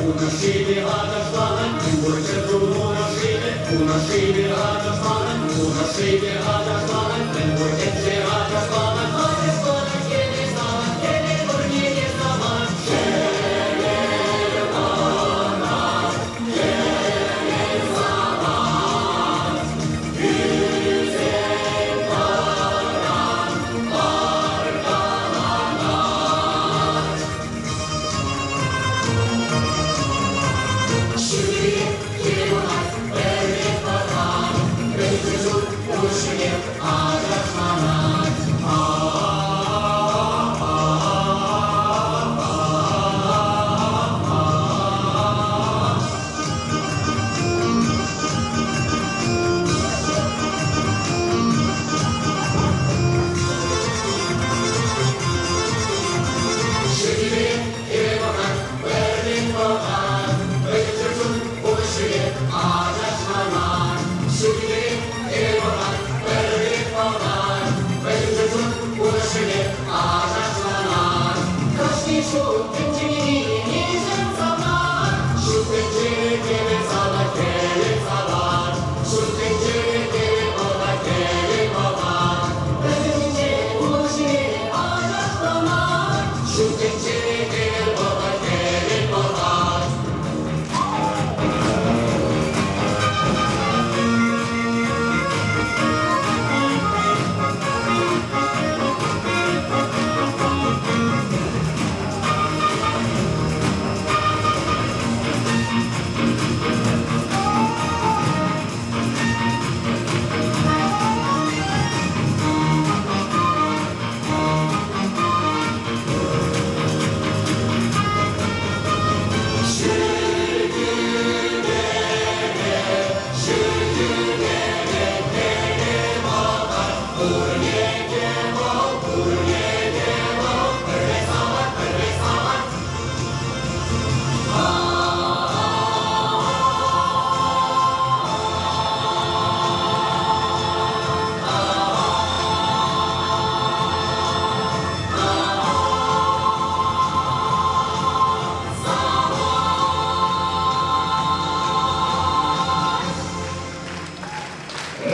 Унӑн шывӗ ачашланать, мӗнпур чӗрчун унӑн шывӗ, унӑн шывӗ ачашланать, унӑн шывӗ ачашланать, мӗнпур тӗнче ачашланать, ачашланать, хӗвел савать, хӗвел пурне те савать. Хӗвел парать, хӗвел савать, ӳсен паран паркаланать. Ҫӳле хӗвел пӑхать, пӗлӗт пӑхать, пӗчӗк ҫурт пуҫне ачашланать. Ҫӳле хӗвел пӑхать, пӗлӗт пӑхать, пӗчӗк ҫурт пуҫне ачашланать. Ҫӳле хӗвел пӑхать, пӗлӗт пӑхать, пӗчӗк ҫурт пуҫне ачашланать. Кашни ҫул тӗнчене ишӗл савать, ҫут тӗнчере хӗвел савать, хӗвел савать, ҫут тӗнчере хӗвел пӑхать, хӗвел пӑхать. Пӗтӗм тӗнче пуҫне ачашланать, ҫут тӗнчере хӗвел пӑхать, хӗвел пӑхать.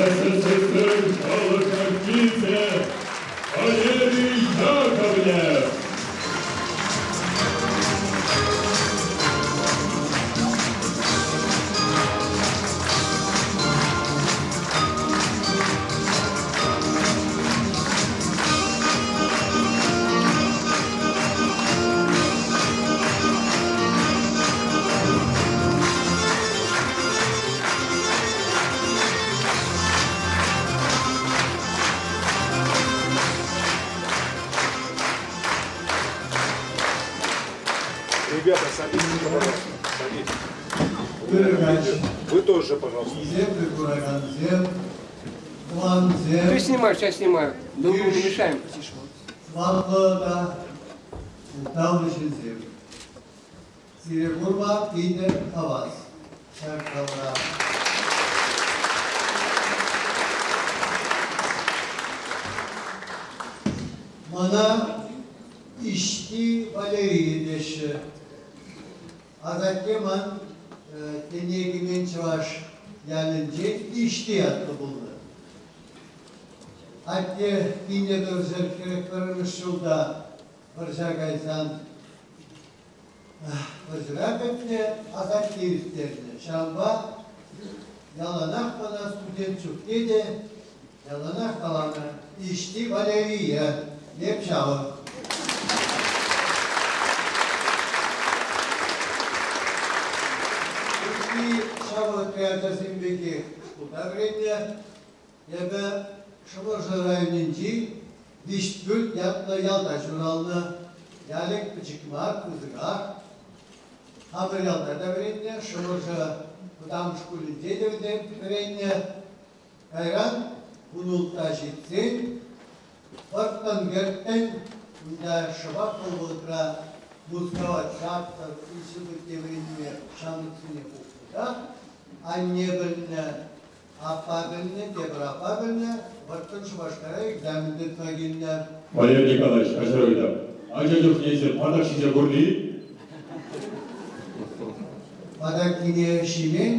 СССР халӑх артисчӗ Валерий Яковлев. Ребята, садитесь, пожалуйста. Садитесь. Вы тоже, пожалуйста. Хисеплӗ куракансем, тӑвансем. Ты снимаешь, я снимаю. Друг другу не мешаем. Сӑваплӑ та мухтавлӑ ҫынсем. Сире курма питӗ хавас ҫак залра. Мана Иҫти Валерийӗ теҫҫӗ. Асатте ман тӗне кӗмен чӑваш ялӗнчен Иҫти ятлӑ пулнӑ. Атте 1941 ҫулта вӑрҫа кайсан вӑрҫӑра пӗтнӗ, асатте ӳстернӗ. Ҫавӑнпа яланах мана студент чухне те яланах каланӑ: «Иҫти Валерия, эп ҫавӑ». Ытти ҫамрӑк ачасем пекех шкулта вӗреннӗ. Эпӗ Шӑмӑршӑ районӗнчи Виҫпӳрт ятлӑ ялта ҫуралнӑ. Ялӗк пӗчӗк мар, пысӑках. Хамӑр ялта та вӗреннӗ, Шӑмӑршӑ вӑтам шкулӗнче те вӗреннӗ. Кайран вунултта ҫитсен вӑрттӑн-кӗрттӗн унта шӑпах вӑл вӑхӑтра Мускава театр институтне вӗренме ҫамрӑксене пухнӑ та анне пӗлнӗ, Аппа пӗлнӗ, тепӗр аппа пӗлнӗ, вӑрттӑн Шупашкара экзамен тытма килнӗ. Валерий Николаевич, каҫару ыйтам. Ача чухне эсир патак ҫисе курнӑ-и? Патаккине ҫимен,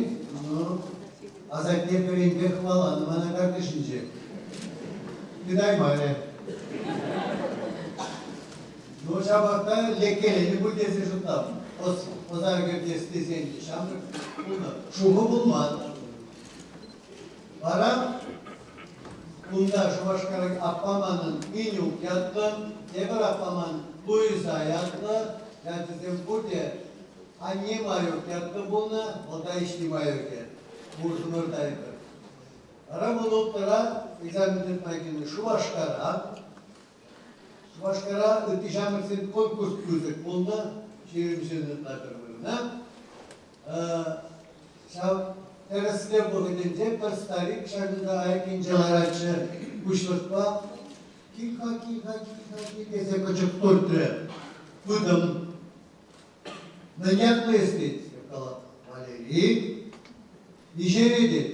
ну, асатте пӗринпе хӑваланӑ мана картишӗнче. Тытаймарӗ. Ну, ҫапах та леккеленӗ пуль тесе шутлап. Ӑс, ӑса кӗртес тесен те ҫамрӑк пулнӑ. Шухӑ пулман. Вара кунта Шупашкар аппа манӑн Инюк ятлӑ, тепӗр аппа ман Луиза ятлӑ, ячӗсем пурте анне Маюк ятлӑ пулнӑ, вӑл та Иҫли Маюкӗ. Пурсӑмӑр та эпир. Вара вӑл улттӑра экзамен тытма килнӗ Шупашкара. Шупашкара ытти ҫамрӑксен конкурс пысӑк пулнӑ, 20 ҫын ытла пӗр вырӑна. Ҫав тӗрӗслев вӑхӑтӗнче пӗр старик ҫакӑнта айккинче ларатчӗ пуҫлӑхпа. Кил-ха, кил-ха, кил-ха, кил тесе кӑчӑк туртрӗ. Пытӑм. Мӗн ятлӑ эс тет? Калап. Валерий. Миҫере тет?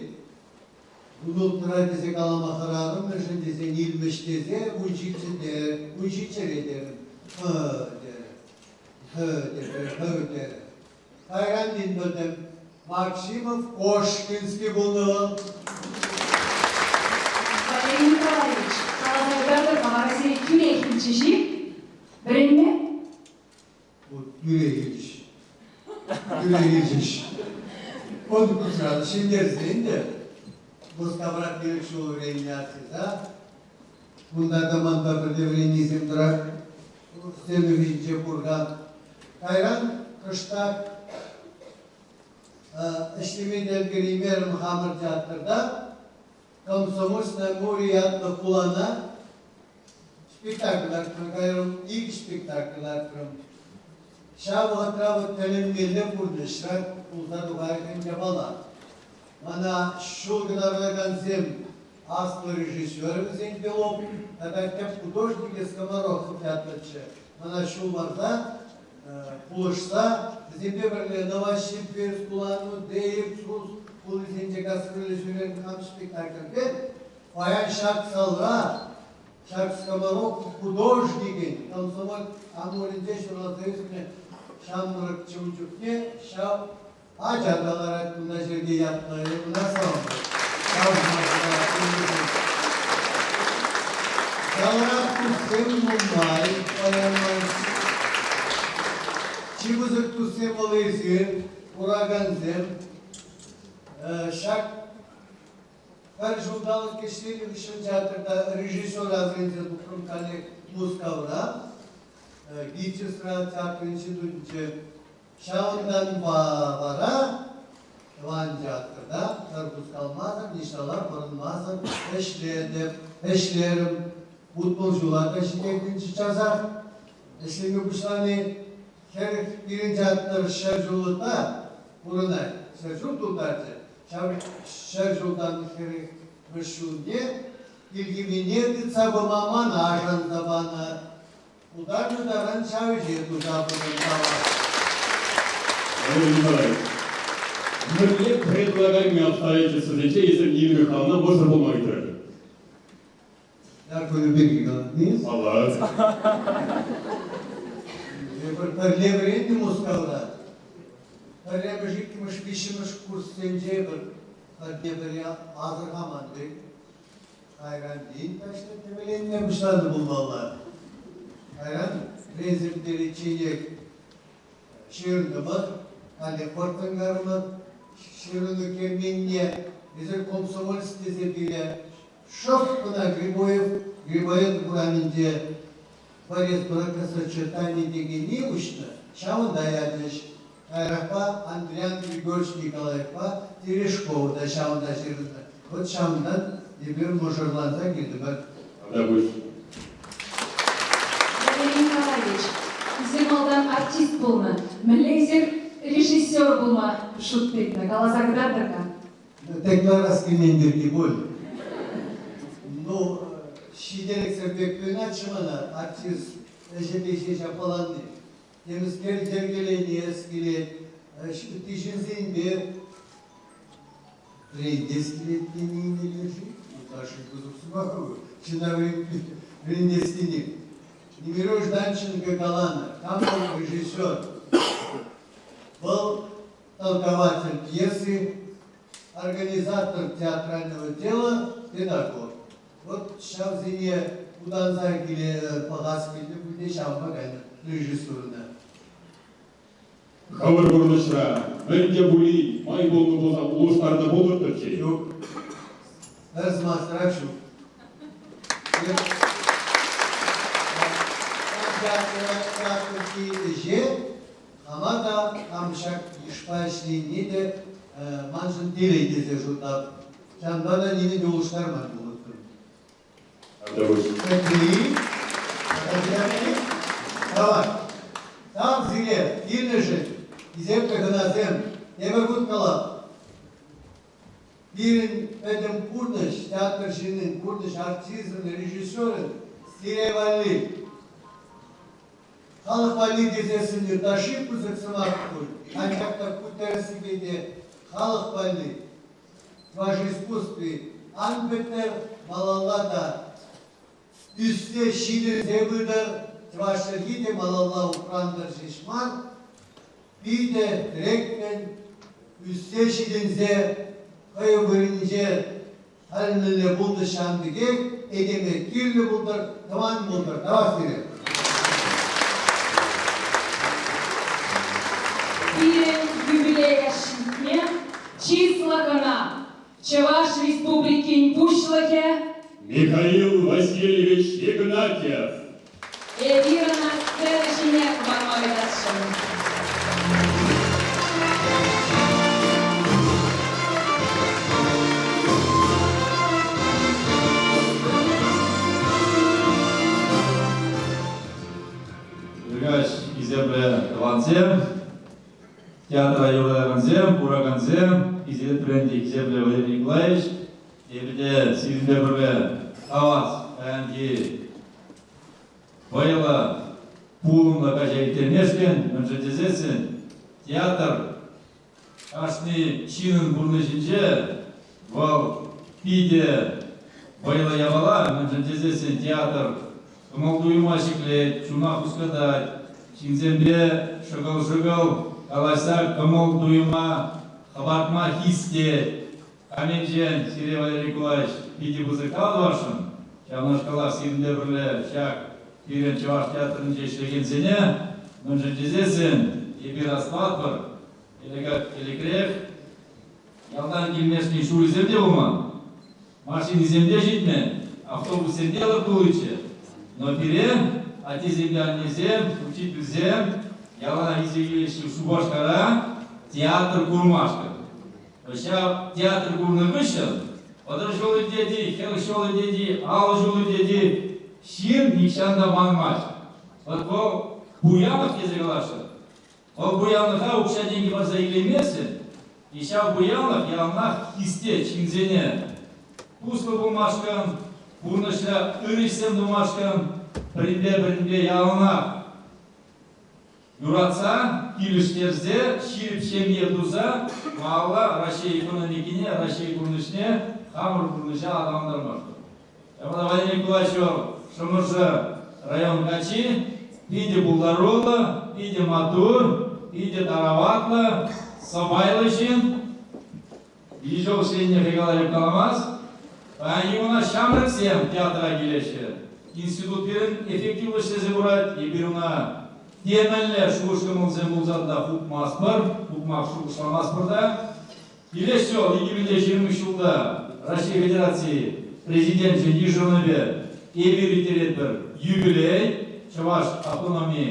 Вунулттӑра тесе калама хӑрарӑм, мӗншӗн тесен илмӗҫ тесе 17 те, 17-ре терӗм. Хы терӗ. Хы терӗ, хы терӗ. Кайран тин пӗлтӗм, Максимов Кошкинский пулнӑ вӑл. Валерий Николаевич, каласа кӑтартӑр-ха, вара сире тӳрех илчӗҫ-и? Вӗренме? Вот тӳрех илчӗҫ. Тӳрех илчӗҫ. Конкурсран ҫӗнтерсен те Мускавра 5 ҫул вӗреннӗ артиста кунта та манпа пӗрле вӗреннисем тӑрах сцена хыҫӗнче пур-ха. Кайран кӑштах ӗҫлеме те ӗлкӗреймерӗм хамӑр театрта. Комсомольск-на-Амуре ятлӑ хулана спектакль лартрӑм кайрӑм, ик спектакль лартрӑм. Ҫав вӑхӑтра вӑл тӗлӗнмелле пурнӑҫра пулса тухакан япала. Мана ҫул кӑтартакансем аслӑ режиссерӗ вӗсен Белов тата тӗп художникӗ Скоморохов ятлӑччӗ. Мана ҫул парса, пулӑшса вӗсемпе пӗрле Новосибирск, Улан-Удэ, Иркутск хулисенче гастрольлӗ ҫӳренӗ хам спектакльпе паян ҫак залра ҫак Скоморохов художникӗн Комсомоль Амурӗнче ҫуралса ӳснӗ ҫамрӑк ун чухне ҫав Ача та ларать кунта Сергей ятлӑ, ӑна Залра туссем нумай паян Чи пысӑк туссем вӑл эсир, куракансем. Ҫак пӗр ҫулталӑк ӗҫленӗ хыҫҫӑн театрта режиссера вӗренсе тухрӑм каллех Мускавра, ГИТИСра театр институтӗнче. Ҫавӑнтанпа вара тӑван театрта пӗр хускалмасӑр, ниҫталла пӑрӑнмасӑр ӗҫлетӗп, ӗҫлерӗм. 60 ҫула та ҫитеттӗнччӗ часах. Ӗҫлеме пуҫлани 40 пирӗн театр 100 ҫул ытла пурӑнать, 100 ҫул тултарчӗ. Ҫав 100 ҫултан 40-мӗш ҫулне тилхепине тытса пыма мана шанса панӑ. Пултарнӑ таран ҫав ӗҫе туса пӑхӑнмалла. Валерий Николаевич, мӗнле предлагаемый обстоятельствӑсенче эсир Нина Михайловна мӑшӑр пулма ыйтрӑр? Ҫак кунӗ пирки калатни. Паллах. Эпир пӗрле вӗреннӗ Мускавра. Пӗрремӗш, иккӗмӗш, виҫҫӗмӗш курссенче эпир пӗрне-пӗри асӑрхаман пек. Кайран тин таҫта тӗвӗленме пуҫланӑ пулмалла. Кайран вӗренсе пӗтеричченех ҫырӑнтӑмӑр, каллех вӑрттӑн карӑмӑр. Ҫырӑну керменне эсир комсомольск тесе пире шӑп кӑна Грибоев, Грибоедов урамӗнче Борис бракосочетани текенни уҫнӑ, ҫавӑнта ячӗҫ. Каярахпа Андриан Григорьевич Николаевпа Терешкова та ҫавӑнта ҫырӑннӑ. Вӑт ҫавӑнтан эпир мӑшӑрланса килтӗмӗр. Тавтапуҫ. Валерий Николаевич, эсир малтан артист пулнӑ. Мӗнле эсир режиссер пулма шут тытнӑ? Каласа кӑтартӑр-ха. Декларас килмен пирки пуль. Ну, ҫителӗксӗр пек туйӑнатчӗ мана артист ӗҫӗпе ҫеҫ аппаланни. Темӗскер йӗркеленес килет, ытти ҫынсемпе вӗрентес килет тени-ши? Ытлашши пысӑк сӑмах ку. Ҫынна вӗрентес тени. Немирович Данченко каланӑ, кам вӑл режиссер? Вӑл толкователь пьесы, организатор театрального дела, педагог. Вот ҫавсене утанса киле пӑхас килнӗ пуль те ҫавӑнпа кайнӑ режиссурӑна. Хӑвӑр пурнӑҫра мӗн те пулин май пулнӑ пулсан улӑштарнӑ пулӑттӑрччӗ. Ҫук. Пӗр сӑмахсӑрах ҫук. Театрти ӗҫе хама та хам ҫак йышпа ӗҫленине те маншӑн телей тесе шутлап. Ҫавӑнпа та нимӗн те улӑштарман пулӑттӑм. Пӗтри, Давай. Тав сире, килнӗшӗн, хисеплӗ хӑнасем, тепӗр хут калап. Пирӗн пӗтӗм пурнӑҫ, театр ҫыннин пурнӑҫ артисчӗн, режиссерӗн сире валли. Халӑх валли тесессӗн ытлашши пысӑк сӑмах пуль, анчах та ку тӗрӗссипе те халӑх валли. Чӑваш искусстви ан пӗттӗр, малалла та ӳссе ҫитӗнсе пытӑр, чӑваш чӗлхи те малалла упрантӑр ҫеҫ мар, питӗ тӗреклӗн ӳссе ҫитӗнсе хӑй вырӑнӗнче халь мӗнле пулнӑ ҫавӑн пекех этеме кирлӗ пултӑр, тӑван пултӑр. Тавах сире. Пирӗн юбилей каҫҫине чыслӑ кӑна Чӑваш Республикин Пуҫлӑхӗ Михаил Васильевич Игнатьев. Эпир ӑна сцена ҫине хӑпарма ыйтасшӑн. Ыркаҫ хисеплӗ тӑвансем, театра юратакансем, куракансем, хисеплӗ те хисеплӗ Валерий Николаевич, эпӗ те сирӗнпе пӗрле хавас паянхи вӑйлӑ пулӑмлӑ каҫа ирттермешкӗн, мӗншӗн тесессӗн театр кашни ҫыннӑн пурнӑҫӗнче вӑл питӗ вӑйлӑ япала, мӗншӗн тесессӗн театр кӑмӑл-туйӑма ҫӗклет, чуна хускатать, ҫынсемпе шӑкӑл-шӑкӑл калаҫса кӑмӑл-туйӑма хӑпартма хистет. Каменчен сире, Валерий Николаевич, питӗ пысӑк тав тӑвасшӑн. Ҫавнашкалах сирӗнпе пӗрле ҫак пирӗн Чӑваш театрӗнче ӗҫлекенсене, мӗншӗн тесессӗн эпир астӑватпӑр, ӗлӗкрех ялтан килмешкӗн ҫулӗсем те пулман, машинисем те ҫитмен, автобуссем те лӑк тулличчӗ. Но пире аттесемпе аннесем, учительсем яланах илсе килеҫҫӗ Шупашкара театр курмашкӑн. Ҫав театр курнӑ хыҫҫӑн 30 ҫул иртет-и, 40 ҫул иртет-и, 50 ҫул иртет-и, ҫын нихҫан та манмасть. Вӑт вӑл пуянлӑх тесе каласшӑн. Вӑл пуянлӑха укҫа-тенкӗ парса илейместӗн, и ҫав пуянлӑх яланах хистет ҫынсене туслӑ пулмашкӑн, пурнӑҫра ыр ӗҫсем тумашкӑн, пӗринпе-пӗринпе яланах Юратса, килӗштерсе, ҫирӗп ҫемье туса малалла Раҫҫей экономикине, Раҫҫей пурнӑҫне, хамӑр пурнӑҫа аталантармастпӑр. Ҫавӑнпа Валерий Николаевич Шӑмӑршӑ район каччи питӗ пултаруллӑ, питӗ маттур, питӗ тараватлӑ, сӑпайлӑ ҫын. Ижов ҫӗнӗ Николаев каламасть. Паянхи куна ҫамрӑксем театра килеҫҫӗ. Институт пирӗн эффективлӑ ӗҫлесе пырать. Эпир ӑна темӗнле шухӑш-кӑмӑлсем пулсан та хупмастпӑр, хупма шухӑшламастпӑр та. Килес ҫул, 2020 ҫулта Раҫҫей Федерацийӗ Президенчӗн йышӑнӑвӗ эпир ирттеретпӗр юбилей, Чӑваш автономи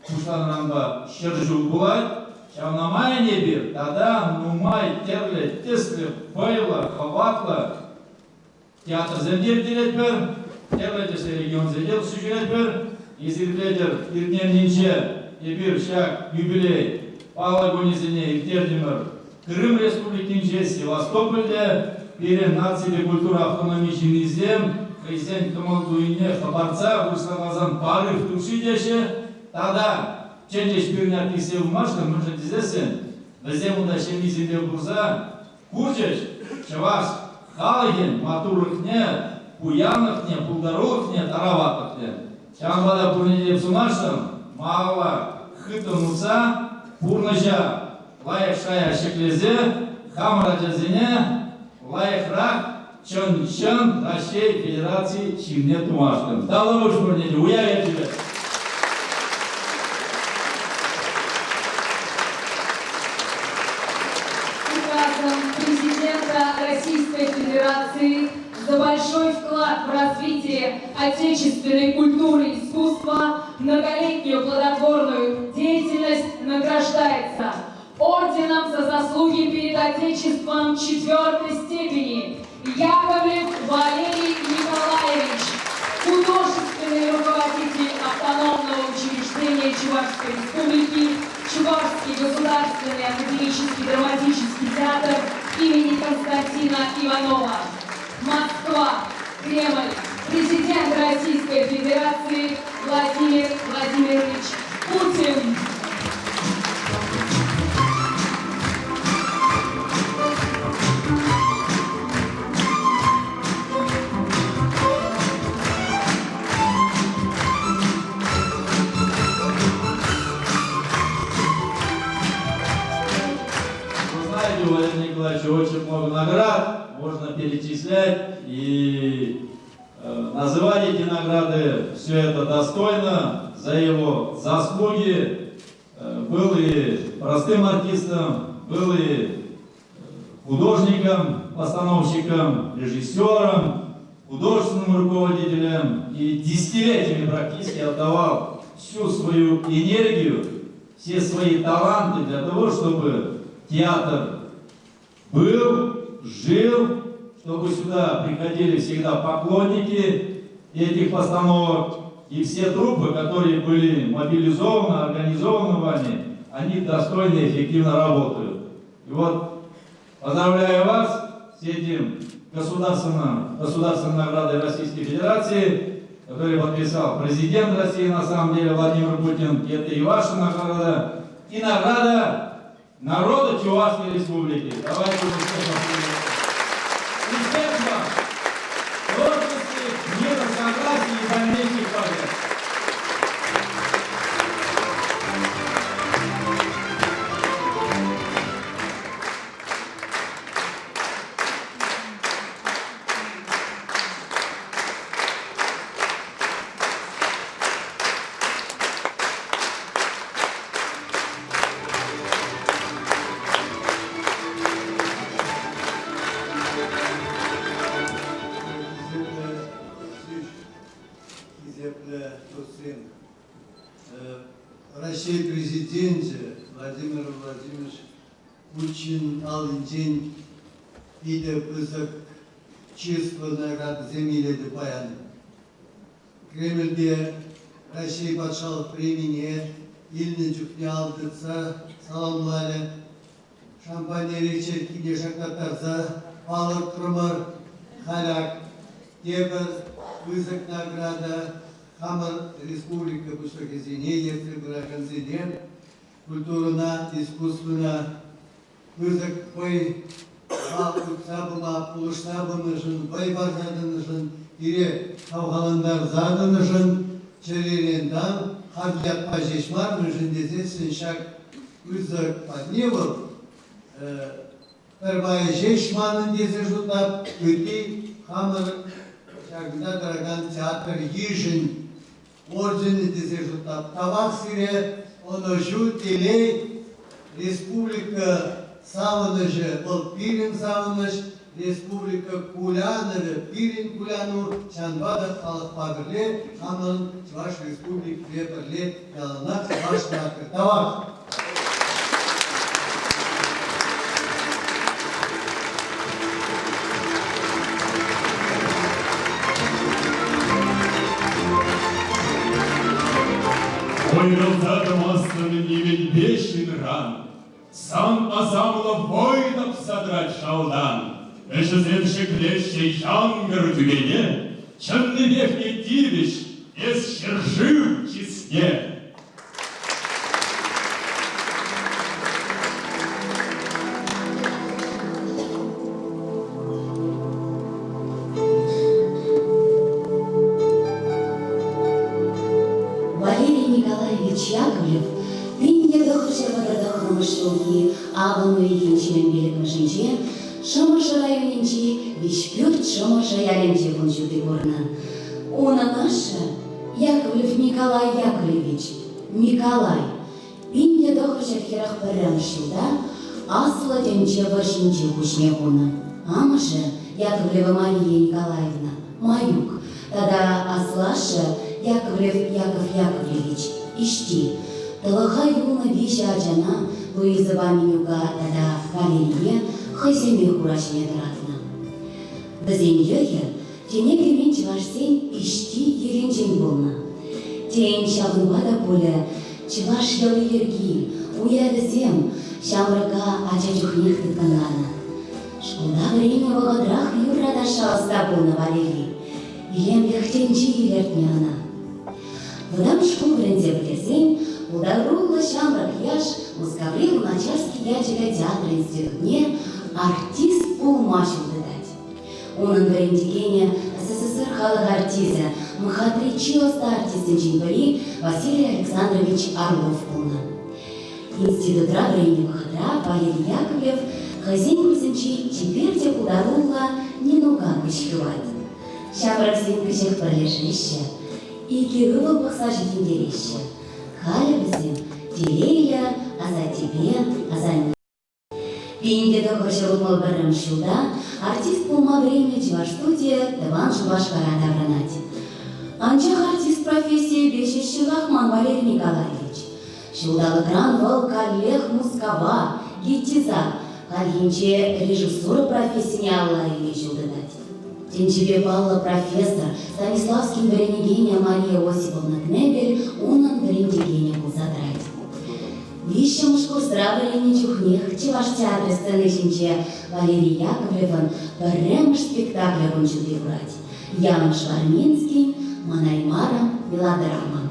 пуҫланӑранпа 100 ҫул пулать. Ҫавна май эпир тата нумай тӗрлӗ тӗслӗ, вӑйлӑ, хӑватлӑ театрсем те ирттеретпӗр, тӗрлӗ тӗслӗ регионсене те ҫӳретпӗр. Эсир пӗлетӗр, иртнӗ эрнинче эпир ҫак юбилей паллӑ кунӗсене ирттертӗмӗр. Крым Республикинче, Севастопольте пирӗн наципе культура автономи ҫыннисем хӑйсен кӑмӑл-туйӑмне хӑпартса вырӑслансан порыв души теҫҫӗ тата чӗнчӗҫ пирӗн артистсем пымашкӑн, мӗншӗн тесессӗн вӗсем унта ҫемйисемпе курса курчӗҫ чӑваш халӑхӗн маттурлӑхне, пуянлӑхне, пултарулӑхне, тараватлӑхне. Ҫавӑнпа та пурне те сунасшӑн малалла хыттӑн утса пурнӑҫа. лайӑх шая ҫӗклесе хамӑр ачасене лайӑхрах чӑн-чӑн Раҫҫей Федераци ҫынне тумашкӑн. Тавлапуҫ пурне те, уяв ячӗпе! Указом президента Российской Федерации за большой вклад в развитие отечественной культуры и искусства, многолетнюю плодотворную деятельность награждается орденом за заслуги перед Отечеством четвертой степени Яковлев Валерий Николаевич, художественный руководитель автономного учреждения Чувашской Республики, Чувашский государственный академический драматический театр имени Константина Иванова. Москва, Кремль, президент Российской Федерации Владимир Владимирович Путин. Вы знаете, у Валерия Николаевича очень много наград, можно перечислять и называть эти награды. Все это достойно за его заслуги. Был и простым артистом, был и художником, постановщиком, режиссером, художественным руководителем и десятилетиями практически отдавал всю свою энергию, все свои таланты для того, чтобы театр был, жил, чтобы сюда приходили всегда поклонники этих постановок, и все труппы, которые были мобилизованы, организованы вами, они достойно и эффективно работают. И вот поздравляю вас с этим государственной наградой Российской Федерации, который подписал президент России, на самом деле, Владимир Путин. И это и ваша награда, и награда народа Чувашской Республики. Давайте успех вам, творческих, мира, согласия и дальнейших побед. Хисеплӗ туссем, Раҫҫей Президенчӗ Владимир Владимирович Путин аллинчен питӗ пысӑк чыслӑ наградӑсем илетӗп паян. Кремльте Раҫҫей патшалӑх премине илнӗ чухне ал тытса саламларӗ. Шампанере черккине шаклаттарса палӑртрӑмӑр. Халь ак тепӗр пысӑк награда хамӑр республика пуҫлӑхӗсене, ертсе пыракансене культурӑна, искусствӑна пысӑк вӑй тытса пыма пулӑшса пынӑшӑн, вӑй парса тӑнӑшӑн, пире хавхалантарса тӑнӑшӑн чӗререн тав, хам ятпа ҫеҫ мар, мӗншӗн тесессӗн ҫак пысӑк парне вӑл пӗр пайӗ ҫеҫ манӑн тесе шутлап, ытти хамӑр ҫакӑнта тӑракан театр йышӗн орденӗ тесе шутлап. Тавах сире ӑнӑҫу, телей, республика савӑнӑҫӗ вӑл пирӗн савӑнӑҫ, республика кулянӑвӗ пирӗн куляну, ҫавӑнпа та халӑхпа пӗрле хамӑрӑн Чӑваш Республикипе пӗрле яланах Чӑваш театрӗ. Тавах! Уйрӑлса тӑмастӑн нимӗнпе ҫынран. Сан асамлӑ вӑй тапса тӑрать шалтан. Ӗҫӗсем ҫӗклеҫҫӗ янкӑр тӳпене, Чӑннипех те тивӗҫ эс ҫӗршыв чысне. Валерий Николаевич Яковлев. 1939 ҫулхи авӑн уйӑхӗн 25-мӗшӗнче Шӑмӑршӑ районӗнчи Виҫпӳрт Шӑмӑршӑ ялӗнче кун ҫути курнӑ. Унӑн ашшӗ, Яковлев Николай Яковлевич, Николай, 1941 ҫулта Аслӑ тӗнче вӑрҫинче пуҫне хунӑ. Амӑшӗ, Яковлева Мария Николаевна, Маюк, тата аслашшӗ Яковлев Яков Яковлевич, Иҫти, тӑлӑха юлнӑ виҫӗ ачана Луизӑпа Минюка тата Валерие хӑйсемех ура ҫине тӑратнӑ. Вӗсен йӑхӗ тӗне кӗмен чӑвашсен Иҫти йӑхӗнчен пулнӑ. Тен, ҫавӑнпа та пулӗ чӑваш йӑли-йӗрки, уявӗсем ҫамрӑка ача чухнех тыткӑнланӑ. Шкулта вӗреннӗ вӑхӑтрах юрра-ташша ӑста пулнӑ Валери. Илемлӗх тӗнчи илӗртнӗ ӑна. Вӑтам шкул вӗренсе пӗтерсен пултаруллӑ ҫамрӑк яш Мускаври Луначарский ячӗллӗ театр институтне артист пулма ҫул тытать. Унӑн вӗрентекенӗ СССР халӑх артисчӗ, МХАТри чи ӑста артистсенчен пӗри Василий Александрович Орлов пулнӑ. Институтра вӗреннӗ вӑхӑтра Валерий Яковлев хӑйсен курсӗнчи чипер те пултаруллӑ Нинука куҫ хывать. Ҫамрӑксем кӗҫех пӗрлешеҫҫӗ, икӗ ывӑл пӑхса ҫитӗнтереҫҫӗ. Халӗ вӗсем телейлӗ асаттепе асанне. 1961 ҫулта артист пулма вӗреннӗ чӑваш студийӗ тӑван Шупашкара таврӑнать. Анчах артист профессийӗпе ҫеҫ ҫырлахман Валерий Николаевич. Ҫулталӑкран вӑл каллех Мускава, ГИТИСа, хальхинче режиссура профессине алла илме ҫул тытать. Тӗнчипе паллӑ профессор Станиславскин вӗренекенӗ Мария Осиповна Кнебель унӑн вӗрентекенӗ пулса тӑрать. Виҫҫӗмӗш курсра вӗреннӗ чухнех Чӑваш театрӗ сцени ҫинче Валерий Яковлевӑн пӗрремӗш спектаклӗ кун ҫути курать, Януш Варминскин «Манаймарӑм» мелодрама.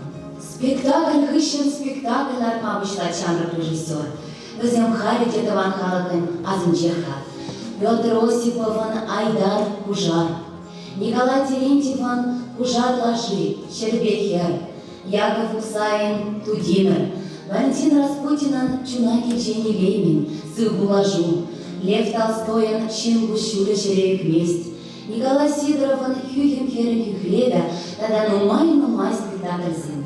Спектакль хыҫҫӑн спектакль лартма пуҫлать ҫамрӑк режиссер. Вӗсем халӗ те тӑван халӑхӑн асӗнчех-ха. Петр Осиповӑн «Айдар пушар», Николай Терентьевӑн «Пушар лаши», «Ҫӗрпе хӗр», Яков Ухсайӑн «Тутимӗр», Валентин Распутинӑн «Чуна килчен илеймӗн, сывпуллашу», Лев Толстойӑн «Ҫын куҫҫулӗ ҫӗре ӳкмест», Николай Сидоровӑн «Хӳхӗм хӗрӗн хӳхлевӗ» тата нумай-нумай спектакльсем.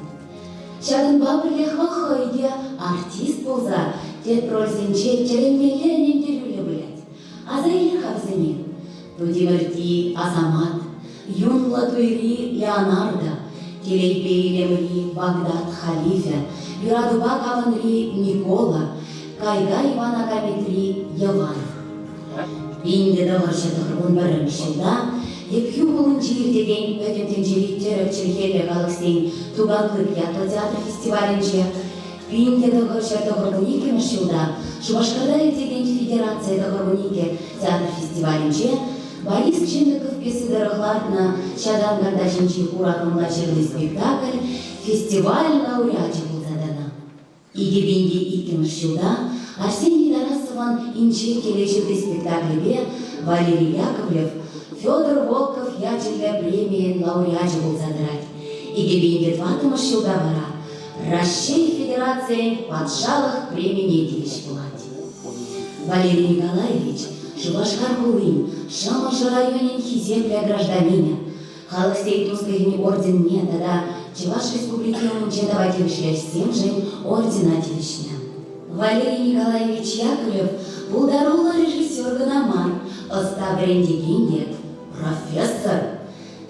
Ҫакӑнпа пӗрлех вӑл хӑй те артист пулса тӗп рольсенче тӗлӗнмелле ӗнентерӳллӗ вылять. Аса илер-ха вӗсене. Тутимӗрти Асамат, юнлӑ туйри Леонардо, телейпе илемри Багдад халифӗ, юратупа кавӑнри Никола, Кайка Ивана камитри Йӑван. 1991 ҫулта Ӗпхӳ хулинче иртекен Пӗтӗм тӗнчери тӗрӗк чӗлхеллӗ халӑхсен Туганлык ятлӑ театр фестивалӗнче 1992 ҫулта Шупашкарта иртекен Федераци тӑхӑрвуникӗ театр фестивалӗнче Борис Чиндыков пьеси тӑрӑх лартнӑ Ҫатан карта ҫинчи хура хӑмла ҫырли спектакль фестиваль лауреачӗ пулса тӑнӑ. 2002 ҫулта Арсений Тарасовӑн Инҫе телей ҫути спектаклӗпе Валерий Яковлев Федор Волков ячӗллӗ премийӗн лауреачӗ пулса тӑрать. 2004 ҫулта вара Раҫҫей Федерацийӗн патшалӑх премине тивӗҫ пулать. Валерий Николаевич Шупашкар хулин Шӑмӑршӑ районӗн хисеплӗ гражданинӗ, Халӑхсен туслӑхӗн орденне тата Чӑваш Республики умӗнче тава тивӗҫлӗ ӗҫсемшӗн ордена тивӗҫнӗ. Валерий Николаевич Яковлев пултаруллӑ режиссер кӑна мар, ӑста вӗрентекен те, профессор.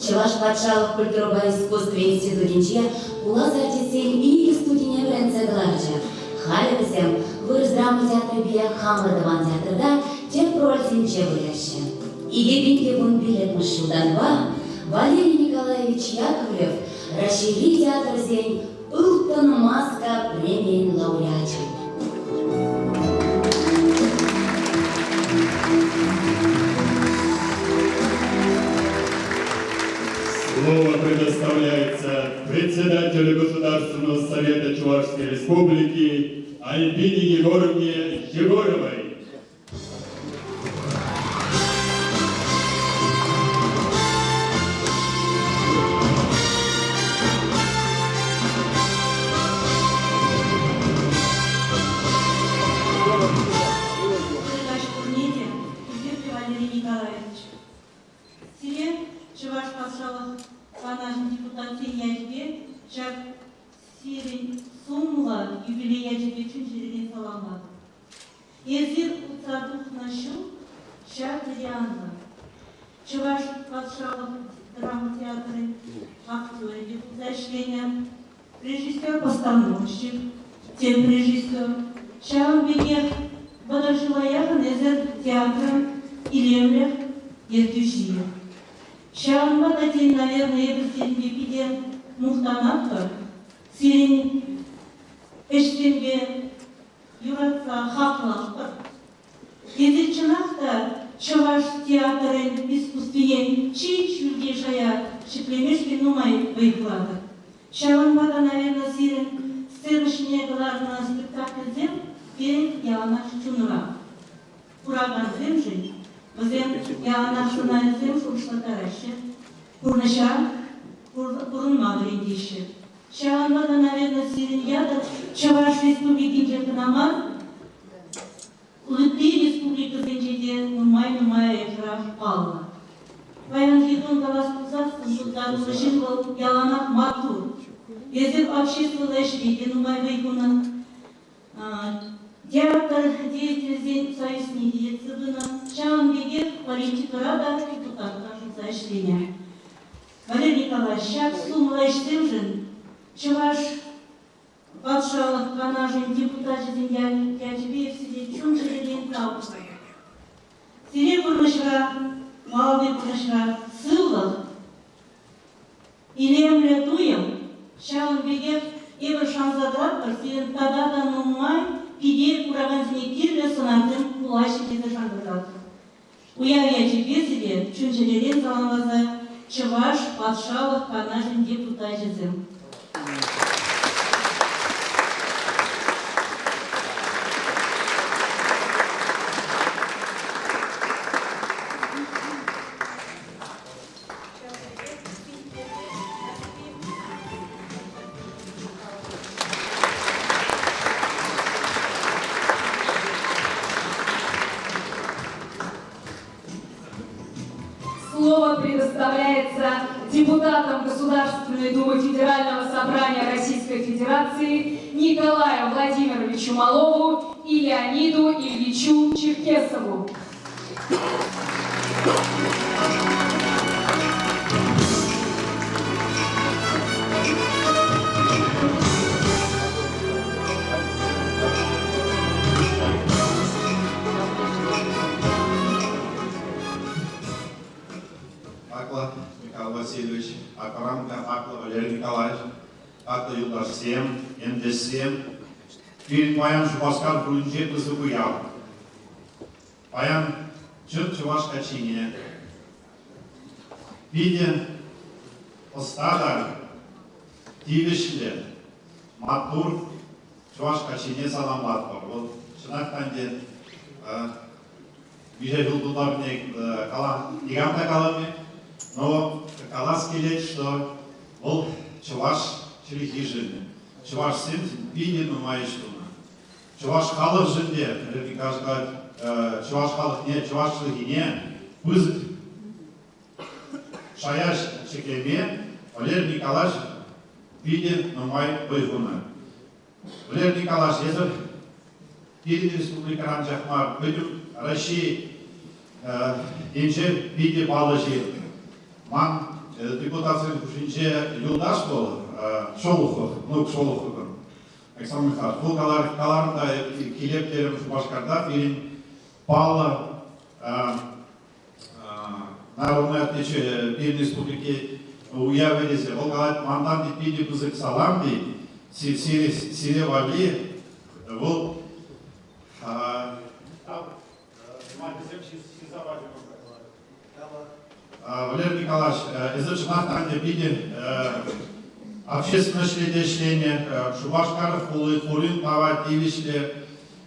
Чӑваш патшалӑх культурӑпа искусство институтӗнче пулас артистсен икӗ студине вӗренсе кӑларчӗ. Халӗ вӗсем вырӑс драма театрӗпе хамӑр тӑван театрта тӗп рольсенче выляҫҫӗ. 2015 ҫултанпа Валерий Николаевич Яковлев Раҫҫейри театрсен Ылтӑн маска премийӗн лауреачӗ. Слово предоставляется председателю Государственного совета Чувашской Республики Альбине Егоровне Егоровой. Ҫак сирӗн сумлӑ юбилей ячӗпе чун-чӗререн саламлатӑп. Эсир утса тухнӑ ҫул ҫав тери анлӑ. Чӑваш патшалӑх драма театрӗн актерӗ те пулса ӗҫленӗ, режиссер-постановщик, тӗп режиссер. Ҫавӑн пекех 30 ҫула яхӑн эсир театрӑн илемлӗх ертӳҫи. Ҫавӑнпа та, тен, наверное, эпир сирӗнпе питӗ мухтанатпӑр. Сирӗн ӗҫсемпе юратса хаклатпӑр. Эсир чӑнах та чӑваш театрӗн искусствине чи ҫӳлти шая ҫӗклемешкӗн нумай вӑй хуратӑр. Ҫавӑнпа та, наверное, сирӗн сцена ҫине кӑларнӑ спектакльсем пирӗн яланах чунра. Куракансемшӗн вӗсем яланах сӑнарӗсем шухӑшлаттараҫҫӗ, пурнӑҫа пурӑнма вӗрентеҫҫӗ. Ҫавӑнпа та, наверное, сирӗн ятӑр Чӑваш Республикинче кӑна мар, ытти республикӑсенче те нумай-нумай аякрах паллӑ. Паянхи кун калас пулсассӑн пултаруллӑ ҫын вӑл яланах маттур. Эсир обществӑллӑ ӗҫре те нумай вӑй хунӑ. Театр деятелӗсен союзне те ертсе пынӑ. Ҫавӑн пекех политикӑра та депутатра пулса ӗҫленӗ. Валерий Николаевич, ҫак сумлӑ ӗҫсемшӗн Чӑваш Патшалӑх Канашӗн депутачӗсен ячӗпе сире чун-чӗререн тав тӑватӑп. Сире пурнӑҫра, малти пурнӑҫра сывлӑх, илемлӗ туйӑм, ҫавӑн пекех эпир шанса тӑратпӑр, сирӗн тата та нумай пике куракансене кирлӗ сӑнарсем пулаҫҫӗ тесе шанса тӑратпӑр. Уяв ячӗпе сире чун-чӗререн саламласа Чӑваш Патшалӑх Канашӗн депутачӗсем. Слово предоставляется депутатам Государственной Думы Федерального собрания Российской Федерации Николаю Владимировичу Малову и Леониду Ильичу Черкесову. Хаклӑ Михаил Васильевич, Акрамка, хаклӑ Валерий Николаевич, хаклӑ юлташсем, ентешсем, пирӗн паян Шупашкар хулинче пысӑк уяв. Паян чӑн чӑваш каччине питӗ ӑста та тивӗҫлӗ, маттур чӑваш каччине саламлатпӑр. Вӑл чӑнах та ӗнтӗ миҫе ҫул тултарнине никам та каламӗ, но калас килет, что вӑл чӑваш чӗлхишӗн, чӑвашсем питӗ нумай ӗҫ тунӑ. Чӑваш халӑхшӗн те, чӑваш халӑхне, чӑваш чӗлхине пысӑк шая ҫӗклеме Валерий Николаевич питӗ нумай вӑй хунӑ. Валерий Николаевич, эсӗр пирӗн республикӑра анчах мар, пӗтӗм Раҫҫей енче питӗ паллӑ ҫын. Ман депутатсен хушшинче юлташ вӑл, Шолохов, внук Шолоховӑн. Александр Михайлович, вӑл каларӑм та килеп терӗм Шупашкарта пирӗн паллӑ народный отличие пирӗн республики уявӗ тесе. Вӑл калать, мантан питӗ пысӑк салам тет, сире валли вӑл Валерий Николаевич, эсир чӑнах та ӗнтӗ питӗ общественное ӗҫре ӗҫленӗ, Шупашкар хули хулин тава тивӗҫлӗ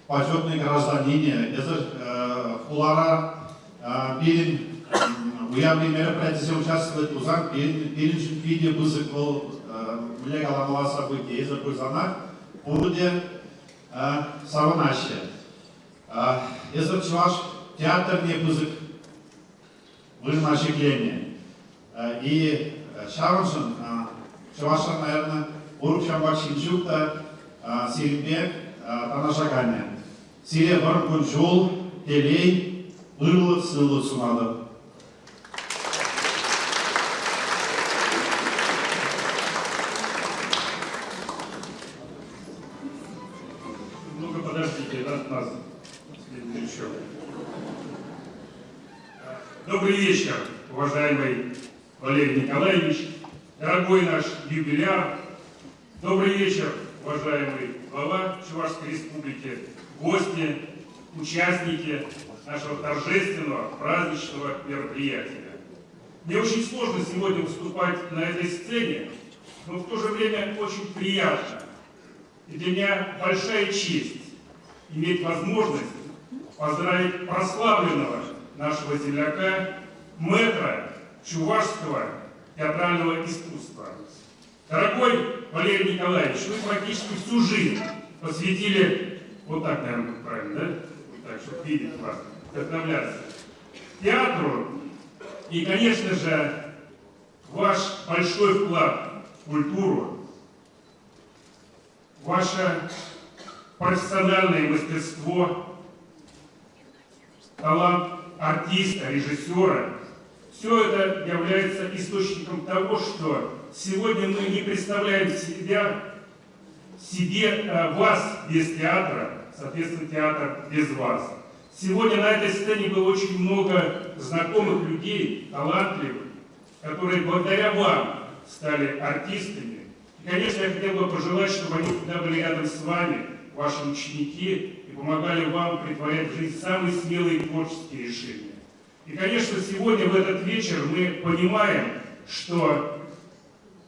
почетный гражданинӗ. Эсир хулара пирӗн уяври мероприятисем участвовать тусан пирӗншӗн питӗ пысӑк вӑл мӗнле каламалла событие. Эсир пырсанах пурте савӑнаҫҫӗ. Эсир чӑваш театрне пысӑк вырӑна ҫӗкленӗ. И ҫавӑншӑн Чӑвашра, наверное, урӑх ҫамрӑк ҫын ҫук та сирӗнпе танлашаканӗ. Сире вӑрӑм кун-ҫул, телей, ырлӑх-сывлӑх сунатӑп. Немного подождите, нас еще. Добрый вечер, уважаемый Валерий Николаевич, дорогой наш юбиляр. Добрый вечер, уважаемый глава Чувашской Республики, гости, участники нашего торжественного праздничного мероприятия. Мне очень сложно сегодня выступать на этой сцене, но в то же время очень приятно. И для меня большая честь иметь возможность поздравить прославленного нашего земляка, мэтра чувашского театрального искусства. Дорогой Валерий Николаевич, вы практически всю жизнь посвятили, вот так, наверное, будет правильно, да? Вот так, чтобы видеть вас, вдохновляться, театру. И, конечно же, ваш большой вклад в культуру, ваше профессиональное мастерство, талант артиста, режиссера, все это является источником того, что сегодня мы не представляем себя, себе, вас без театра, соответственно, театр без вас. Сегодня на этой сцене было очень много знакомых людей, талантливых, которые благодаря вам стали артистами. И, конечно, я хотел бы пожелать, чтобы они всегда были рядом с вами, ваши ученики, и помогали вам претворять в жизнь самые смелые творческие решения. И, конечно, сегодня, в этот вечер, мы понимаем, что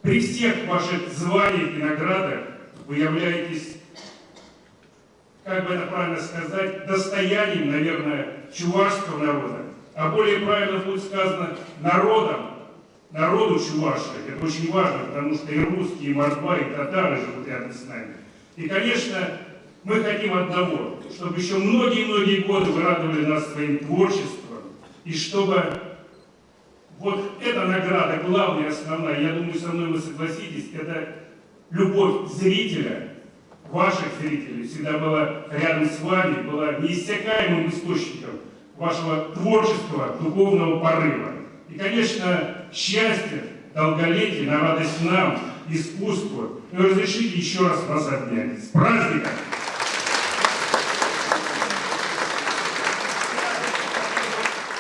при всех ваших званиях и наградах вы являетесь, как бы это правильно сказать, достоянием, наверное, чувашского народа. А более правильно будет сказано, народом, народу чуваши. Это очень важно, потому что и русские, и мордва, и татары живут рядом с нами. И, конечно, мы хотим одного, чтобы еще многие-многие годы вы радовали нас своим творчеством, и чтобы вот эта награда, главная, основная, я думаю, со мной вы согласитесь, это любовь зрителя, ваших зрителей, всегда была рядом с вами, была неиссякаемым источником вашего творческого, духовного порыва. И, конечно, счастье, долголетие, на радость нам, искусству. И разрешите еще раз вас обнять. С праздником!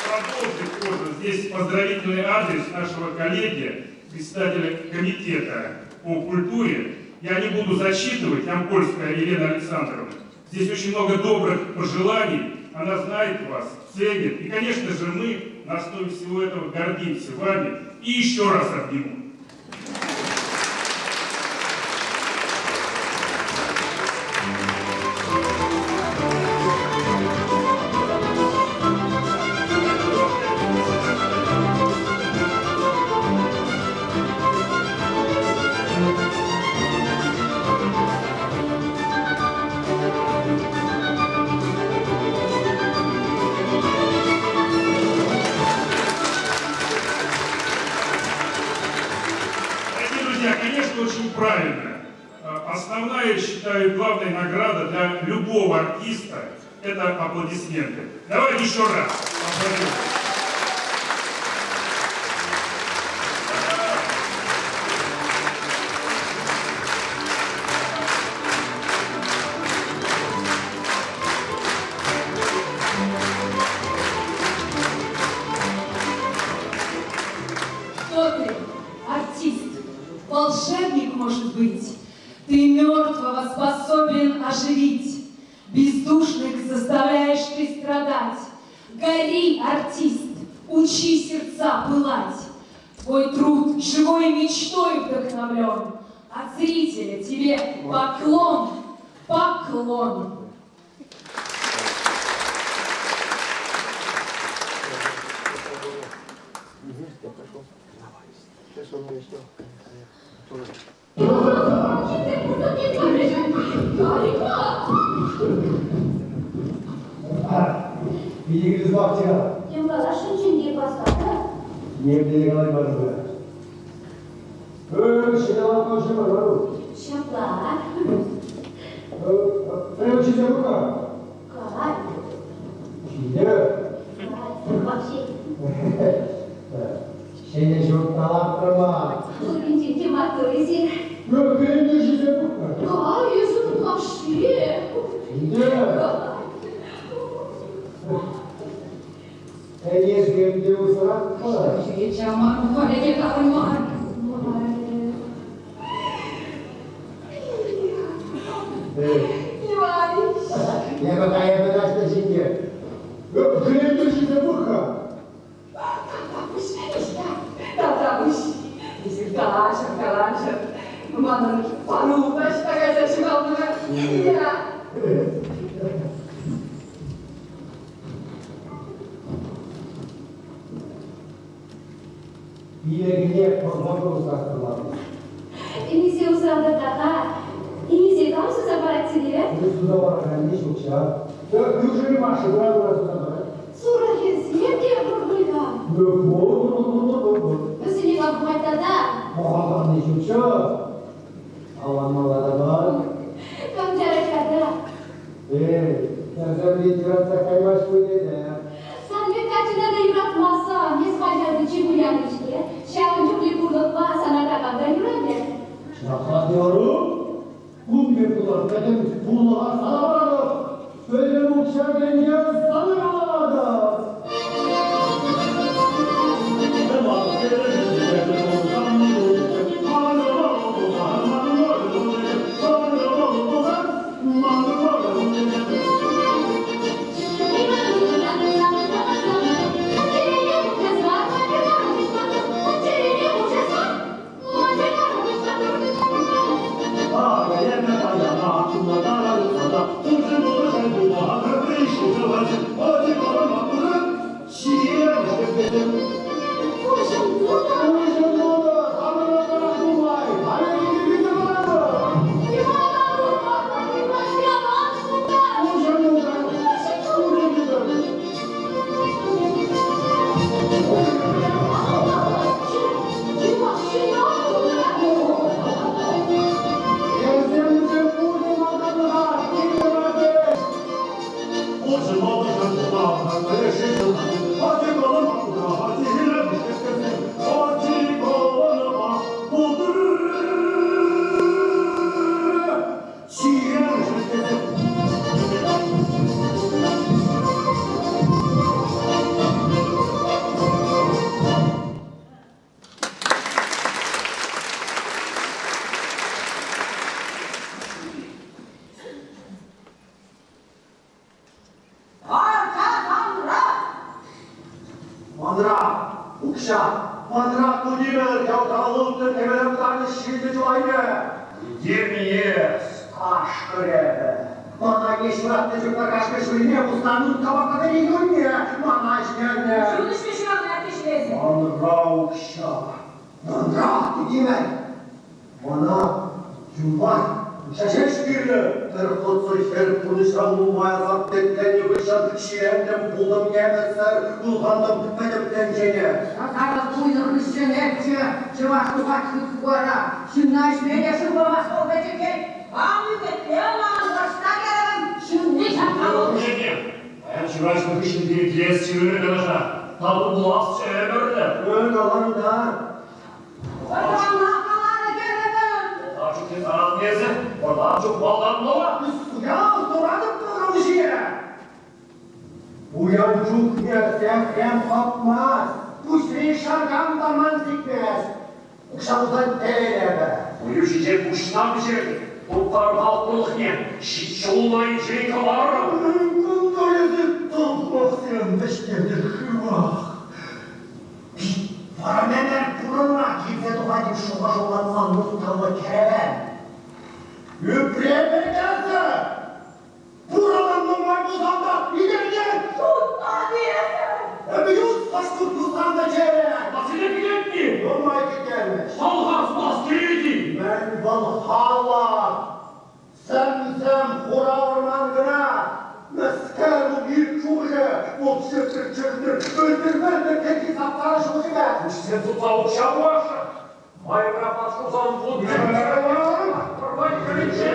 Продолжить тоже. Здесь поздравительный адрес нашего коллеги, председателя комитета по культуре. Я не буду зачитывать, Ямпольская Елена Александровна. Здесь очень много добрых пожеланий. Она знает вас, ценит. И, конечно же, мы на основе всего этого гордимся вами. И еще раз обниму. Дорогие друзья, конечно, очень правильно. Основная, я считаю, главная награда для любого артиста – это аплодисменты. Давайте еще раз аплодируем. Кто ты? Артист? Волшебник, может быть? Ты мертвого способен оживить. Бездушных заставляешь ты страдать. Гори, артист, учи сердца пылать. Твой труд живой мечтой вдохновлен. От зрителя тебе поклон, поклон. Ҫапла. Кай. Вообще. Ҫӗнӗ ҫурт лартрӑмӑр. Пуринчен те маттур эсир. Кай, эсир ытлашши. Ӗнесем те усратпӑр. Эпӗ кайӑпӑр таҫта ҫинче. Кӗлетке ҫисе пӑх-ха. Тавтапуҫ. Эсир калаҫӑр, калаҫӑр. Манӑн пану таҫта кайса ҫухалнӑ. Пилӗкне пӑхма пулсах тӑватӑп. Ӗнесе усратӑр тата. Ӗнесе кам суса парать сире? Суса параканни ҫук ҫав. Кӳршӗри Маша кура-кура суса парать. Сурӑхӗсем те пур пуль-ха. Пур. Вӗсене кам пӑхать тата? Пӑхаканни ҫук ҫав. Авланмалла та мар. Кам чарать тата? Эй, хӗрсем пит юратса каймасть пуль тете. Сан пек каччӑна та юратмасан, эс хаҫатӑн чи пуянни-ҫке. Ҫавӑн чухлӗ пурлӑхпа сана такам та юратӗ. Ҫапла терӗм. Кун пек пулас пӗтӗм пурлӑха сана паратӑп. Пӗтӗм укҫа-тенке сана калатӑп. Манра укҫа, манра тутимӗр, ялта ылтӑн кӗмӗл ӑмсаннӑ ҫӳллӗ чулайне. Ес, кашкӑр эпӗ. Мана не ҫуратнӑ чухне кашкӑр ҫулне пуснӑ кӑвакӑвӗри юнне мана ӗҫтернӗ. Ҫунӑҫлӑ ҫуралнӑ ӗҫлесӗр. Манра укҫа, манра тутимӗр. Мана юнпа укҫа ҫеҫ кирлӗ. Пӗр хутсӑр хӗр пурнӑҫра нумай асап тертленнӗ хыҫҫӑн ҫиентӗм пултӑм немӗссӗр, ылхантӑм пӗтӗм тӗнчене. Сасартӑк пуйнӑ хыҫҫӑн эпчӗ чӑваш тухать хыт-хурара. Ҫынна ӗҫме те шыв памасть вӑл пӗчӗккӗн. Ан ӳкӗтле ӑна, вӑрҫса кайрӑм, ҫынни ҫапла вӑл. Паян ҫураҫнӑ хыҫҫӑн переклес ырӑ канаша. Тавлӑ пуласчӗ ӗмӗрлӗ. Ырӑ каларӑн та. Вӑрмана каларӗ терӗмӗр. Вӑлтан чухне таран эсӗ, вӑрман чух малтан мала. Ял туратӑп пӑхӑвҫине. Пуян чухне сехрем хӑпмасть, пуҫри шаркам та ман сикмест. Укҫа пулсан телейлӗ. Уйӑх ҫинче пуҫна пӗҫертӗм, туптар халӑх пурлӑхне ҫич ҫул айӗнчен кӑларӑм. Кунта эсӗ тӑлӑхсем вӗҫтернӗ хывах. Пит вӑрӑм ӗмӗр пурӑнма килсе тухать шухӑшланма мухтавлӑ керевен. Ӳпре пӗлтерсе! Пурӑнӑн нумай пулсан та ӳкернен! Шутлан эсӗ! Эпӗ ют хӑш-пӗр тусан та чере! Василий килет-и? Нумай кӗттермӗҫ. Халӑха сутас килет-и? Мӗн вӑл халӑх? Сӗм-сӗм хура вӑрман кӑна! Мӗскер вӑл ирт шухӑшӗ? Вӑл чӗртӗр-чӗртӗр, ӗлтӗр-мӗлтӗр кӗрхи сап-сарӑ ҫулҫӑ пек. Куҫсем тутса укҫа хурасшӑн. Майра патшусан вут хӗрринче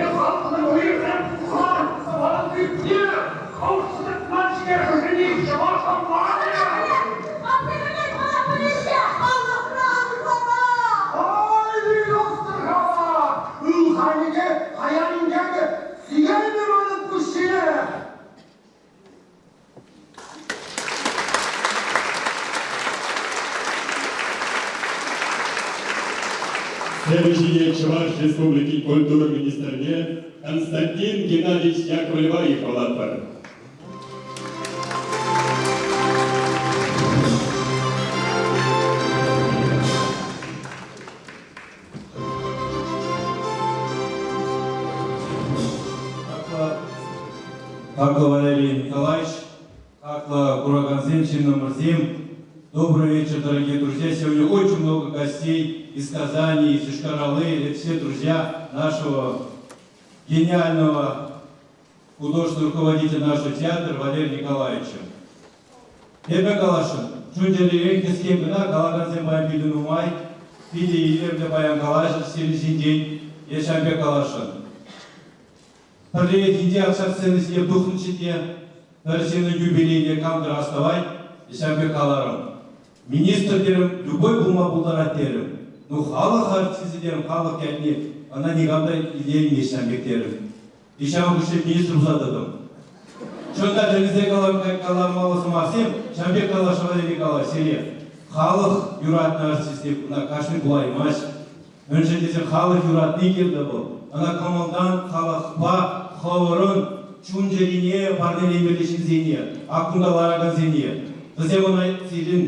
е халӑхӑн уйӑхӗ хан тӑван ӳтне хӑрушсӑрлатман-ҫке шӑшине чӑваш аманӗ! Ай, ӑстӑр-ха! Ылханӗ хаяр инкекӗ сиенлӗ манӑн пуҫ ҫине! Сцена ҫине Чӑваш Республикин культура министрне Константин Геннадьевич Яковлева йыхравлатпӑр. Хаклӑ Валерий Николаевич, хаклӑ куракансем, ҫыннӑмӑрсем, добрый вечер, дорогие друзья. Сегодня очень много гостей из Казани, из Йошкар-Олы. Это все друзья нашего гениального художественного руководителя нашего театра Валерия Николаевича. Эпӗ каласшӑн, чун-чӗререн кӗскен кӑна калакансем паян питӗ нумай, питӗ илемлӗ паян калаҫӑр сирӗн ҫинчен е ҫав пек каласшӑн. Пӗррехинче ҫак сцена ҫине тухнӑччӗ те пӗр ҫыннӑн юбилейне кам-тӑр астӑвать, ҫав пек каларӑм. Министр терӗм, любой пулма пултарать терӗм. Ну, халӑх артисчӗ терӗм, халӑх ятне ӑна никам та илеймест ҫав пек терӗм. И ҫавӑн хыҫҫӑн министр пулса тӑтӑм. Чӑн та тӗлӗнсе каламалли сӑмахсем ҫав пек калаҫма Николай сире. Халӑх юратнӑ артистсем ӑна кашни пулаймасть. Мӗншӗн тесен халӑх юратни кирлӗ вӑл. Ӑна кӑмӑлтан халӑхпа хӑвӑрӑн чун-чӗрине парнелемелле ҫынсене, ак кунта ларакансене. Вӗсем ӑна сирӗн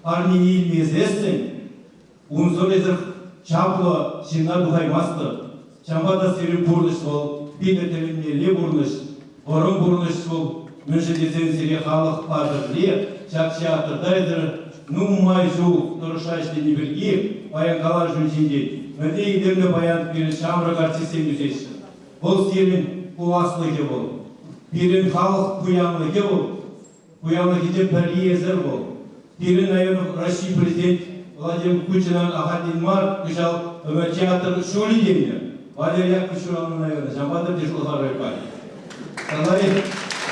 парнене илмесессӗн унсӑр эсӗр чаплӑ ҫынна тухаймастӑр. Ҫавӑнпа та сирӗн пурнӑҫ вӑл питӗ тӗлӗнмелле пурнӑҫ, вӑрӑм пурнӑҫ вӑл. Мӗншӗн тесен сире халӑхпа пӗрле ҫак театрта эсӗр нумай ҫул тӑрӑшса ӗҫлени пирки паян калаҫу ҫинчен мӗнле илемлӗ паян пирӗн ҫамрӑк артистсем ӳсеҫҫӗ. Вӑл сирӗн пуласлӑхӗ вӑл. Пирӗн халӑх пуянлӑхӗ вӑл. Пуянлӑхӗнче пӗри эсӗр вӑл. Пирӗн район Раҫҫей Президент Владимир Путинӑн ахальтен мар кӑҫал театр ҫулӗ тенӗ. Валерий Яковлевич ҫуралнӑ района ҫавӑнпа та шухӑшларӗ пай. Тата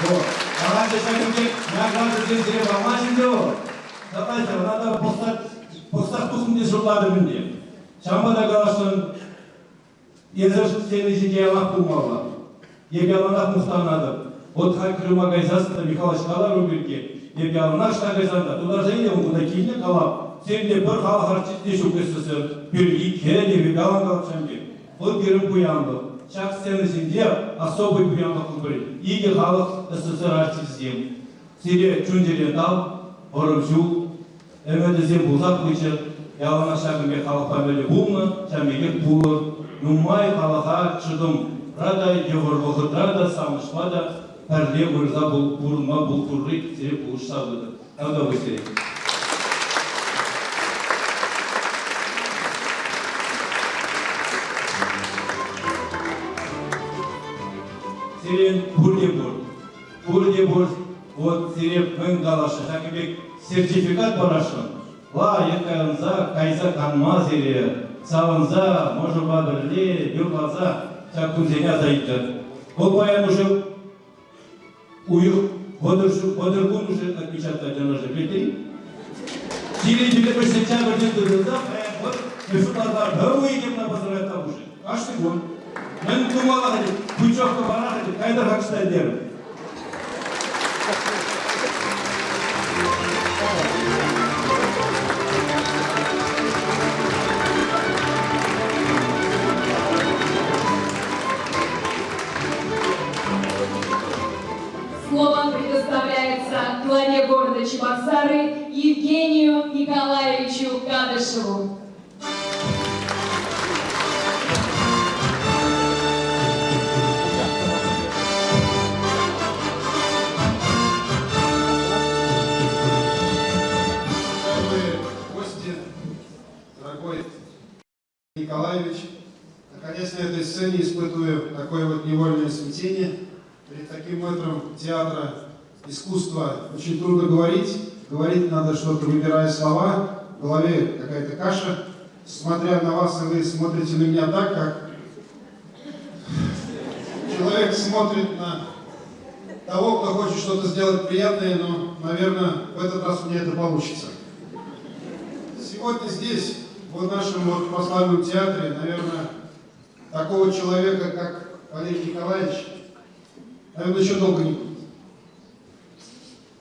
вот. Давайте ҫакӑн пек наградӑсем сире памасть ӗнтӗ вӑл. Давайте, ӑна та пӑхсах тухнӑ те шутлатӑп ӗнтӗ. Ҫавӑнпа та каласшӑн, Эсӗ сцена ҫинче яланах пулмалла. Эп яланах мухтанатӑп. Вот халь Крыма кайсассӑн та Михалыч калару пирки. Эп яланах ӑҫта кайсан та тутарса иле ун кунта килнӗ калап. Сирӗн те пӗр халӑх артисти ҫук СССР пирки кӗтӗ эп ялан калап пек. Вӑл пирӗн пуянлӑх. Ҫак сцена ҫинче особый пуянлӑх пуль. Икӗ халӑх СССР артисчӗсем. Сире чун-чӗре тав, вӑрӑм ҫул, Ӗмӗтӗсем пулсах пычӗ. Яланах ҫакӑн пек халӑхпа меллӗ пулнӑ, ҫавӑн пекех пулӑр. Нумай халӑха чӑтӑмра та, йывӑр вӑхӑтра та, савӑнӑҫпа та пӗрле вырса пурӑнма пултурри сире пулӑшса пытӑр. Тавтапуҫ сире. Сирӗн пурте пур. Пурте пур. Вот сире мӗн каласшӑн, ҫакӑн пек сертификат парасшӑн. Лайӑх кайӑнса, кайса канма сире, савӑнса, мӑшӑрпа пӗрле юрласа ҫак кунсене аса илтӗр. Вӑл паян уже уйӑх 30 кун уже отпечатать ӑна пӗлтӗр-и? Сире 25 сентябрьтен тытӑнса паян вот шутласа пӗр уйӑх на поздравлять там уже. Кашни кун. Мӗн тумалла путевка парах кайтӑр хакста терӗм. Слово предоставляется главе города Чебоксары Евгению Николаевичу Кадышеву. Уважаемые гости, дорогой Николаевич, наконец на этой сцене испытываю такое вот невольное смятение. Перед таким мэтром театра, искусства очень трудно говорить. Говорить надо что-то, выбирая слова. В голове какая-то каша. Смотря на вас, и вы смотрите на меня так, как человек смотрит на того, кто хочет что-то сделать приятное, но, наверное, в этот раз у меня это получится. Сегодня здесь, в нашем вот прославленном театре, наверное, такого человека, как Валерий Николаевич, наверное, еще долго не будет.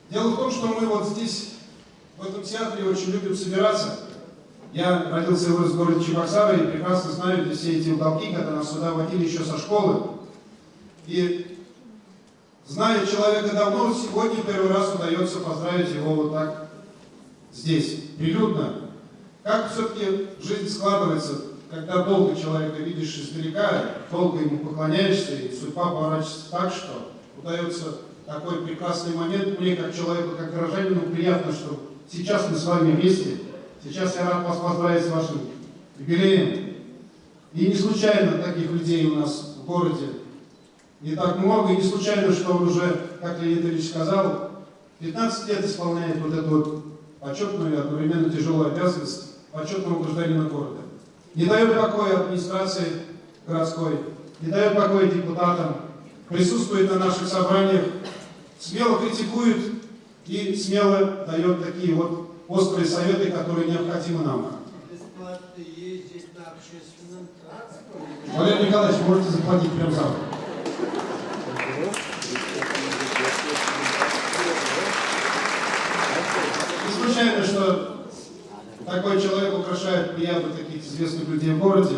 Дело в том, что мы вот здесь, в этом театре, очень любим собираться. Я родился и вырос в городе Чебоксары и прекрасно знаю все эти уголки, когда нас сюда водили еще со школы. И зная человека давно, сегодня первый раз удается поздравить его вот так здесь, прилюдно. Как все-таки жизнь складывается, когда долго человека видишь издалека, долго ему поклоняешься, и судьба поворачивается так, что удается такой прекрасный момент. Мне, как человеку, как горожанину, приятно, что сейчас мы с вами вместе. Сейчас я рад вас поздравить с вашим юбилеем. И не случайно таких людей у нас в городе не так много, и не случайно, что он уже, как Леонид Ильич сказал, 15 лет исполняет вот эту вот почетную и одновременно тяжелую обязанность почетного гражданина города. Не дает покоя администрации городской, не дает покоя депутатам, присутствует на наших собраниях, смело критикует и смело дает такие вот острые советы, которые необходимы нам. Бесплатно ездить на общественном транспорте. Валерий Николаевич, можете заплатить прямо завтра. Не случайно, что такой человек украшает плеяду таких известных людей в городе.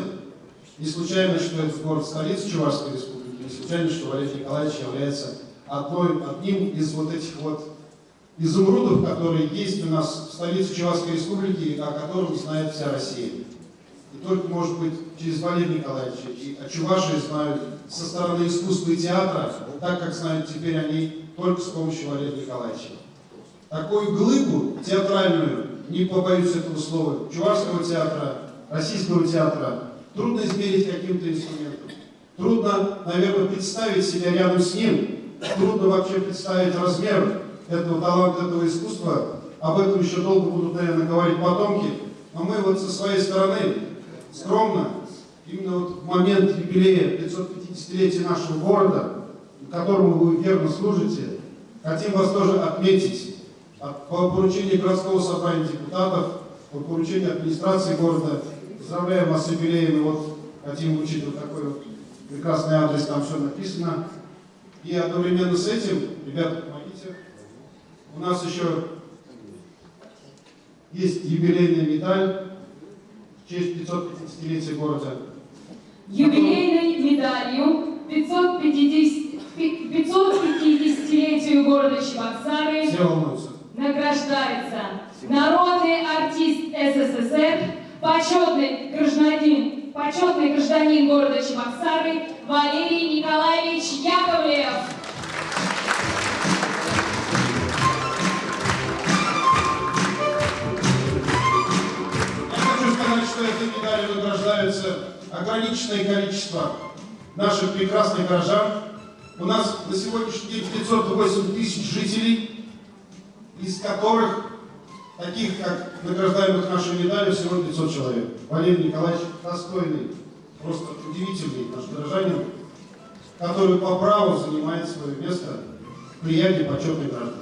Не случайно, что это город столица Чувашской Республики. Не случайно, что Валерий Николаевич является одним из вот этих вот изумрудов, которые есть у нас в столице Чувашской Республики, о котором знает вся Россия. И только, может быть, через Валерия Николаевича и о Чувашии знают со стороны искусства и театра, так как знают теперь они только с помощью Валерия Николаевича. Такую глыбу театральную, не побоюсь этого слова, Чувашского театра, Российского театра, трудно измерить каким-то инструментом. Трудно, наверное, представить себя рядом с ним, трудно вообще представить размер этого таланта, этого искусства. Об этом еще долго будут, наверное, говорить потомки. Но мы вот со своей стороны скромно, именно вот в момент юбилея 550-летия нашего города, которому вы верно служите, хотим вас тоже отметить. По поручению городского собрания депутатов, по поручению администрации города, поздравляем вас с юбилеем, и вот хотим вручить вот такой вот прекрасный адрес, там все написано. И одновременно с этим, ребята, помогите, у нас еще есть юбилейная медаль в честь 550-летия города. Юбилейной медалью 550-летию города Чебоксары Все волнуются. награждается народный артист СССР, почетный гражданин города Чебоксары Валерий Николаевич Яковлев. Я хочу сказать, что этой медалью награждаются ограниченное количество наших прекрасных горожан. У нас на сегодняшний день 508 тысяч жителей, из которых таких, как награждаемых нашей медалью, всего 500 человек. Валерий Николаевич достойный, просто удивительный наш горожанин, который по праву занимает свое место в плеяде почетных граждан.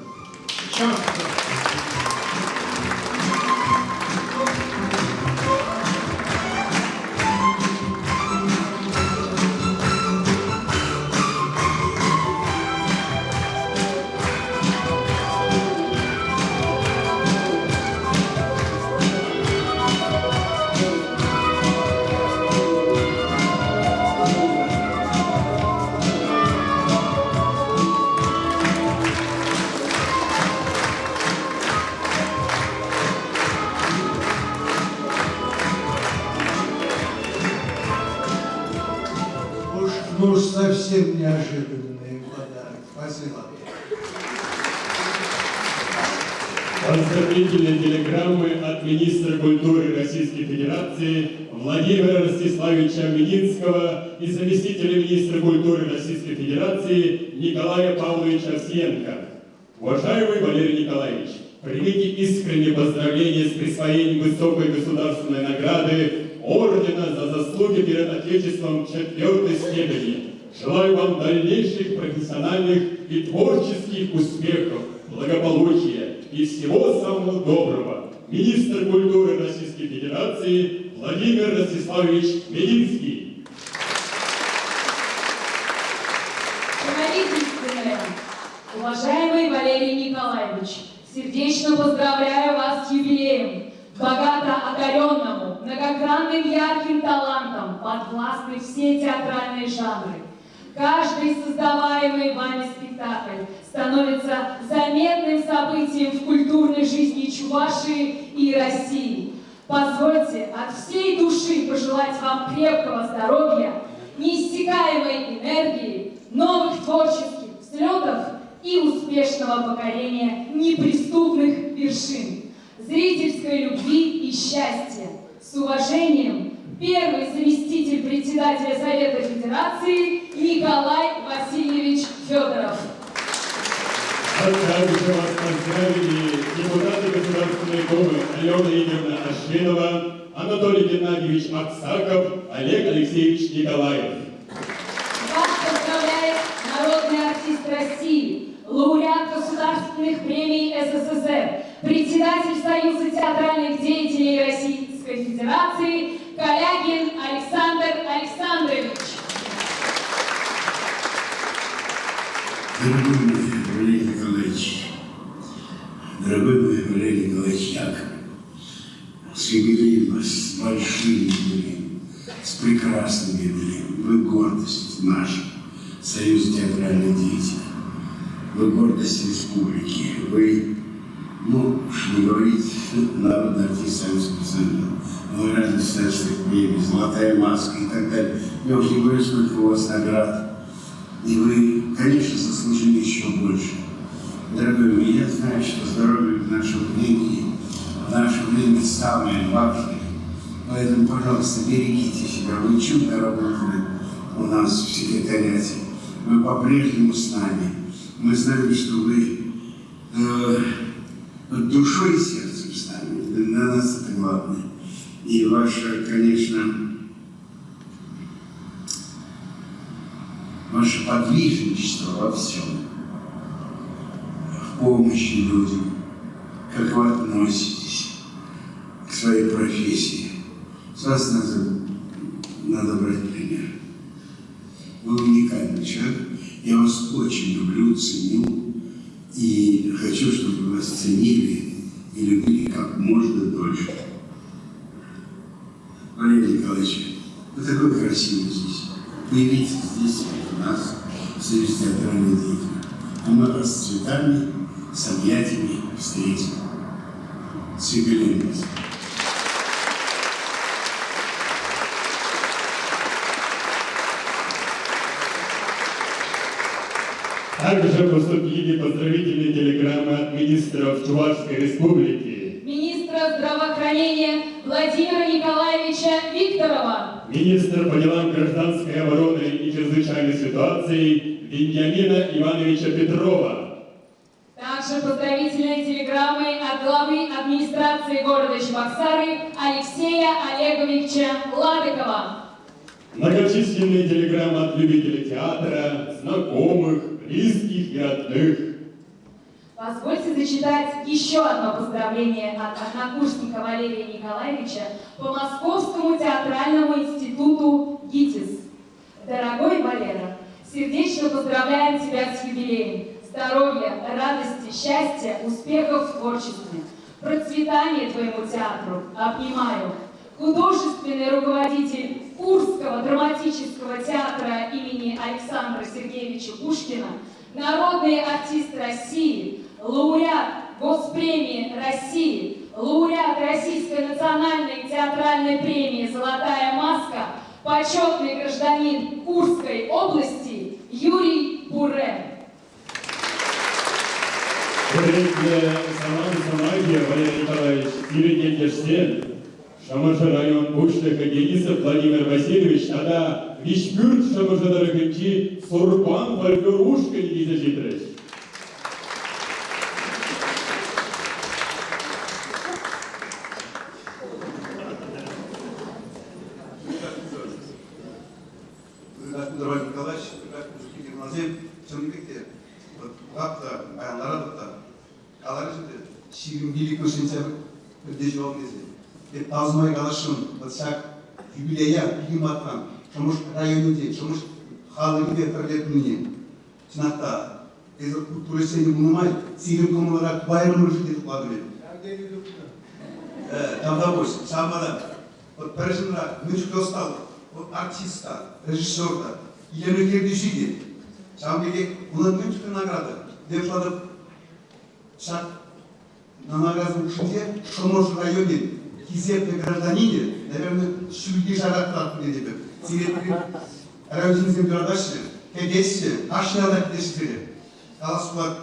Еще раз. Ну уж совсем неожиданный подарок. Спасибо. Поздравительные телеграммы от министра культуры Российской Федерации Владимира Ростиславовича Мединского и заместителя министра культуры Российской Федерации Николая Павловича Овсиенко. Уважаемый Валерий Николаевич, Примите искренние поздравления с присвоением высокой государственной награды Ордена за заслуги перед Отечеством четвертой степени. Желаю вам дальнейших профессиональных и творческих успехов, благополучия и всего самого доброго. Министр культуры Российской Федерации Владимир Ростиславович Мединский. Правительственная. Уважаемый Валерий Николаевич, сердечно поздравляю вас с юбилеем. Богато одаренному, многогранным ярким талантом подвластны все театральные жанры. Каждый создаваемый вами спектакль становится заметным событием в культурной жизни Чувашии и России. Позвольте от всей души пожелать вам крепкого здоровья, неиссякаемой энергии, новых творческих взлетов и успешного покорения неприступных вершин, зрительской любви и счастья. С уважением, первый заместитель председателя Совета Федерации Николай Васильевич Федоров. А также вас поздравили депутаты Государственной Думы Алена Игоревна Ашинова, Анатолий Геннадьевич Аксаков, Олег Алексеевич Николаев. Вас поздравляет народный артист России, лауреат государственных премий СССР, председатель Союза театральных деятелей Российской Федерации Калягин Александр Александрович. Дорогой мой Валерий Николаевич, дорогой мой Валерий Николаевич Яков, с юбилеем вас, с большим юбилеем, с прекрасным юбилеем. Вы гордость наша, Союз театральных деятелей. Вы гордость республики. Вы, ну, уж не говорить, народный артист Союза Союза, лауреат государственных премий, золотая маска и так далее. Я уж не говорю, сколько у вас наград. И вы, конечно, заслужили еще больше. Дорогой мой, я знаю, что здоровье в нашем времени, в наше время самое важное. Поэтому, пожалуйста, берегите себя. Вы чудно работали у нас в секретариате. Вы по-прежнему с нами. Мы знаем, что вы душой и сердцем с нами. Для нас это главное. И ваше, конечно, ваше подвижничество во всем, в помощи людям, как вы относитесь к своей профессии. С вас надо брать пример. Вы уникальный человек. Я вас очень люблю, ценю и хочу, чтобы вас ценили и любили как можно дольше. Валерий Николаевич, вы такой красивый здесь. Появитесь здесь у нас, в Союзе театральных деятелей. А мы вас с цветами, с объятиями встретим. С юбилеем вас. Также поступили поздравительные телеграммы от министров Чувашской Республики. Министра здравоохранения Владимира Николаевича Викторова. Министра по делам гражданской обороны и чрезвычайной ситуации Вениамина Ивановича Петрова. Также поздравительные телеграммы от главы администрации города Чебоксары Алексея Олеговича Ладыкова. Многочисленные телеграммы от любителей театра, знакомых, близких и родных. Позвольте зачитать еще одно поздравление от однокурсника Валерия Николаевича по Московскому театральному институту ГИТИС. Дорогой Валера, сердечно поздравляем тебя с юбилеем. Здоровья, радости, счастья, успехов в творчестве. Процветания твоему театру. Обнимаю. Художественный руководитель Курского драматического театра имени Александра Сергеевича Пушкина, народный артист России, лауреат Госпремии России, лауреат Российской национальной театральной премии «Золотая маска», почетный гражданин Курской области Юрий Буре. Хӗрӗхлӗ салам сӑмахӗ, Валерий Николаевич, сирӗн ентешсем, Шӑмӑршӑ район пуҫлӑхӗ Денисов Владимир Васильевич тата Виҫпӳрт Шӑмӑршӑ тӑрӑхӗнчи Сурпан фольклор ушкӑнӗ килсе ҫитрӗҫ. Прекрасный Валерий Николаевич, прекрасный хӑнасем, чӑннипех те пӑхап та, паян ларатӑп та. Каларӗҫ ӗнтӗ, 25-мӗш сентябрьте ҫуралнӑ тесе. Эп тав сӑмахӗ каласшӑн, вот ҫак юбилея питӗ матран Шӑмӑш районӗнче Шӑмӑш халӑхӗпе пӗрле тунине. Чӑнах та, эсӗ культура ӗҫченӗ пулнӑ май сирӗн кӑмӑлӑра тупаймӑр-ши те шутлатӑп эп. Тавтапуҫ. Ҫавӑнпа та вот пӗр ҫынра мӗн чухлӗ ӑсталӑх, вот артист та, режиссер та, илемлӗх ертӳҫи те. Ҫавӑн пекех унӑн мӗн чухлӗ награда. Эп шутлатӑп, ҫак наградӑсем хушшинче Шӑмӑршӑ районӗн хисеплӗ гражданинӗ, наверное, ҫӳлти шайра тӑратнӑ тетӗп. Сире район ҫыннисем юратаҫҫӗ, кӗтеҫҫӗ, кашни ялта кӗтеҫҫӗ сире. Калас пулать,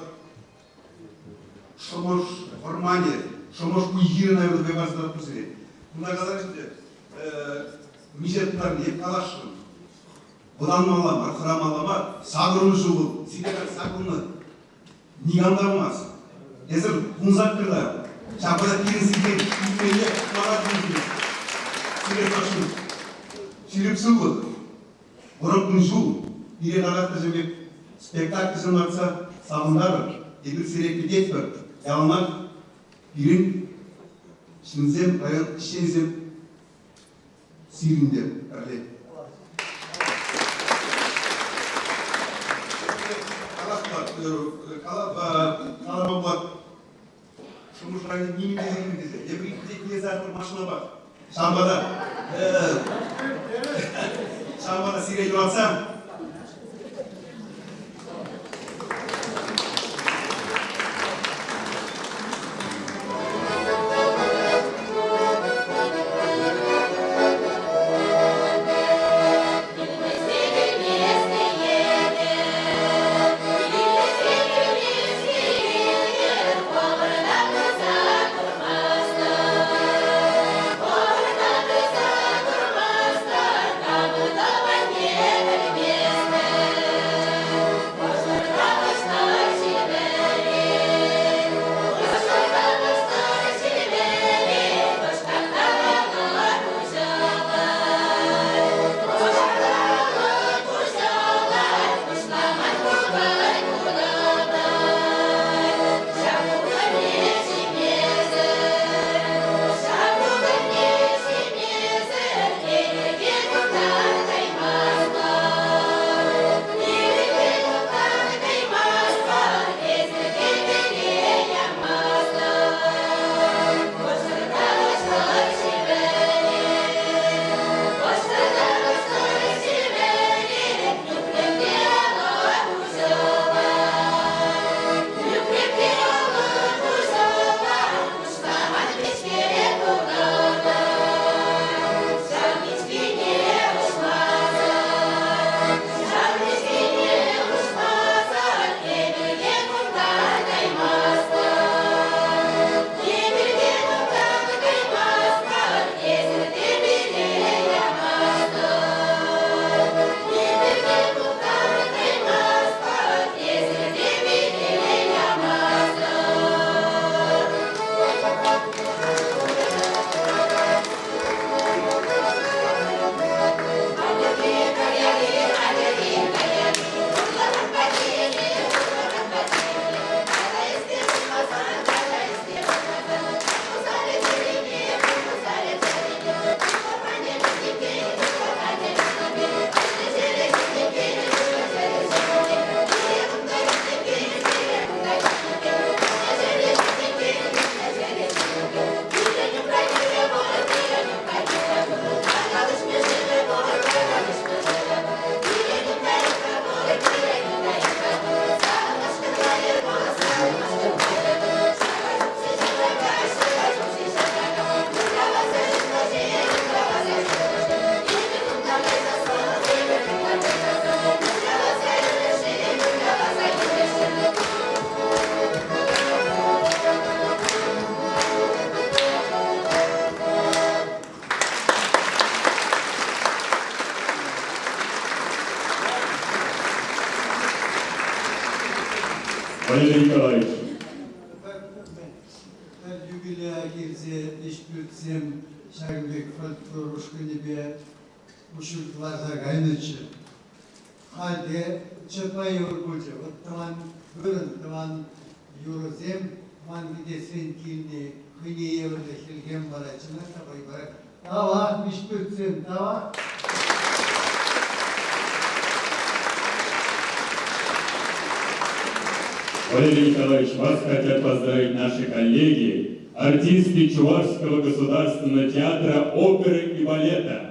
Шӑмӑш вӑрманӗ, Шӑмӑш уй-хирӗ, наверное, вӑй парса тӑратпӑр сире. Кунта каларӗҫ ӗнтӗ, миҫе тутарни, эп каласшӑн. Вӑтанмалла мар, хӑрамалла мар, сакӑрӑн ҫул, сире саккунлӑ никам та памасть. Эсир 18-та, ҫавӑнпа та пирӗн сиртен илмелле ытларах илмелле. Сире тӑрӑшни, ҫирӗп сывлӑх, вӑрӑм кун-ҫул, пире татах та пек спектакльсем лартса савӑнтарӑр. Эпир сире кӗтетпӗр. Яланах пирӗн ҫынсем, район ӗҫченӗсем сирӗнпе пӗрле. Калама пулать, Шӑмӑршӑ районӗ нимӗн те сирӗн тесе. Эпир иккӗ килсе машинапа. Ҫавӑнпа та ҫавӑнпа та сире юратса Валерий Николаевич. Пӗр юбилея килсе ӗҫпӳртсем ҫакӑн пек фольклор ушкӑнӗпе учет кӑларса кайнӑччӗ. Халь те чӑтма йывӑр пулчӗ. Вӑт тӑван вырӑн, тӑван юрӑсем ман кӗтесрен килни хӑйне евӗрлӗ хӗлхем парать. Чӑнах та вӑй парать. Тавах, Виҫпӳртсем, тавах! Валерий Николаевич, вас хотят поздравить наши коллеги, артисты Чувашского государственного театра оперы и балета.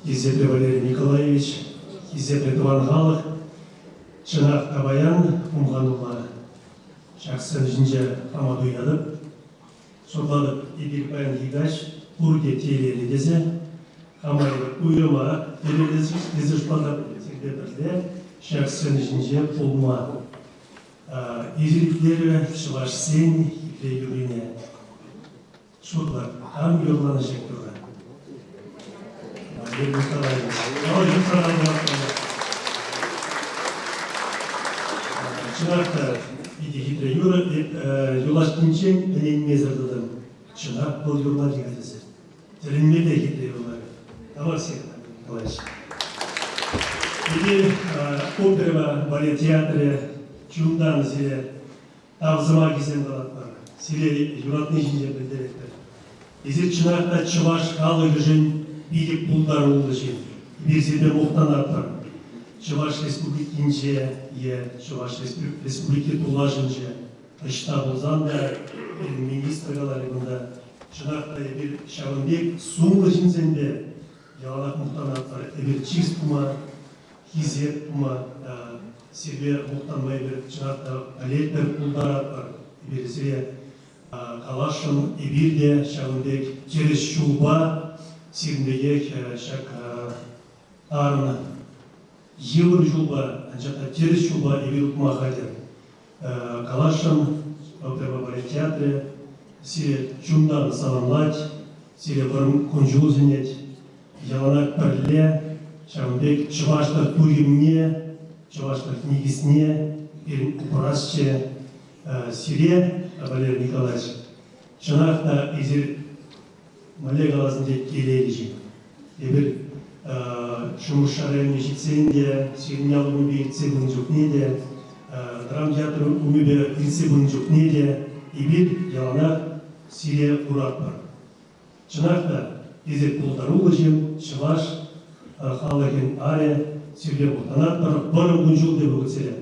Хисеплӗ Валерий Николаевич, хисеплӗ тӑван халӑх, чӑнах та паян хумхануллӑ ҫак сцена ҫинче хама туятӑп. Шутлатӑп, эпир паянхи каҫ пурте телейлӗ тесе, хама уйрӑмах телейлӗ тесе шутлатӑп. Сирпе пӗрле ҫак сцена ҫинче пулма ирӗклерӗ чӑвашсен хитре юррине. Шутлӑр, кам юрланӑ ҫак юрра? Валерий Николаевич. Чӑнах та, питӗ хитре юрӑ. Эп юлашкинчен ӗненмесӗр тӑтӑм. Чӑнах вӑл юрлать-ха тесе. Тӗлӗнмелле хитре юрларӗ. Тавах сире, Николаевич. Эпир оперӑпа балет театрӗ чунтан сире тав сӑмахӗсем калатпӑр, сире юратни ҫинчен пӗлтеретпӗр. Эсир чӑнах та чӑваш халӑхӗшӗн питӗ пултаруллӑ ҫын. Эпир сирпе мухтанатпӑр. Чӑваш Республикинче е Чӑваш Республики тулашӗнче ӑҫта пулсан та пирӗн министр каларӗ кунта, чӑнах та эпир ҫавӑн пек сумлӑ ҫынсемпе яланах мухтанатпӑр. Эпир чыс тума, хисеп тума, сирпе мухтанма эпир чӑнах та пӗлетпӗр, пултаратпӑр. Эпир сире каласшӑн, эпир те ҫавӑн пек тӗрӗс ҫулпа сирӗн пекех ҫак тарӑн йывӑр ҫулпа, анчах та тӗрӗс ҫулпа эпир утма хатӗр. Каласшӑн. оперӑпа балет театрӗ сире чунтан саламлать, сире вӑрӑм кун-ҫул сӗнет. Яланах пӗрле ҫавӑн пек чӑвашлӑх туйӑмне, чӑвашлӑх никӗсне пирӗн упрасчӗ. Сире, Валерий Николаевич, чӑнах та эсир мӗнле калас ӗнтӗ, телейлӗ ҫын. Эпир Шӑмӑршӑ районне ҫитсен те, сирӗн ял умӗпе иртсе пынӑ чухне те, драмтеатр умӗпе иртсе пынӑ чухне те эпир яланах сире куратпӑр. Чӑнах та, эсир пултаруллӑ ҫын, чӑваш халӑхӗн арӗ, сирпе мухтанатпӑр, вӑрӑм кун-ҫул те пулать сире.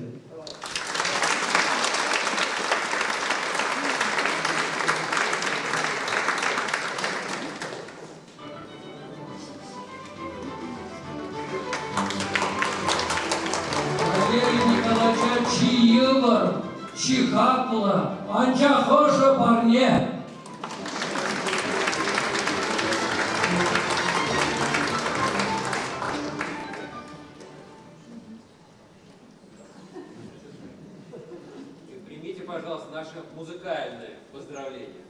Валерий Николаевича чи йывӑр, чи хаклӑ, анчах ӑшӑ парне. Примите, пожалуйста, наше музыкальное поздравление.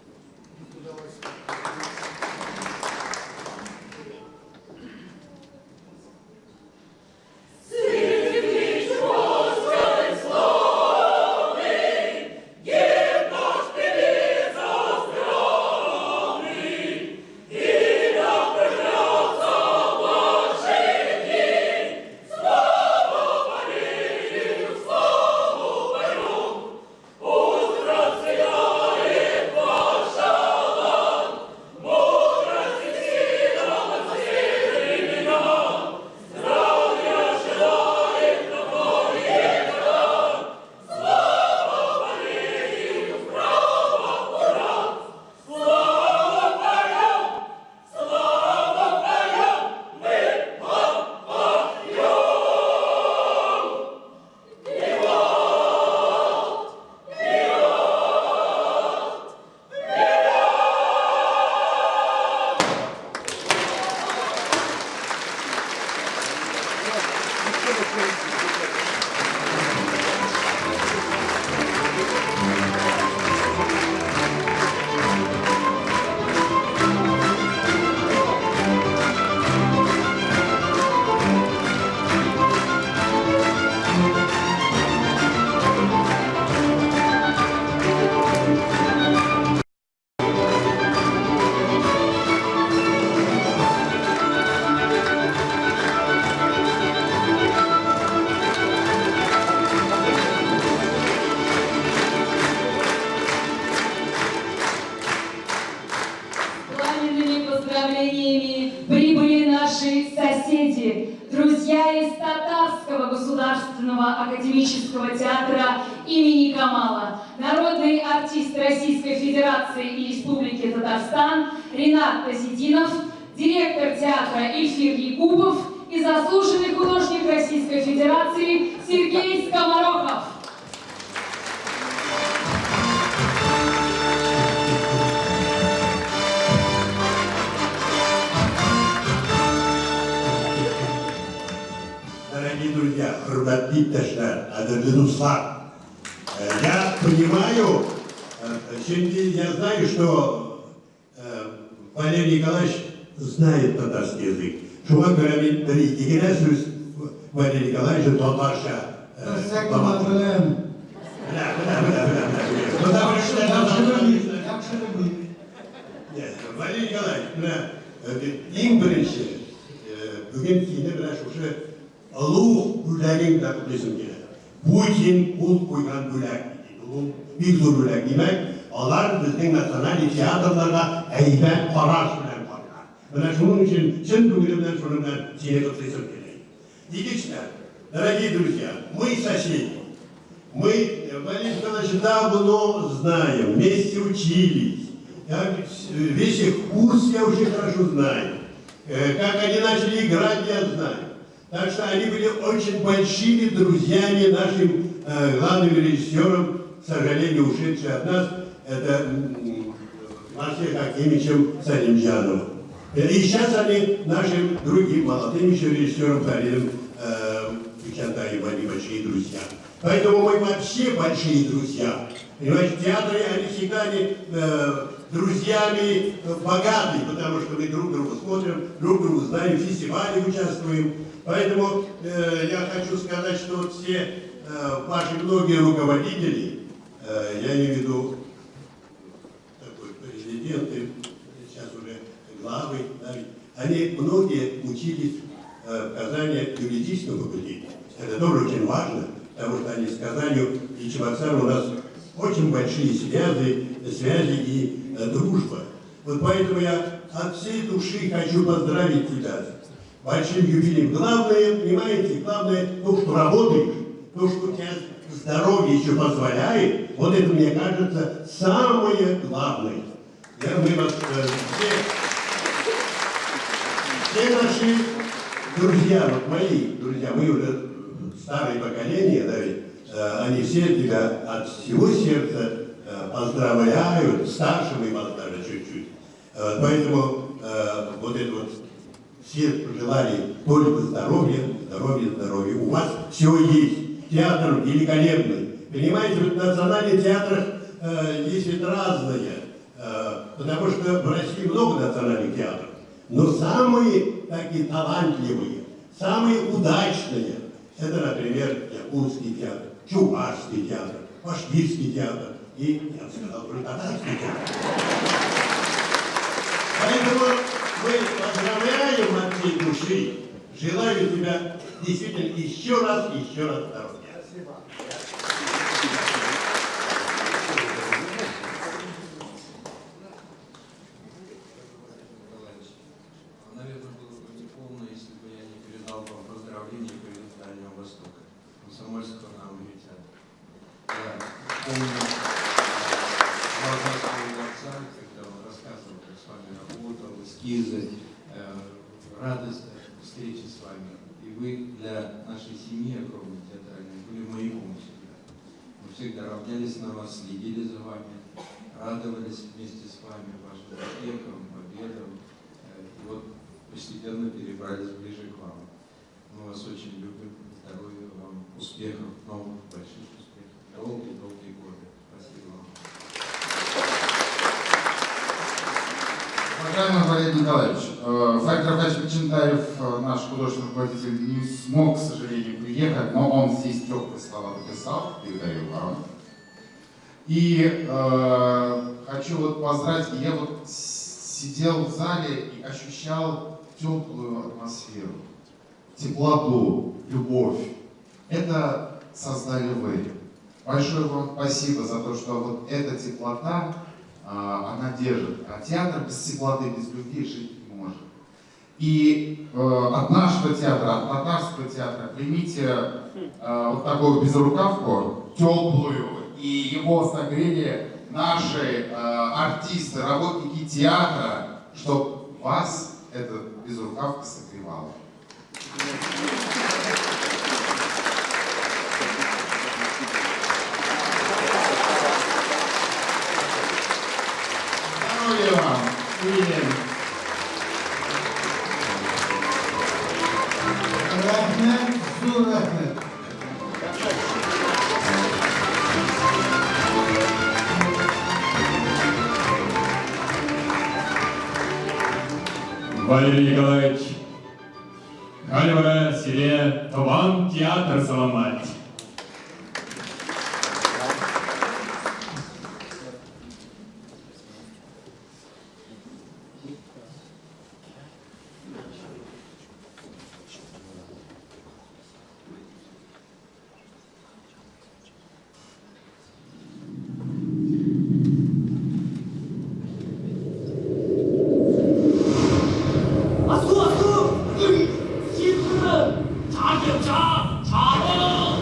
Пламенными поздравлениями прибыли наши соседи, друзья из Татарского государственного академического театра имени Камала, народный артист Российской Федерации и Республики Татарстан Ринат Тазетдинов, директор театра Эльфир Якупов и заслуженный художник Российской Федерации Сергей Скоморохов. Дорогие друзья, хөрмәтле иптәшләр, кадерле дуслар, я понимаю, чөнки я знаю, что Валерий Николаевич знает татарский язык. Шуңа күрә мин бер-ике генә сүз Валерий Николаевич татарча Белсәк кенә беләм. Менә, менә, менә, менә, менә. Потому что Яхшы белмим. Валерий Николаевич, менә иң беренче бүген сине менә шушы олуг бүләгең белән котлыйсым килә. Путин кул куйган бүләк. Ул бик зур бүләк. Димәк, алар безнең националь театрларга әйбәт караш белән карыйлар. Менә шуның өчен чын күңелем белән шуның белән сине котлыйсым килә. Икенчедән, дорогие друзья, мы соседи. Мы Валерий Николаевич давно знаем, вместе учились. Весь их курс я очень хорошо знаю. Как они начали играть, я знаю. Так что они были очень большими друзьями нашим главным режиссером, к сожалению, ушедший от нас, это Марсель Хакимовичем Салимджановым. И сейчас они нашим другим молодым еще режиссером Фаридом Бикчантаевым, они большие друзья. Поэтому мы вообще большие друзья. Понимаете, театры, они всегда не, друзьями богаты, потому что мы друг друга смотрим, друг друга знаем, в фестивале участвуем. Поэтому я хочу сказать, что вот все ваши многие руководители, я имею в виду такой президенты, сейчас уже главы, да, ведь, они многие учились в Казани в юридическом факультете. Это тоже очень важно, потому что они с Казанью и Чебоксаром у нас очень большие связи, связи и дружба. Вот поэтому я от всей души хочу поздравить тебя с большим юбилеем. Главное, понимаете, главное то, что работаешь, то, что у тебя здоровье еще позволяет, вот это, мне кажется, самое главное. Я, мы вас, все наши друзья, вот мои друзья, мы уже старое поколение, да, ведь, они все тебя от всего сердца поздравляют, старше мы вас даже чуть-чуть. Поэтому вот это вот все пожелали только здоровья, здоровья, здоровья. У вас все есть. Театр великолепный. Понимаете, вот в национальных театрах есть ведь разное, потому что в России много национальных театров. Но самые такие талантливые, самые удачные, это, например, якутский театр, чувашский театр, башкирский театр и, я бы сказал, уже татарский театр. Поэтому мы поздравляем от всей души, желаю тебя действительно еще раз здоровья. Спасибо. Наверное, было бы неполно, если бы я не передал вам поздравления и привет Дальнего Востока, Комсомольского на Амуре театра. Я помню глаза своего отца, когда он рассказывал, как с вами работал, эскизы, радость от встречи с вами. И вы для нашей семьи огромной театральной были маяком всегда. Мы всегда равнялись на вас, следили за вами, радовались вместе с вами вашим успехам, победам. И вот постепенно перебрались ближе к вам. Мы вас очень любим. Здоровья вам, успехов, новых, больших успехов. Долгие-долгие годы. Спасибо вам. Уважаемый Валерий Николаевич, Фарид Рафкатович Бикчантаев, наш художественный руководитель, не смог, к сожалению, приехать, но он здесь теплые слова написал, передаю вам. И хочу вот поздравить, я вот сидел в зале и ощущал теплую атмосферу, теплоту, любовь. Это создали вы. Большое вам спасибо за то, что вот эта теплота, она держит. А театр без теплоты, без любви жить не может. И от нашего театра, от татарского театра примите вот такую безрукавку, теплую, и его согрели наши артисты, работники театра, чтоб вас эта безрукавка согревала. Здоровья вам! И... Рәхмәт, зур рәхмәт. Валерий Николаевич, халӗ вара сире тӑван театр саламлать. Асту, асту! Ҫыхрӑм! Чакӑр, чак, чарӑн!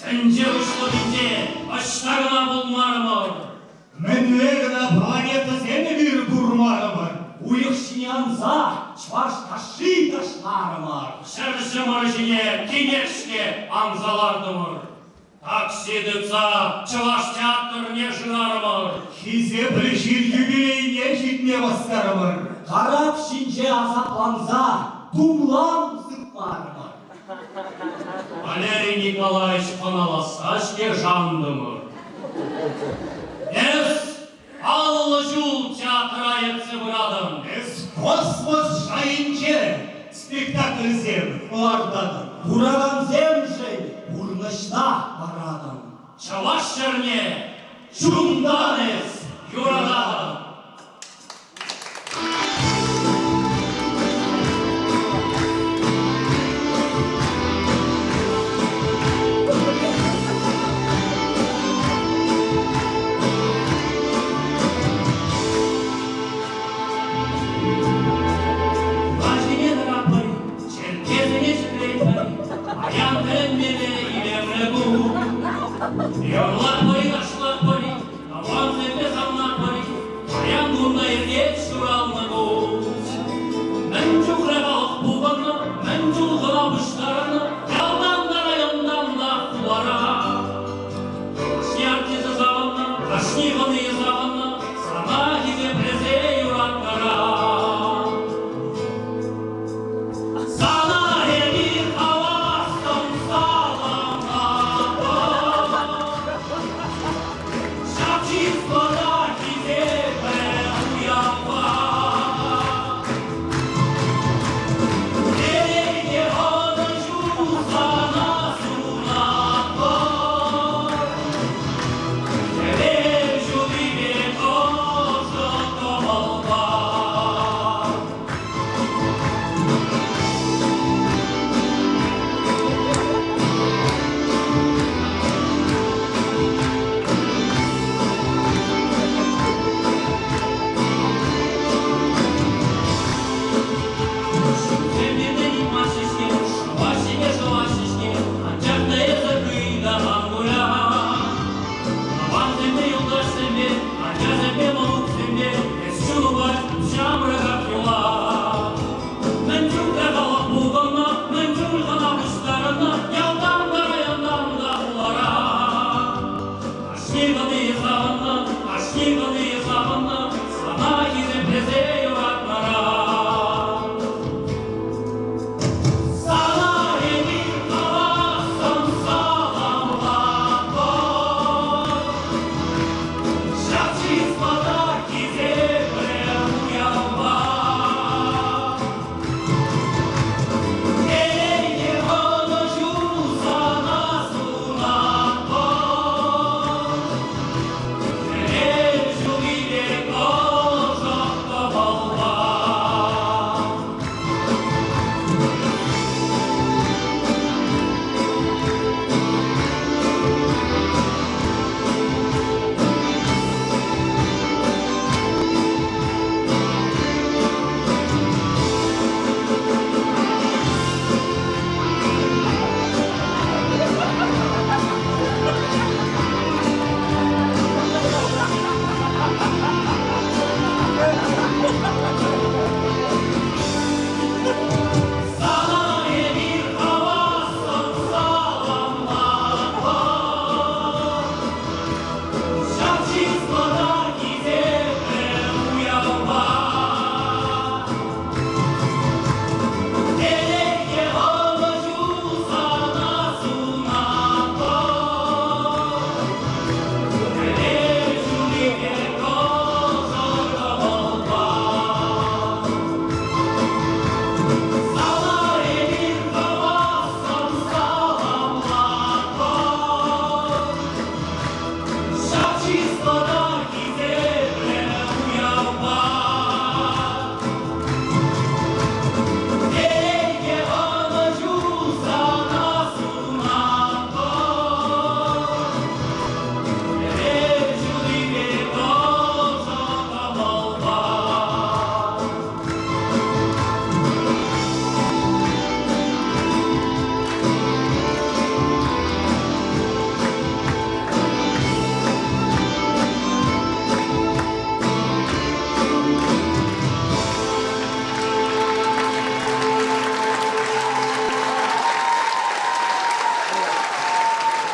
Тӗнче уҫлӑхӗнче ӑҫта кӑна пулмарӑмӑр. Мӗнле кӑна планетӑсем эпир курмарӑмӑр. Уйӑх ҫине анса чӑваш ташши ташларӑмӑр. Чӗр-чӑмӑр ҫине тинех-ҫке анса лартӑмӑр. Такси тытса чӑваш театрне шырарӑмӑр. Хисеплӗ ҫын юбилейне ҫитме васкарӑмӑр. Карап ҫинче асапланса тумлам сыпмарӑмӑр. Валерий Николаевич хӑналасса-ҫке шантӑмӑр. Эс 50 ҫул театра ертсе пыратӑн. Эс космос шайӗнче спектакльсем лартатӑн. Куракансемшӗн пурнӑҫна паратӑн. Чӑваш ҫӗрне чунтан эс юрататӑн. Лашине тӑратпӑр, черккесене ҫӗклетпӗр, паян тӗлӗнмелле илемлӗ кун. Юрлатпӑр-и, ташлатпӑр-и, тӑвансемпе савӑнатпӑр-и, паян кунта иртет ҫуралнӑ кун. Мӗн чухлӗ халӑх пухӑннӑ, мӗн чул хӑна пуҫтарӑннӑ, ялтан та, районтан та, хулара. Кашни артисчӗ савӑннӑ, кашни хӑнийӗ савӑннӑ, сана хисеплесе юратнӑран. Сана эпир хавассӑн саламлатпӑр. Ҫак чыслӑ та хисеплӗ уявпа.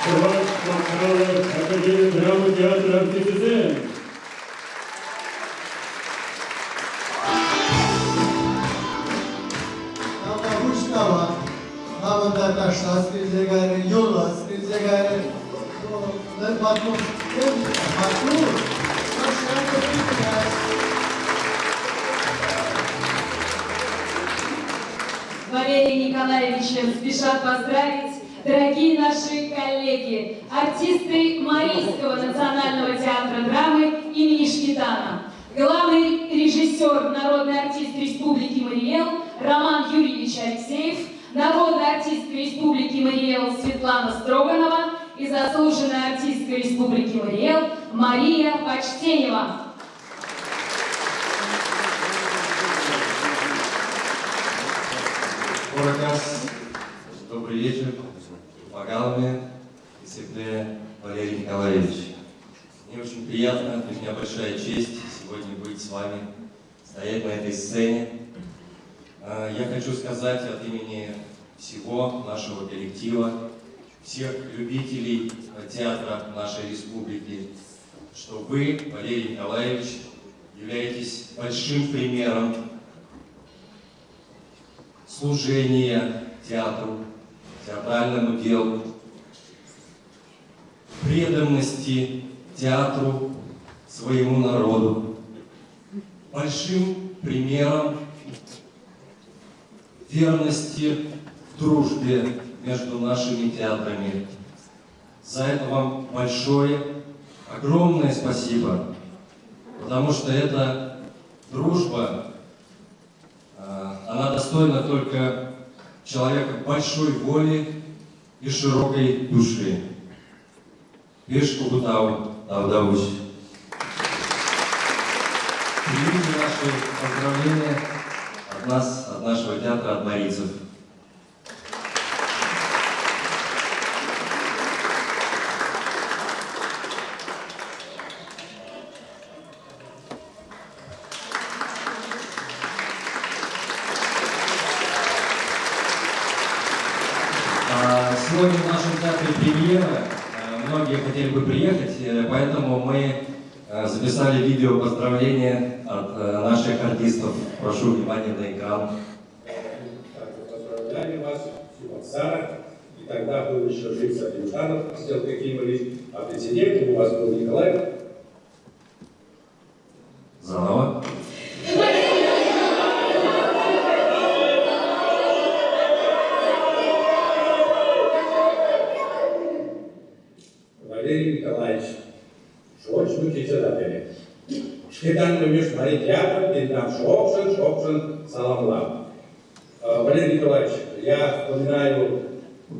Чӑваш патшалӑх академи драма театрӗ артисчӗсем! Тавтапуҫ тавах. Хамӑн та ташлас килсе кайрӗ, юрлас килсе кайрӗ. Маттур, маттур. Валерия Николаевича спешат поздравить дорогие наши коллеги, артисты Марийского национального театра драмы имени Шкитана, главный режиссер, народный артист Республики Марий Эл Роман Юрьевич Алексеев, народный артист Республики Марий Эл Светлана Строганова и заслуженная артистка Республики Марий Эл Мария Почтенева. Уракас, добрый вечер. Помогал Хисепле Валерий Николаевич. Мне очень приятно, для меня большая честь сегодня быть с вами, стоять на этой сцене. Я хочу сказать от имени всего нашего коллектива, всех любителей театра нашей республики, что вы, Валерий Николаевич, являетесь большим примером служения театру, театральному делу, преданности театру, своему народу, большим примером верности в дружбе между нашими театрами. За это вам большое, огромное спасибо, потому что эта дружба, она достойна только человека большой воли и широкой души. Пиш кугутау тавдавусь. Примите наши поздравления от нас, от нашего театра, от марийцев. Сегодня в нашем театре премьера. Многие хотели бы приехать, поэтому мы записали видео поздравления от наших артистов. Прошу внимания на экран. Поздравляли вас, Сара. И тогда был еще жив Сабинжанов, Марсел Какимович, а президентом у вас был Николай. Заново. Валерий Николаевич, шочну председателя. Шкетан меш Марий театр, нам шокшен, шокшен, саламла. Валерий Николаевич, я вспоминаю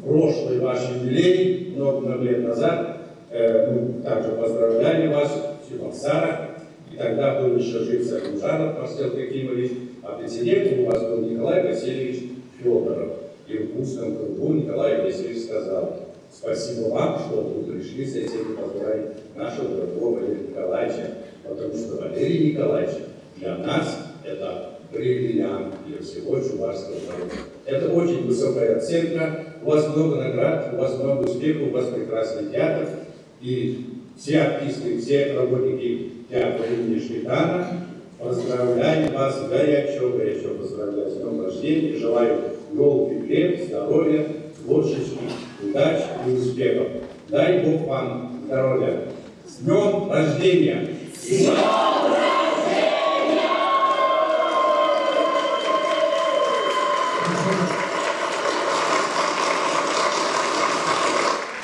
прошлый ваш юбилей, много-много лет назад. Мы также поздравляли вас, Сара. И тогда был еще жив Сахимжанов Марсел Какимович, а президентом у вас был Николай Васильевич Федоров. И в узком кругу Николай Васильевич сказал: спасибо вам, что вы пришли со всеми поздравить нашего дорогого Валерия Николаевича, потому что Валерий Николаевич для нас это бриллиант для всего чувашского народа. Это очень высокая оценка, у вас много наград, у вас много успехов, у вас прекрасный театр. И все артисты, все работники театра имени Шкитана поздравляю вас горячо, горячо поздравляю с днем рождения, желаю долгих лет, здоровья, творческих удач и успехов. Дай Бог вам здоровья. С днем рождения! С днем рождения!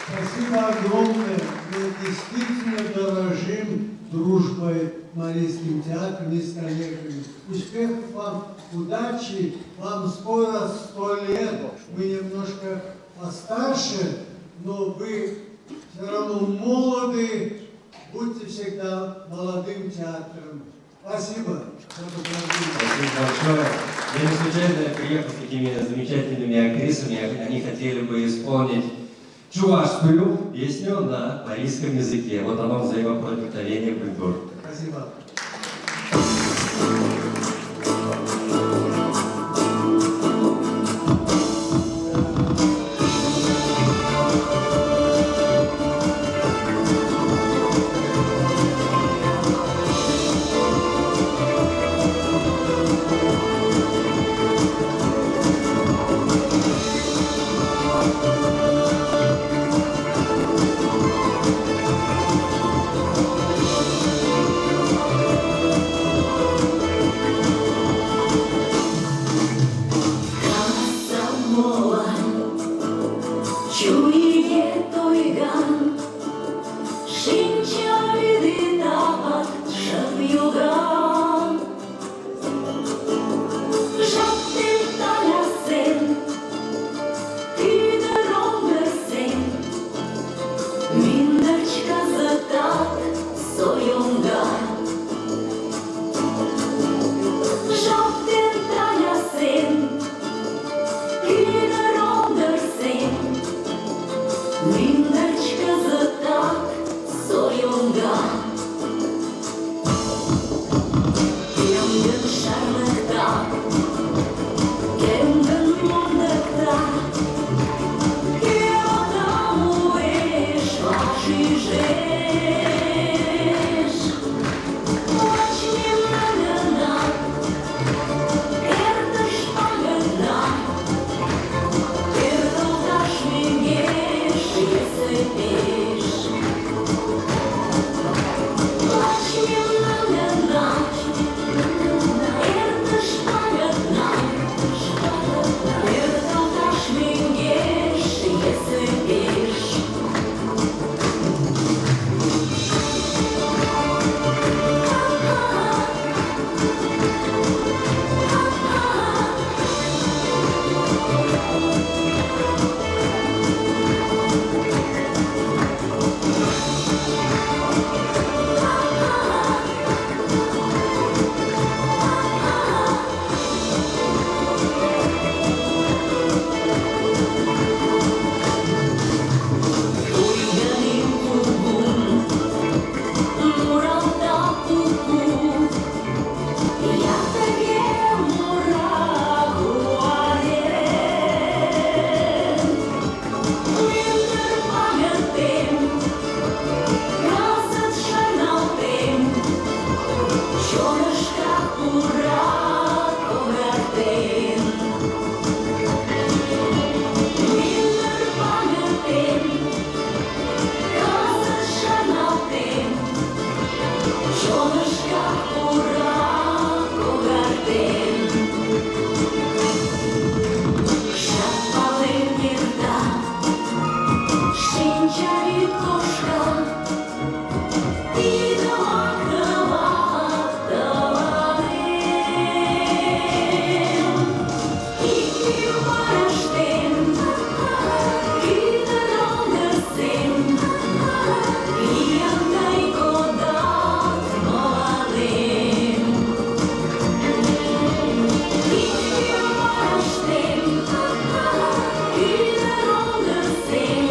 Спасибо огромное. Мы действительно дорожим дружбой Марийским театром и с коллегами. Успехов вам, удачи, вам скоро 100 лет. Мы немножко постарше, но вы все равно молоды. Будьте всегда молодым театром. Спасибо. Спасибо большое. Я не случайно приехал с такими замечательными актрисами. Они хотели бы исполнить чувашскую песню на марийском языке. Вот оно, взаимопроникновение культур. Спасибо. Йоган. Жап ден Таня сем, Кӱдыр оҥгыр сем, Мӱндырч кызытат со йоҥга. Жап ден Таня сем, Кӱдыр оҥгыр сем, Мӱндырч кызытат со йоҥга. Кӧм гын шарныкта, кӧм гын мондыкта, Кӧ отым уэш ваш ӱжеш. Лач мемнан гына эртыш пагытна, Пӧртылташ мӧҥгеш йӧсӧ пеш. Лач мемнан гына эртыш пагытна, Пӧртылташ мӧҥгеш йӧсӧ пеш. Туйгын кугун муралта куку, Я тыге мура куанен. Мӱндыр пагытем, кызыт шарналтем, Чонышкак пура когартен. Мӱндыр пагытем, кызыт шарналтем, Чонышкак пура когартен. Жап пален эрта, шинчавӱд кошка, Тидымак тылат тыланем. Ик ӱмбарыштем кӱдыр оҥгыр сем, Лийын тый кодат мыланем. Ик ӱмбарыштем кӱдыр оҥгыр сем,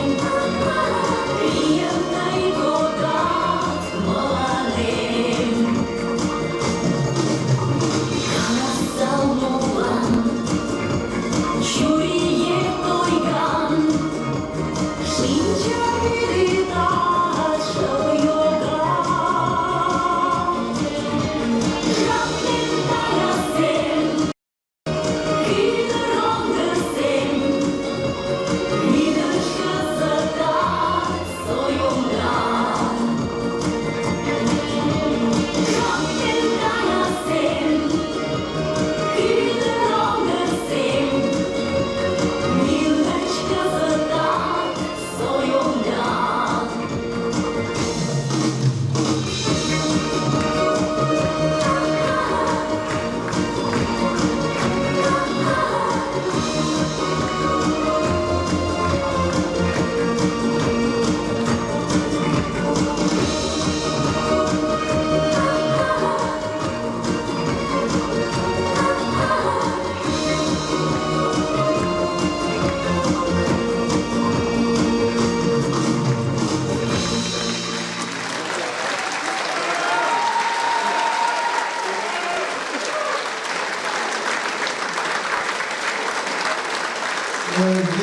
Лийын тый кодат мыланем. Каласал молан чуриет ойган, Шинчавӱдетат шып йога. Жап ден Таня сем, кӱдыр оҥгыр сем, Мӱндырч кызытат со йоҥга. Жап ден Таня сем, кӱдыр оҥгыр сем, Мӱндырч кызытат со йоҥга.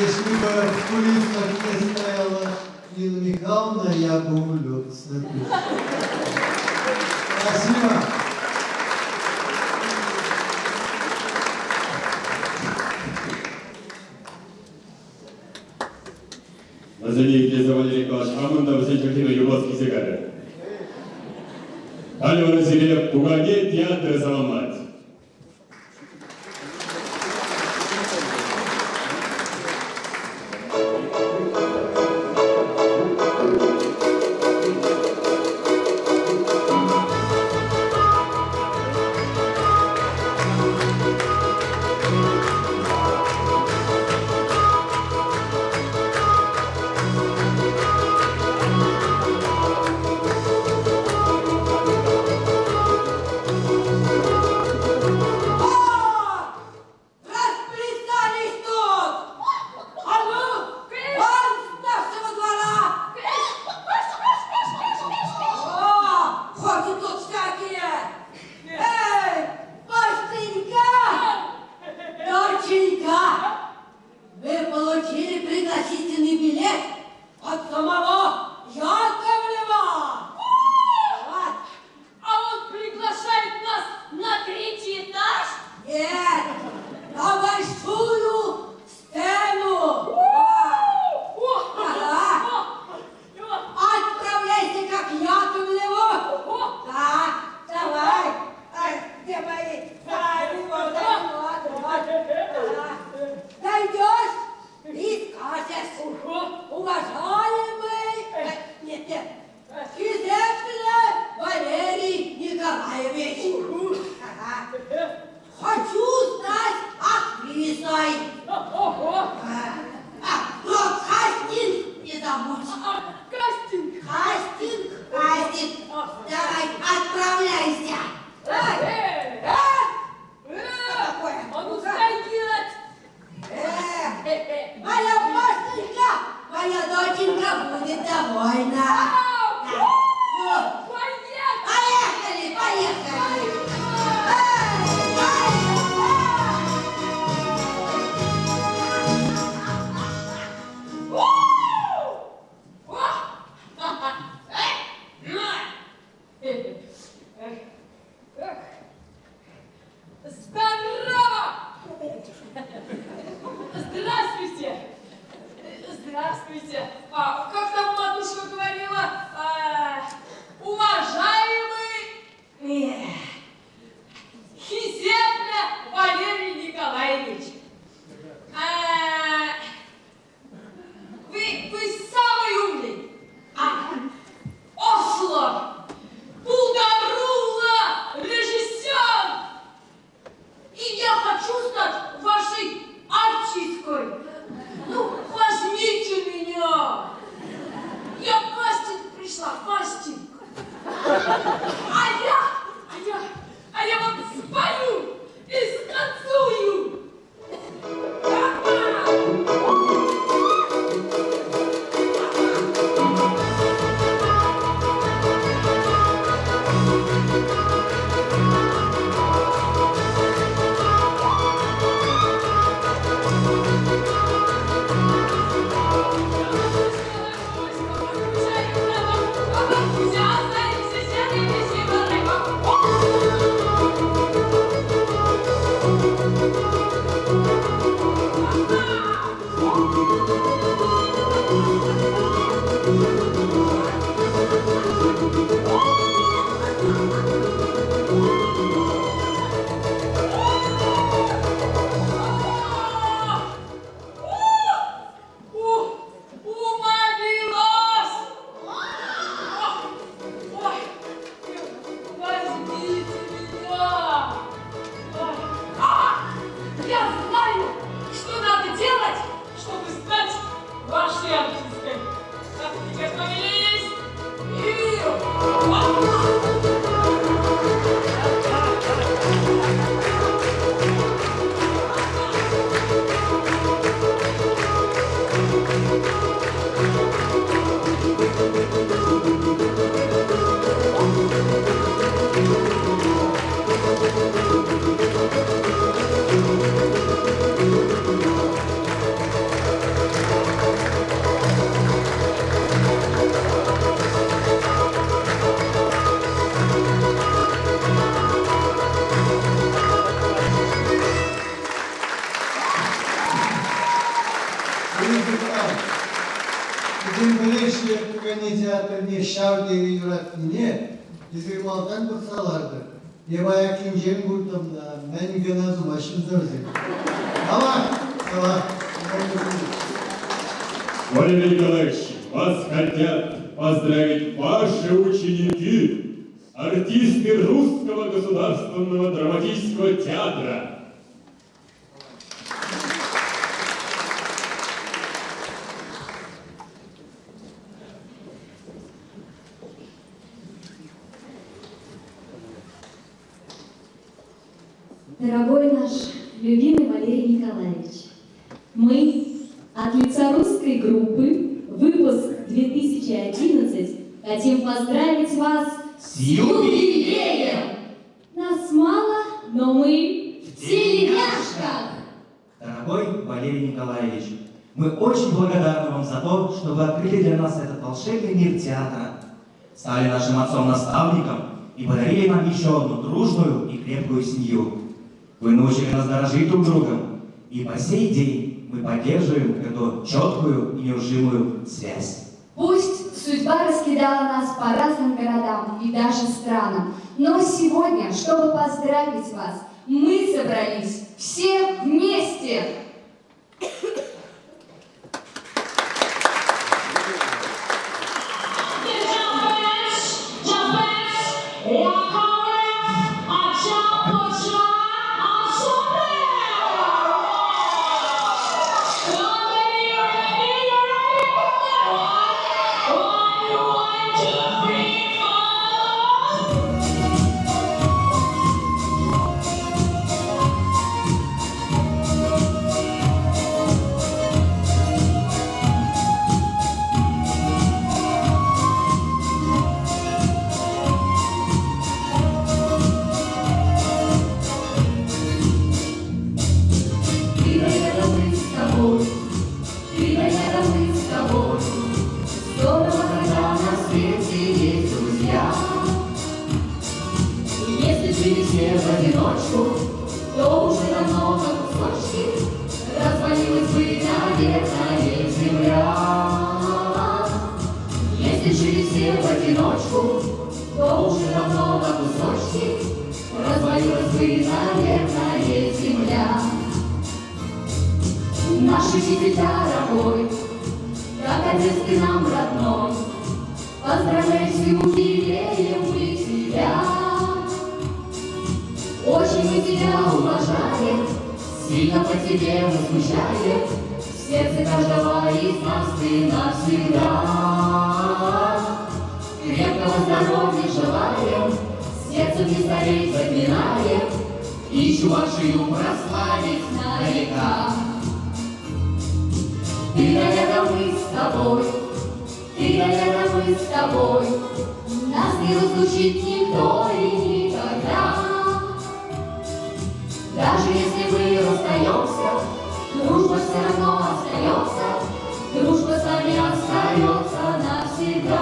Если бы в кулисах не стояла Нина Михайловна, я бы увлекся. Спасибо. Вӗсене итлесе Валерий Николаевич хамӑн та вӗсен чӗлхине юрлас килсе кайрӗ. Халӗ вара сире пукане театрӗ саламлать. тетенька будет довольна. Да. Ну, поехали, поехали. Здорово! Здравствуйте! Здравствуйте! А, как там матушка говорила? А, уважаемый Хисепле Валерий Николаевич! А, вы самый умный! А, Осло! Пулдарула! Режиссер! И я хочу стать вашей артисткой. Ну, возьмите меня. Я в кастинг пришла, кастинг. А я вам спою и станцую. Уморилась! Ой, возьмите меня! А, я знаю, что надо делать, чтобы стать вашей артисткой. Так, приготовились. И... Вӗсем пӗлеҫҫӗ пукане театрне ҫав тери юратнине, эсир малтан пӑхса лартӑр. Эп аяккинчен куртӑм та, мӗн кӑна тумаҫҫӗ вӗсем. Тавах, тавах. Валерий Николаевич, вас хотят поздравить ваши ученики, артисты Русского государственного драматического театра. Дорогой наш любимый Валерий Николаевич, мы от лица русской группы, выпуск 2011, хотим поздравить вас с юбилеем! Нас мало, но мы в тельняшках! Дорогой Валерий Николаевич, мы очень благодарны вам за то, что вы открыли для нас этот волшебный мир театра, стали нашим отцом-наставником и подарили нам еще одну дружную и крепкую семью. Вы научили нас дорожить друг другом, и по сей день мы поддерживаем эту четкую и нерушимую связь. Пусть судьба раскидала нас по разным городам и даже странам, но сегодня, чтобы поздравить вас, мы собрались все вместе. One, two, three, four. наверное, земля. Если жили все в одиночку, то уже давно на кусочки развалилась бы, наверное, земля. Наш учитель дорогой, как отец ты нам родной, поздравляем с юбилеем мы тебя. Очень мы тебя уважаем, сильно по тебе мы скучаем, в сердце каждого из нас ты навсегда. Крепкого здоровья желаем, сердцем не стареть заклинаем, и Чувашию прославить на века. Ты, наверное, мы с тобой, ты, наверное, мы с тобой, нас не разлучит никто и никогда. Даже если мы расстаемся, дружба все равно остается, дружба с нами остается навсегда.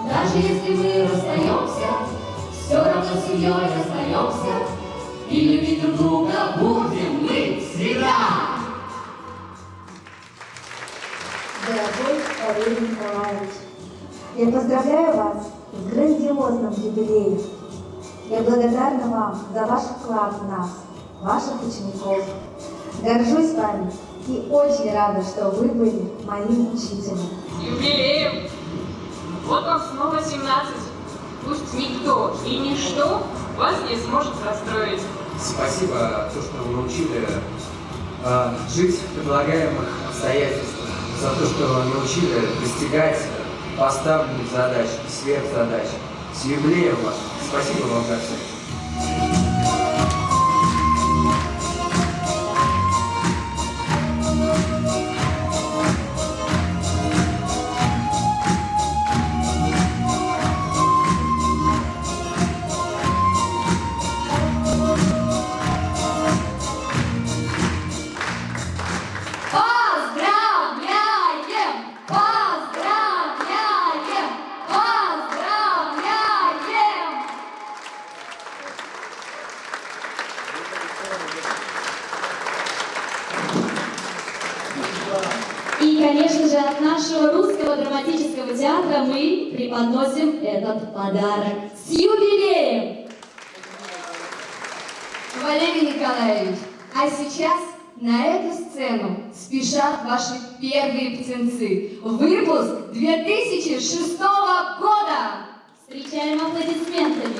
Даже если мы расстаемся, все равно семьей остаемся, и любить друг друга будем мы всегда. Дорогой Валерий Николаевич, я поздравляю вас с грандиозным юбилеем. Я благодарна вам за ваш вклад в нас, ваших учеников. Горжусь вами и очень рада, что вы были моим учителем. С юбилеем! Вот вам снова 17. Пусть никто и ничто вас не сможет расстроить. Спасибо, то, что вы научили жить в предлагаемых обстоятельствах, за то, что научили достигать поставленных задач и сверхзадач. С юбилеем вас! Спасибо вам за все. Поздравляем! Поздравляем! Поздравляем! И, конечно же, от нашего русского драматического театра мы преподносим этот подарок. С юбилеем! Валерий Николаевич, а сейчас на эту сцену спешат ваши первые птенцы. Выпуск 2006 года! Встречаем аплодисментами.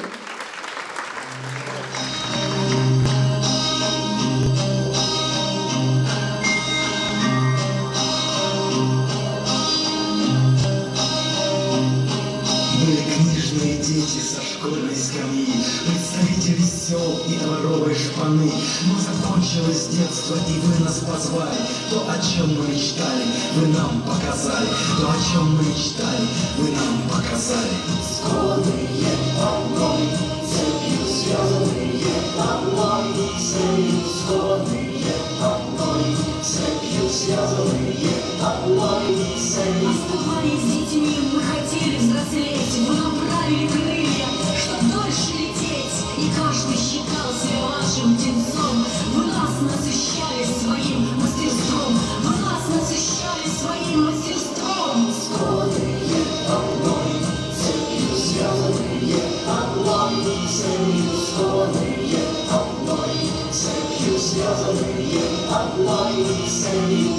Были книжные дети со школьной скамьи, представители сел и дворовой шпаны. Но закончилось детство, и вы нас позвали. То, о чем мы мечтали, вы нам показали. То, о чем мы мечтали, вы нам показали. Скованные одной цепью, связанные одной целью, скованные одной цепью, связанные одной целью. Оставаясь детьми, мы хотели взрослеть, вы нам правили крылья, чтоб дольше лететь. И каждый считал себя вашим птенцом. Вы нас насыщали своим мастерством, вы нас насыщали своим мастерством. Скованные одной цепью, связанные одной целью, скованные одной цепью, связанные одной целью.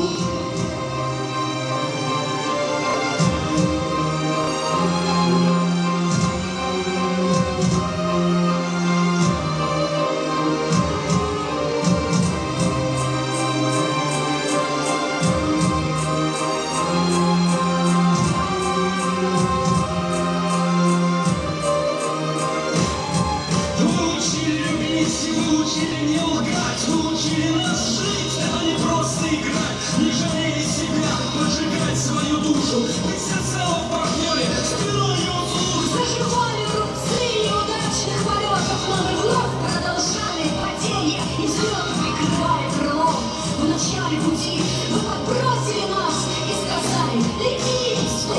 Вы учили любить, и вы учили не лгать, вы учили нас жить, а не просто играть. Не жалели себя, поджигать свою душу, быть всецело в партнере, спиной и услуг. Заживали рубцы неудачных полетов, но мы вновь продолжали падение и взлет прикрывая крылом. В начале пути вы подбросили нас и сказали: лети, лети,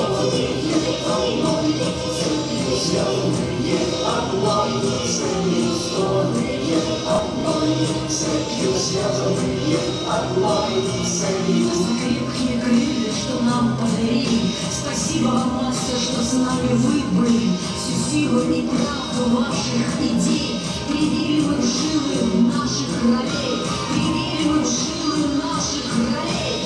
лети, лети. Связанные одной целью, скованные одной цепью, связанные одной цели. За крепкие крылья, что нам подарили. Спасибо вам, мастер, что с нами вы были. Всю силу и правду ваших идей привили мы в жилы наших ролей. Привили мы в жилы наших ролей.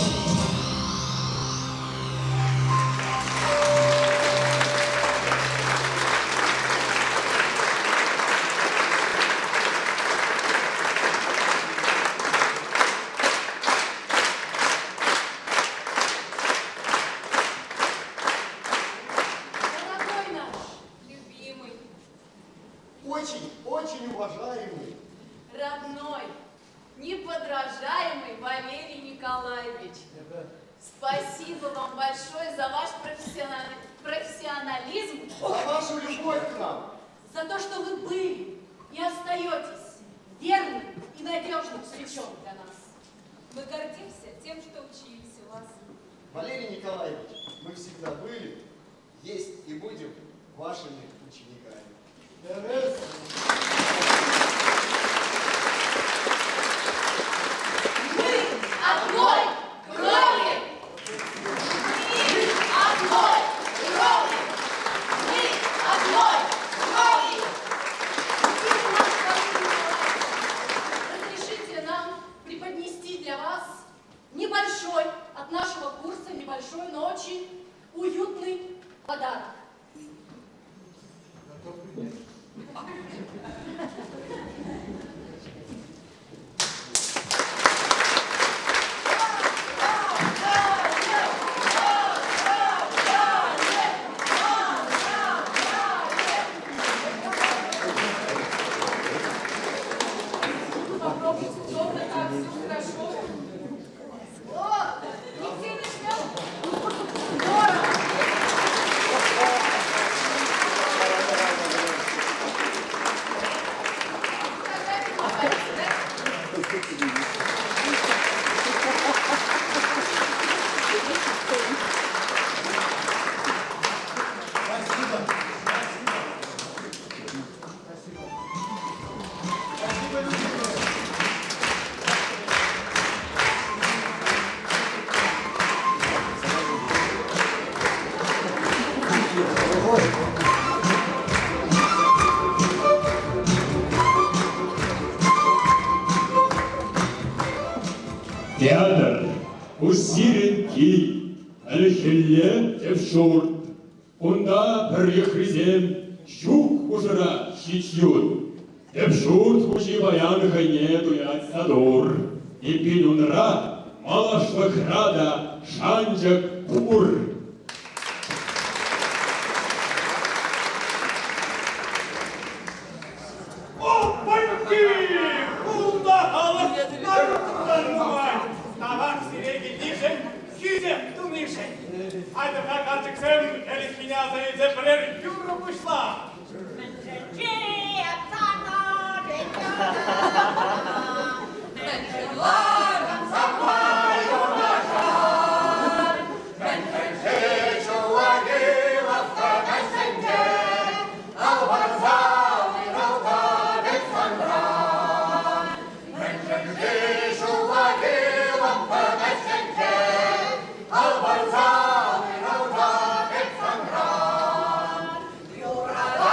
Дорогой наш, любимый, Очень, очень уважаемый. родной, неподражаемый Валерий Николаевич. Спасибо вам большое за ваш профессионализм. За вашу любовь к нам. За то, что вы были и остаетесь верным и надежным плечом для нас. Мы гордимся тем, что учились у вас. Валерий Николаевич, мы всегда были, есть и будем вашими учениками. Одной крови! Мы одной крови! Мы одной крови! Любимый наш Валерий Николаевич, разрешите нам преподнести для вас небольшой, от нашего курса небольшой, но очень уютный подарок. Попробуйте, удобно так, все хорошо. О, нигде не жмем. Здорово. Фотографии попались, да? Спасибо. Спасибо. Спасибо, любимые. Театр ку сирӗн кил, ӗлӗкхилле тӗп ҫурт. Кунта пӗр йӑхрисем ҫук хушӑра ҫич ют. Тӗп ҫурт хуҫи паян хӑйне туять сатур. Эппин унра малашлӑхра та шанчӑк пур. Опаньки! Кунта халӑх нумай. Тавах сире килнишӗн, хисеп тунишӗн. Айтӑр-ха, карчӑксем, ӗлӗкхине аса илсе пӗрер юрӑ пуҫла. Юра!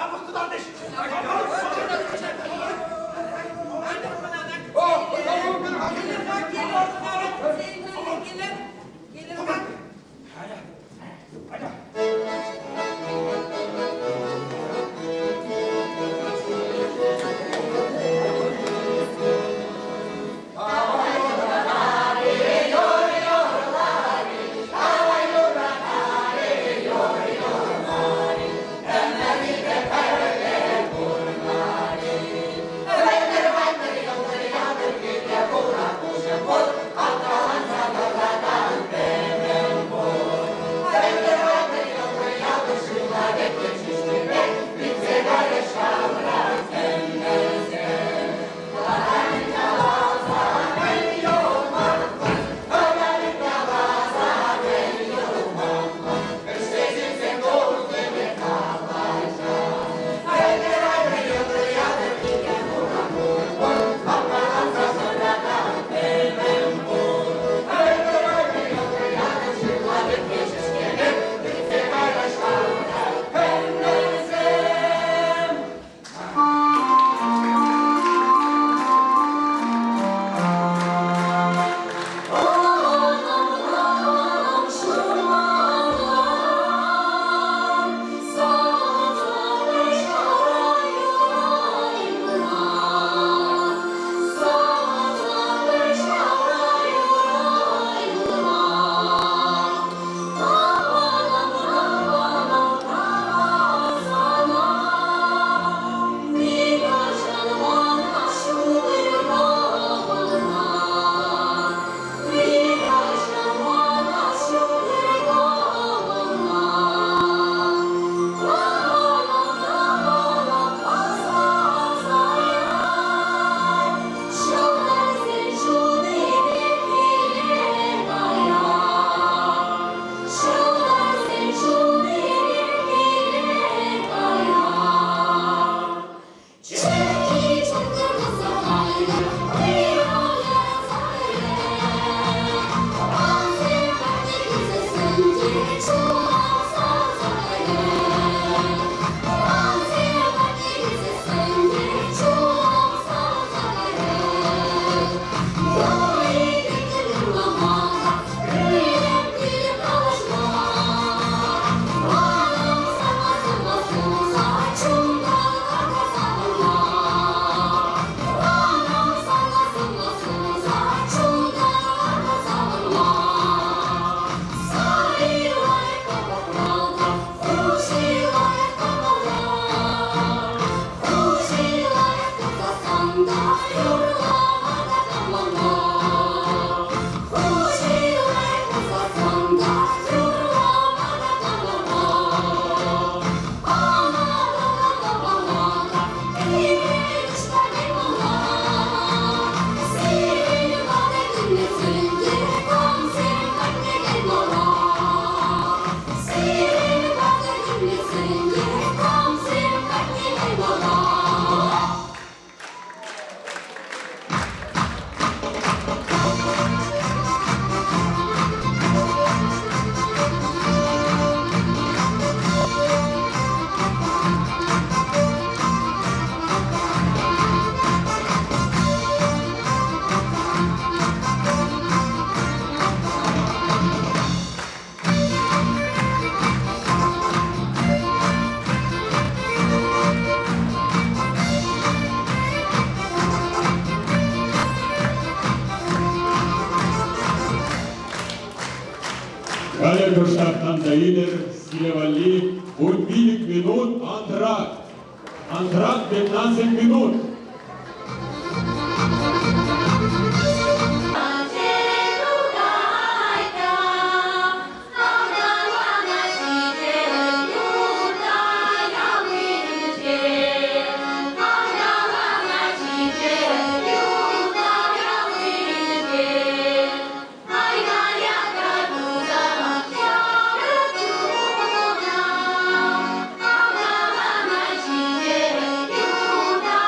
Япӑх кӑтартӗҫ. Халӗ кӑштахтан та илӗр, сире валли 15 минут антракт. Антракт 15 минут. Юрта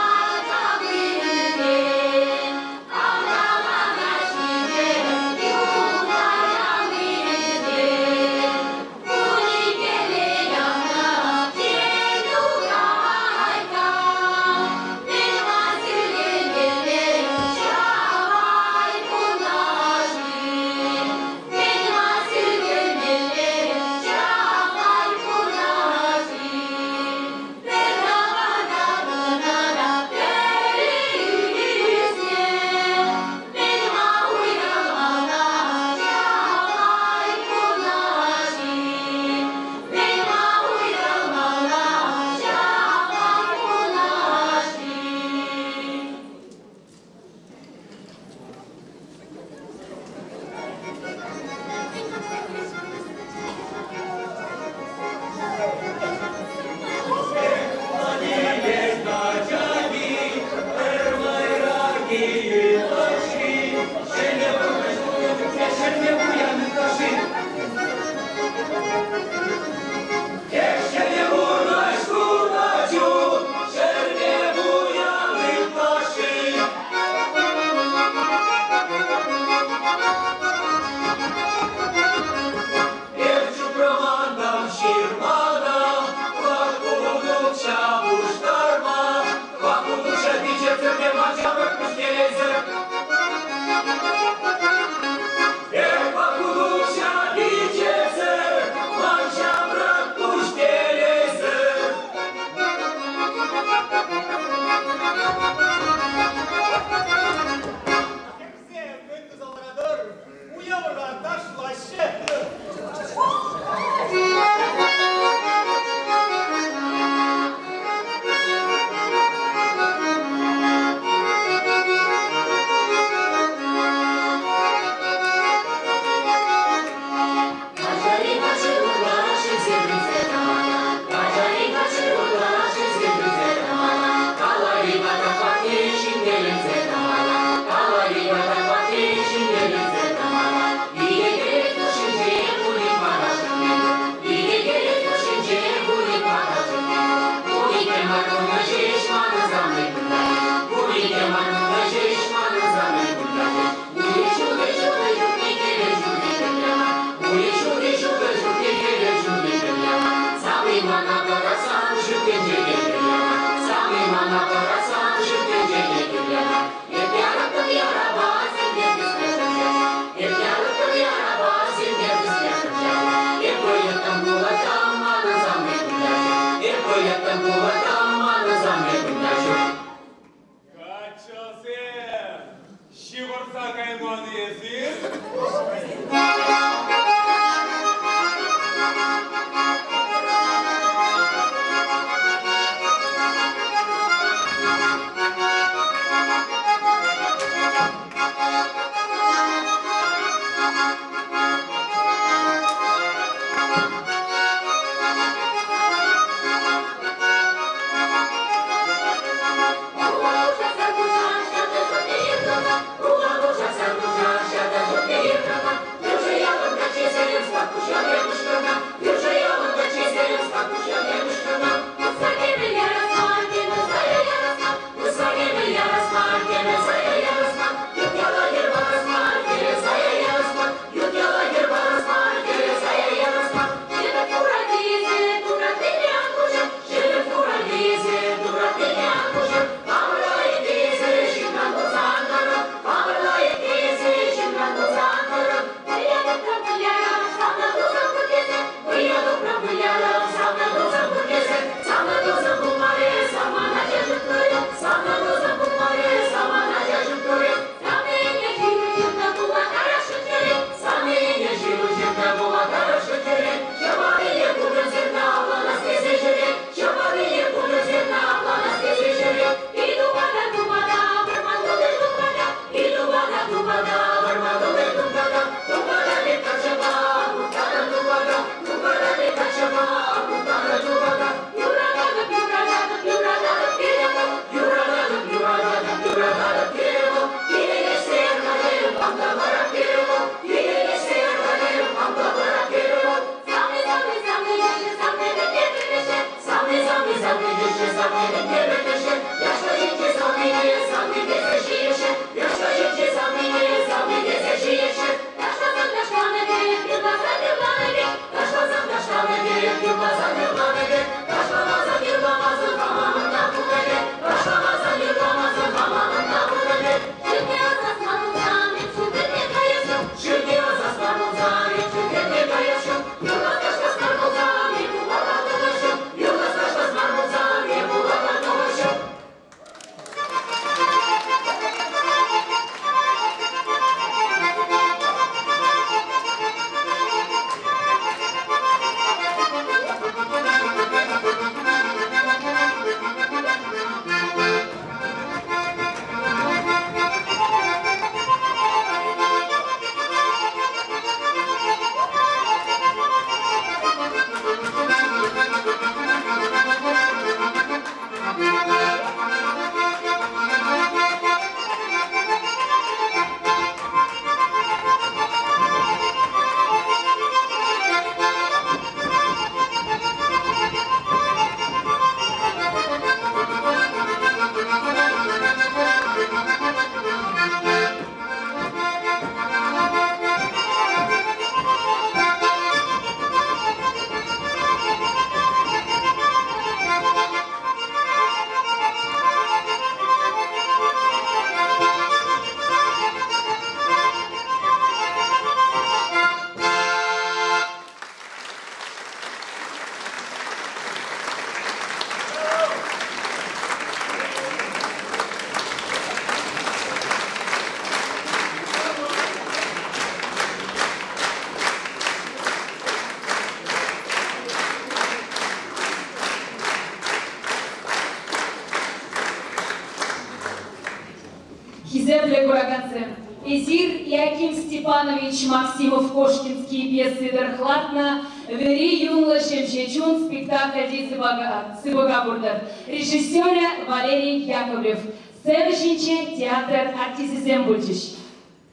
Хисеплӗ куракансем, эсир Яким Степанович Максимов-Кошкинский пьеси тӑрӑх лартнӑ «Вӗри юнлӑ ҫемҫе чун» спектакльти сыпӑка куртӑр. Режиссерӗ Валерий Яковлев. Сцена ҫинче театр артисчӗсем пулчӗҫ.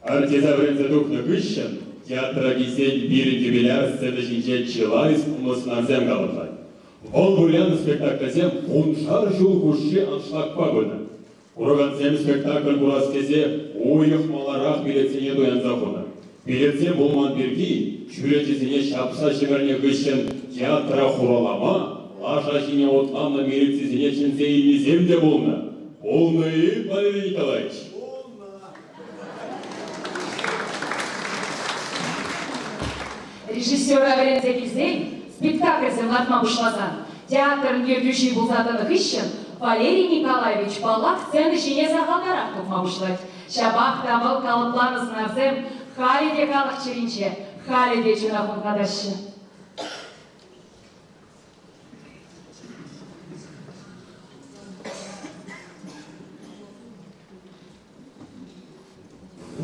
Артиста вӗренсе тухнӑ хыҫҫӑн театра килсен пирӗн юбиляр сцена ҫинче чылай сумлӑ сӑнарсем калӑплать. Вӑл вылянӑ спектакльсем вуншар ҫул хушши аншлагпа пынӑ. Куракансем спектакль курас тесе уйӑх маларах билетсене туянса хунӑ. Билетсем пулман пирки чӳречесене ҫапса ҫӗмӗрнӗ хыҫҫӑн театра хураллама лаша ҫине утланнӑ милицисене чӗнсе илнисем те пулнӑ. Пулнӑ-и, Валерий Николаевич? Режиссера вӗренсе килсен, спектакльсем лартма пуҫласан, театрӑн ертӳҫи пулса тӑнӑ хыҫҫӑн Валерий Николаевич, паллах, сцена ҫине сахалтарах тухма пуҫлать. Ҫапах та вӑл калӑпланӑ сӑнарсем халӗ те халӑх чӗринче, халӗ те чуна хумхатаҫҫӗ.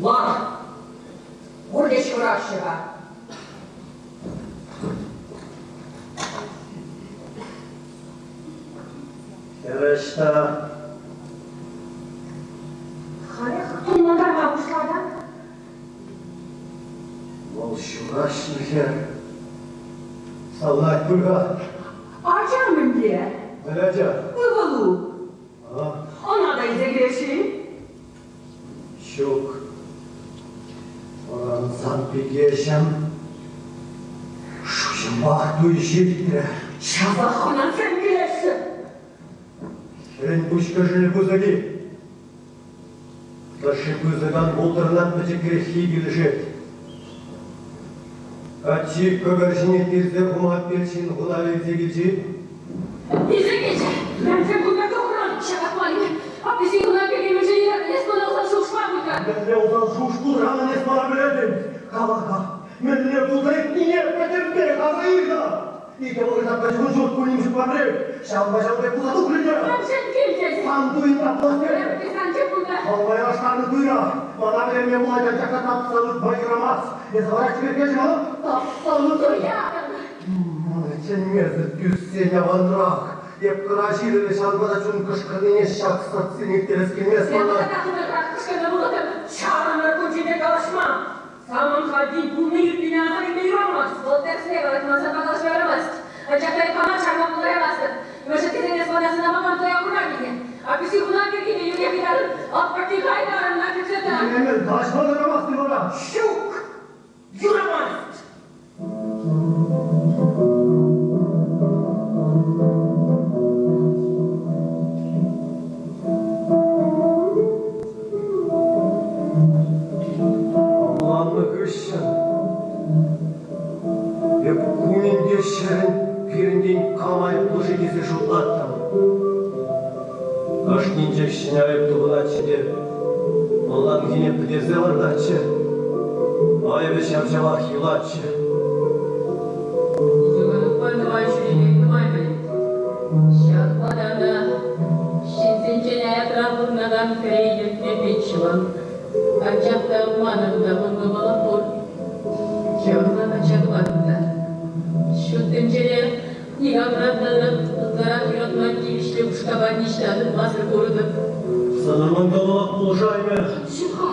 Лар! Пурте ҫывӑраҫҫӗ-ха. Хӗр ӑҫта? Халех тумлантарма пуҫлатӑн. Вӑл ҫураҫнӑ хӗр. Савӑнать пуль-ха. Ача мӗнле? Мӗн ача? Ывӑлу. Ӑна та илсе килес-и? Ҫук. Вӑрансан пикеҫӗм шуҫӑмпах туй ҫитрӗ. Часах хӑнасем килеҫҫӗ. Хӗрӗн пуҫкӑшӑлӗ пысӑк-и? Тӑршшӗ пысӑкан пултӑрнан пӗчӗкреххи килӗшет. Каччи кӑкӑр ҫине тирсе хума пельчин хунавӗ илсе килчӗ-и? Илсе килчӗ. Мӗншӗн кунта тухрӑн? Ҫапах ман апписен куна пирки мӗншӗн эс мана усал шухӑшма пуль-ха? Мӗнле усал шухӑш пулран эс мана пӗлетӗн? Кала-ха, мӗнле пулса иртнине пӗтӗмпех аса ил-ха! Икӗ вӑхӑта пӗр кун ҫурт кунӗм ҫук марри. Ҫавӑнпа ҫавӑн пек пулса тухрӗ те. Мӗншӗн килтӗн? Сан туйӑнса пулас терӗм. Эпӗ сан тӗп кунта. Вӑл вӑйлаштарнӑ туйра. Мана вӗренме пулать, анчах та тапса выртма юрамасть. Эсӗ вара чиперккеҫӗ мана тапса выртӑн. Туятӑн. Мана чӗнмесӗр тӳссен аванрах. Эп кӑра ҫырӑвӗ ҫавӑнпа та чун кӑшкӑрнине ҫак сӑртсем ирттерес килмест мана. Эпӗ тата хытӑрах кӑшкӑрнӑ пулӑттӑм. Чарӑнӑр кун ҫинчен калаҫма. Санӑн хальхи пулни-иртнине аса илме юрамасть. Вӑл тӗрӗсле калать, ман санпа калаҫма юрамасть. Анчах та эп хама чарма пултараймастӑп. Мӗншӗн тесен эс мана сӑнама ман туя курма килнӗ. Аппӳси хуна пирки те юриех ыйтатӑн, аппӑрти кайтарӑн, на кӗтсе тӑр. Эмел калаҫма юрамасть-и вара? Ҫук! Юрамасть! Авланнӑ хыҫҫӑн эп кунӗн те ҫӗрӗн пирӗнтен кам айӑплӑ-ши тесе шутлаттӑм. Кашнинчех ҫӗнӗ айӑп тупӑнатчӗ те малтанхине пӗтерсе лартатчӗ, айӑпӗ ҫав-ҫавах юлатчӗ. Юратупа нумай ҫӳреме нумай пӗлет. Ҫапла тата ҫынсенчен аякра пурӑнакан хӗре илӗртме пит ҫӑмӑл. Анчах та манӑн та мӑнкӑмӑлӑх пур. Ҫавӑнпа качча тухатӑп та. Ҫут тӗнчере никамран та ытларах юратма тивӗҫлӗ упӑшкапа ниҫта тытмасӑр пурӑнӑп. Сана мӑнкӑмӑлӑх пулӑшаймӗ. Ҫук-ха.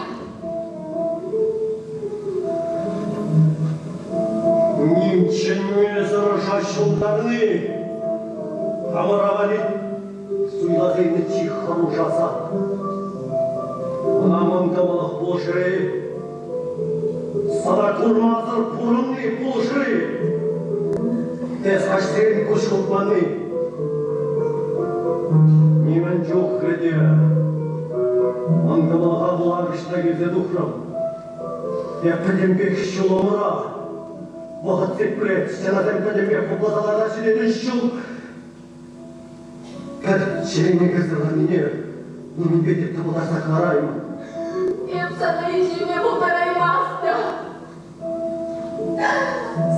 Ним чӗнмесӗр ӑша ҫунтарни хамӑра валли суйласа илнӗ чи хӑрушӑ асап. Ӑна мӑнкӑмӑлӑх пулӑшрӗ-и? Сана курмасӑр пурӑнни пулӑшрӗ-и? Эс каҫсерен куҫ хупманни нимӗн чухлӗ те мӑнкӑмӑлӑха пула ӑҫта килсе тухрӑм. Эп пӗтӗмпех ҫулӑмра. Вӑхӑт сиплет, стенасем пӗтӗмпех хупласа лараҫҫӗ те ҫул пӗр чӗрене кӗрсе ларнине нимӗнпе те тӑпӑлтарса кӑлараймӑн. Эп сана итлеме пултараймастӑп.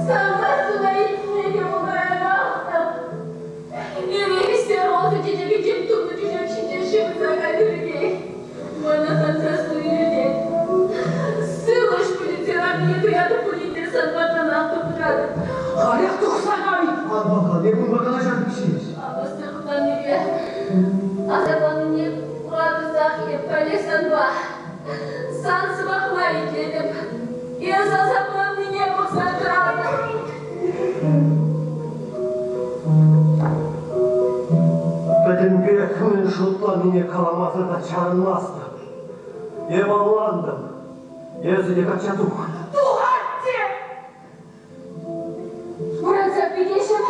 Сан сассуна илтме те пултараймастӑп. Эрех ӗҫсе роза чечекӗ тем тунӑ чечек ҫинче ҫывӑрса кайнӑ пекех. Мана сан сассу Эпӗ санпа, сан сӑмахна итлетӗп. Эс асапланнине пӑхса тӑратӑп. Пӗтӗмпех мӗн шутланине каламасӑр та чарӑнмастӑп. Эп авлантӑм. Эсӗ те качча тух. Тухатте! Вырӑнса пикеҫӗм.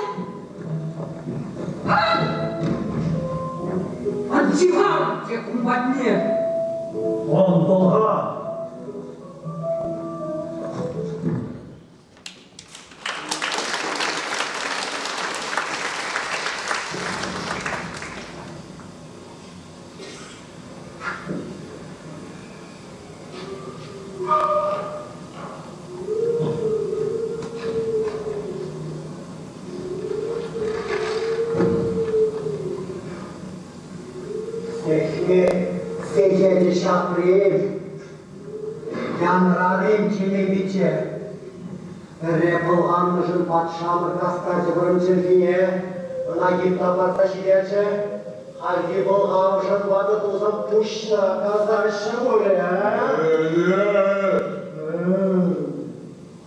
Ан ҫыхар тек ун патне. Ан пӑлха. Сехмет сехечӗ ҫапрӗ. Янрарӗ чӗме-пичче. Пӗрре пӑлханнӑшӑн патшалӑх хастарчӗ вӑрӑм чӗлхине, ӑна йытта парса ҫитерчӗ. Хальхи пӑлхавшӑн ватӑ тусӑм пуҫна касаҫҫӗ пулӗ, а?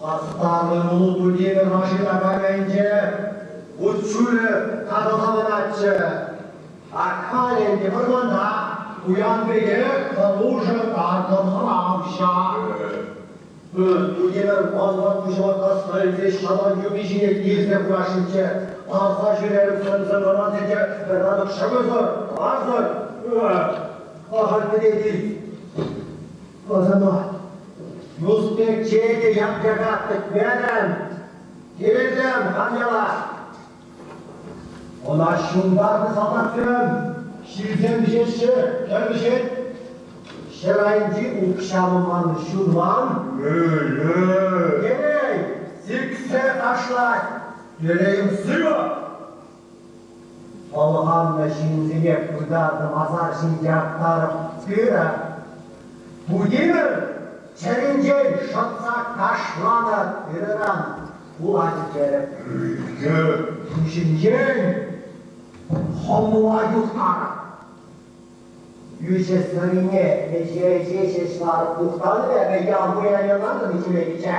Хастарлӑ ывӑлу Тутимӗр машина кайнинче вутчулӗ татӑлса ванатчӗ. Ахаль ӗнтӗ вӑрманта пуян пекех хӑрушӑ таркӑн хӑравҫӑ. Тутимӗр манран пуҫӑма касса илсе ҫатан юпи ҫине килсе хурасшӑнччӗ. Тарса ҫӳрерӗм сӗмсӗр вӑрмансенче пӗр татӑк шӑкӑрсӑр, тӑварсӑр. Ахаль пӗтет-и? Асамат, юс пек чее те яп-яка пӗтмерӗм. Килтӗм хам яла. Ӑна ҫунтарнӑ салтаксем ҫилсем вӗҫеҫҫӗ, кӗр вӗҫет. Ҫӗр айӗнчи укҫалӑман ҫунман. Телей сиксе ташлать, телейӗм сывӑ. Пӑлханнӑ ҫынсене пытарнӑ масар ҫинче актарӑп тырӑ. Тутимӗр чӗринчен шӑтса кашланӑ тырӑран пулать терӗ. Пуҫӗнчен хӑмла юхтарӑп. Ӳчӗ сӑрине ӗҫе-ӗҫе ҫеҫ ларӑп мухтанӑ эпӗ ял пуянӗ ичӗ.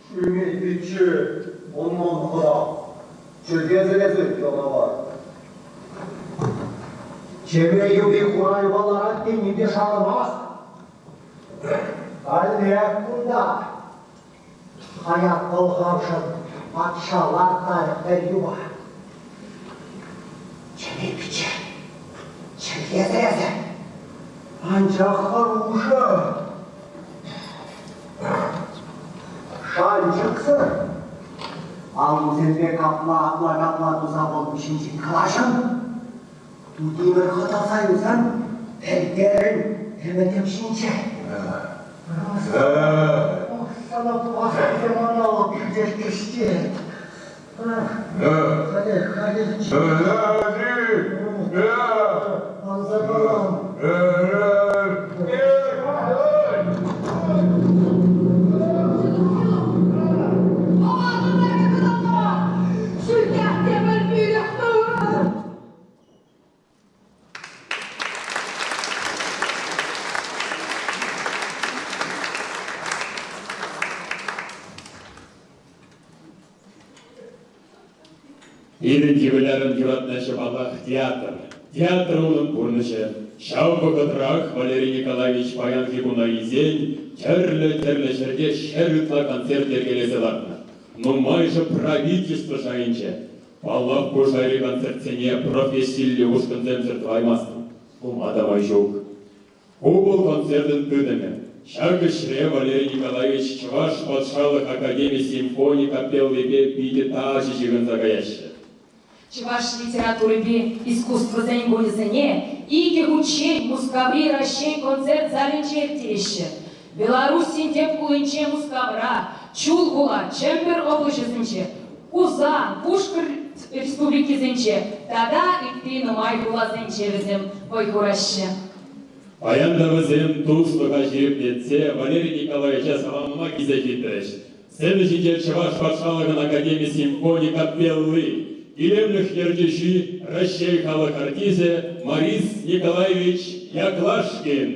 Ҫӳмел пичче, ӑнман хӑна, чӗлхесӗр янавар. Чӗре юпи хура юпа ларать те ним те шарламасть. Каллех кунта. Хаяр пӑлхавшӑн патша лартарӗ пӗр юпа. Чӗре пичче, чӗлхесӗр эсӗ. Анчах хӑрушӑ. Шанчӑксӑр. Аллусемпе капла-апла-капла туса вӑл ҫинчен калаҫӑн. Тутимӗр хӑтӑлса юлсан пӗлтерӗн ӗмӗтӗм ҫинче. Ох, сана пулас тесе мана кӳртет. Халех, халех. Анса калам. Пирӗн юбилярӑн юратнӑ ӗҫӗ, паллах, театр. Театр унӑн пурнӑҫӗ. Ҫав вӑхӑтрах Валерий Николаевич паянхи куна илсен тӗрлӗ-тӗрлӗ ҫӗрте 100 ытла концерт йӗркелесе лартнӑ. Нумайӑшӗ правительство шайӗнче. Паллах, ку шайри концертсене профессиллӗ ушкӑнсемсӗр тӑваймастӑн. Пулма та май ҫук. Ку вӑл концертӑн тытӑмӗ. Ҫак ӗҫре Валерий Николаевич Чӑваш патшалӑх академи симфони капеллипе питӗ тачӑ ҫыхӑнса каяҫҫӗ. Чӑваш литературипе искусствӑсен кунӗсене икӗ хутчен Мускаври Раҫҫей концерт залӗнче ирттереҫҫӗ. Белоруссин тӗп хулинче Мускавра, Чулхула, Чӗмпӗр облаҫӗсенче, Хусан, Пушкӑрт республикисенче тата ытти нумай хуласенче вӗсем вӑй хураҫҫӗ. Паян та вӗсем туслӑха ҫирӗплетсе Валерий Николаевича саламлама килсе ҫитрӗҫ. Сцена ҫинче Чӑваш патшалӑхӑн академи симфони капелли. Илемлӗх ертӳҫи Раҫҫей халӑх артисчӗ Морис Николаевич Яклашкин.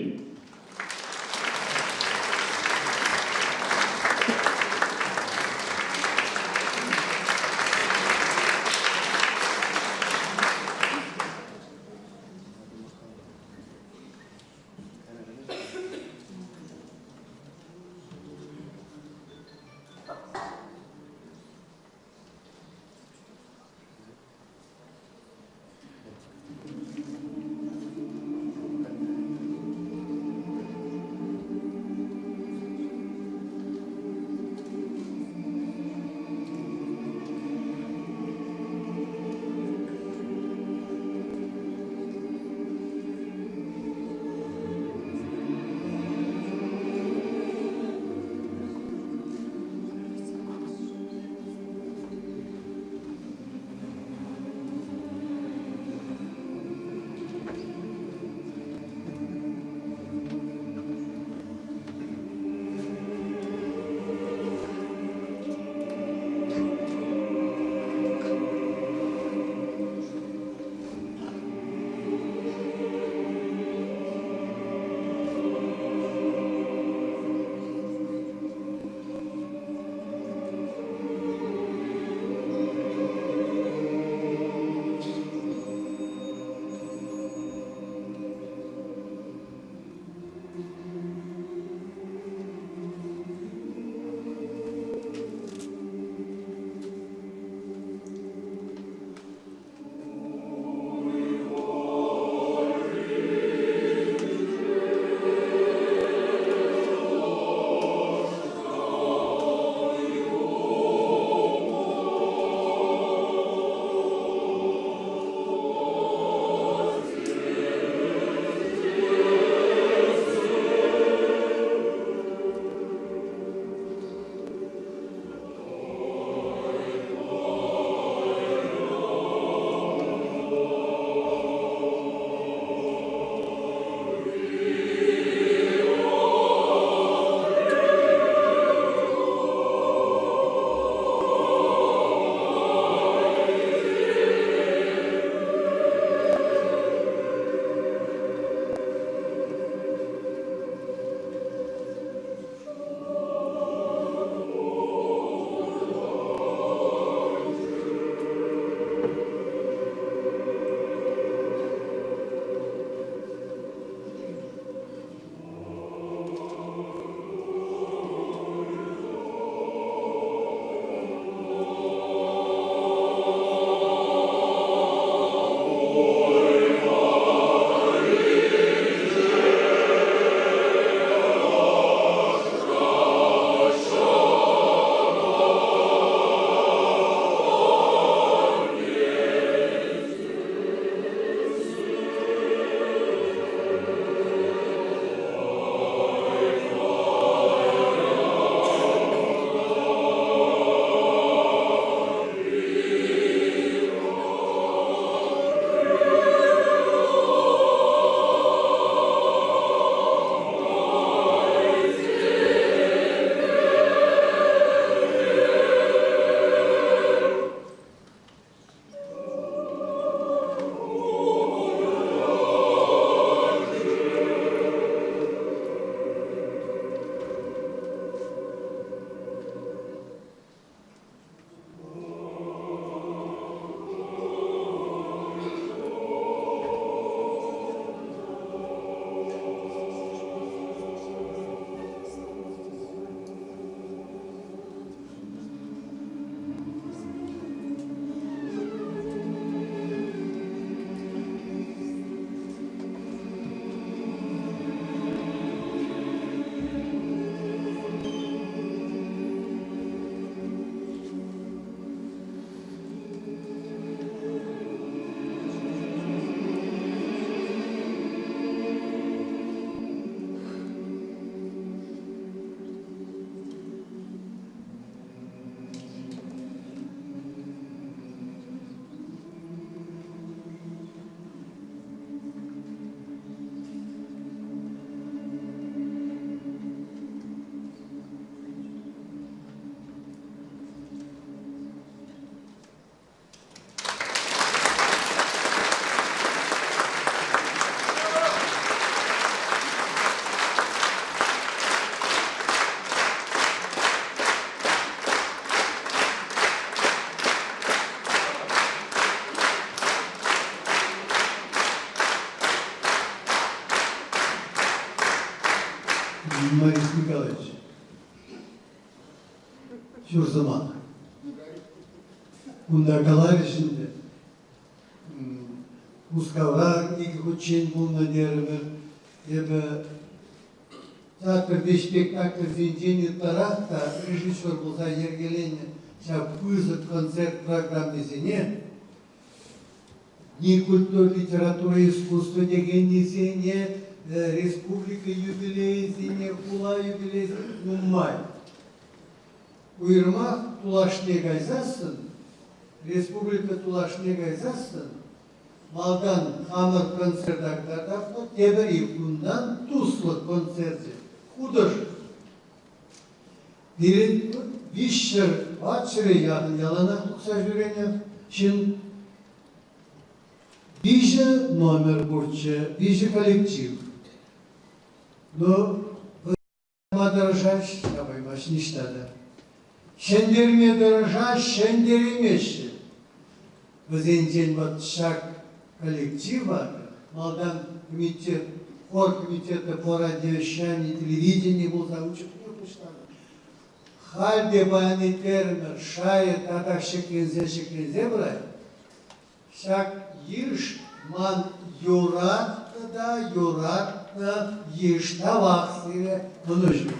Ҫур сӑмах. Кунта каларӗҫ ӗнтӗ. Мускавра икӗ хутчен пулнӑ терӗмӗр. Эпӗ театрти спектакльсенчен ытларах та режиссер пулса йӗркеленӗ ҫав пысӑк концерт программисене Дни культуры, литература, искусства текеннисене, республика юбилейӗсене, хула юбилейӗсене нумай. Уйрӑмах тулашне кайсассӑн, республика тулашне кайсассӑн, малтан хамӑр концерта кӑтартатпӑр, тепӗр кунтан туслӑх концерчӗ, хутӑш. Пирӗн 300 ватҫӗре яхӑн яланах тухса ҫӳренӗ ҫын. Виҫӗ номер пурччӗ, виҫӗ коллектив. Ну, тӑрӑшаҫ, тапаймасть ниҫта та. Ҫӗнтерме тӑрӑшаҫ, ҫӗнтереймеҫҫӗ. Вӗсенчен вот ҫак коллектива малтан комитет, хор комитета по радиовещанию, телевидению пулса ун чухне пуҫланӑ. Халь те паян итлерӗмӗр, шайӗ татах ҫӗкленсе-ҫӗкленсе пырать. Ҫак йыш ман юратнӑ та юратнӑ йыш. Тавах сире, ӑнӑҫу.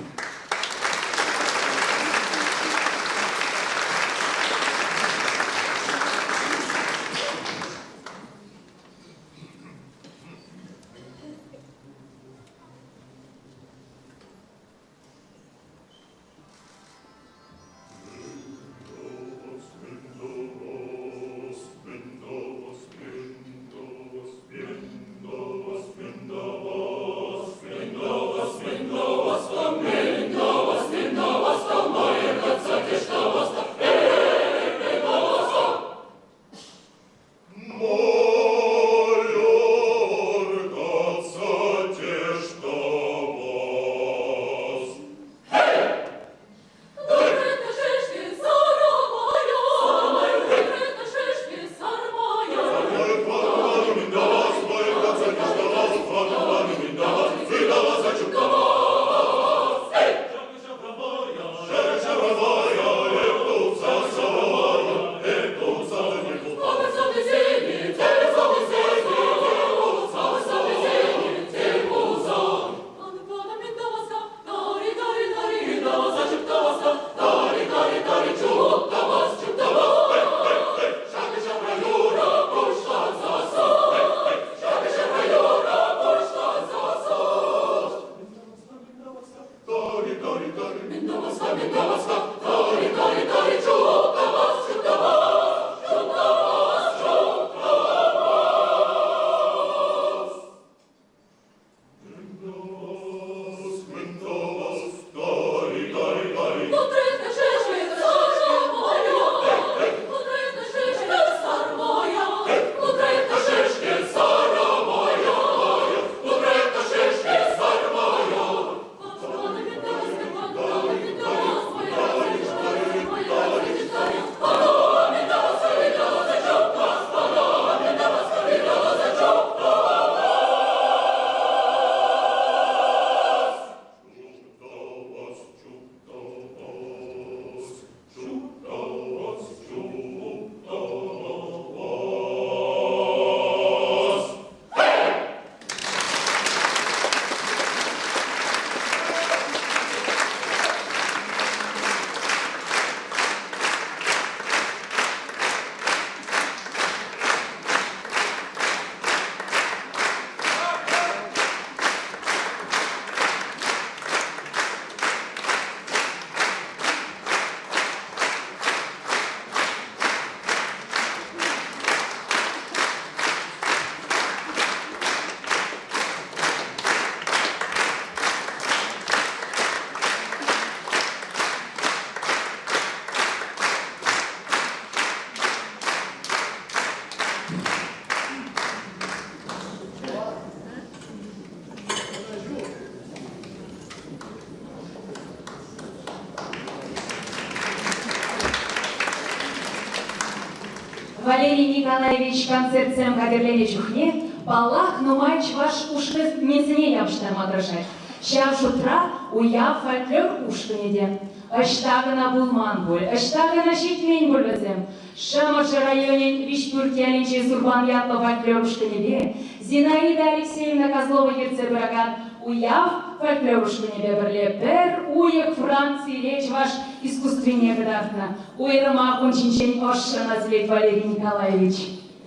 Валерий Николаевич концертсем хатӗрленӗ чухне, паллах, нумай чӑваш ушкӑнӗсене явӑҫтарма тӑрӑшать. Ҫав шутра Уяв фольклор ушкӑнӗ те. Ӑҫта кӑна пулман пуль, ӑҫта кӑна ҫитмен пуль вӗсем. Шӑмӑршӑ районӗн Виҫпӳрт ялӗнчи Сурпан ятлӑ фольклор ушкӑнӗпе Зинаида Алексеевна Козлова ертсе пыракан Уяв фольклор ушкӑнӗпе пӗрле пӗр уйӑх Францире чӑваш искусствине кӑтартнӑ. Уйрӑмах ун ҫинчен ӑшшӑн асилет Валерий Николаевич.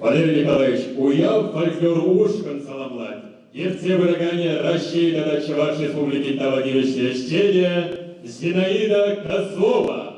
Валерий Николаевич, Уяв фольклор ушкӑн саламлать. Ертсе пыраканӗ Раҫҫей тата Чӑваш Республикин тава тивӗҫлӗ ӗҫченӗ Зинаида Козлова.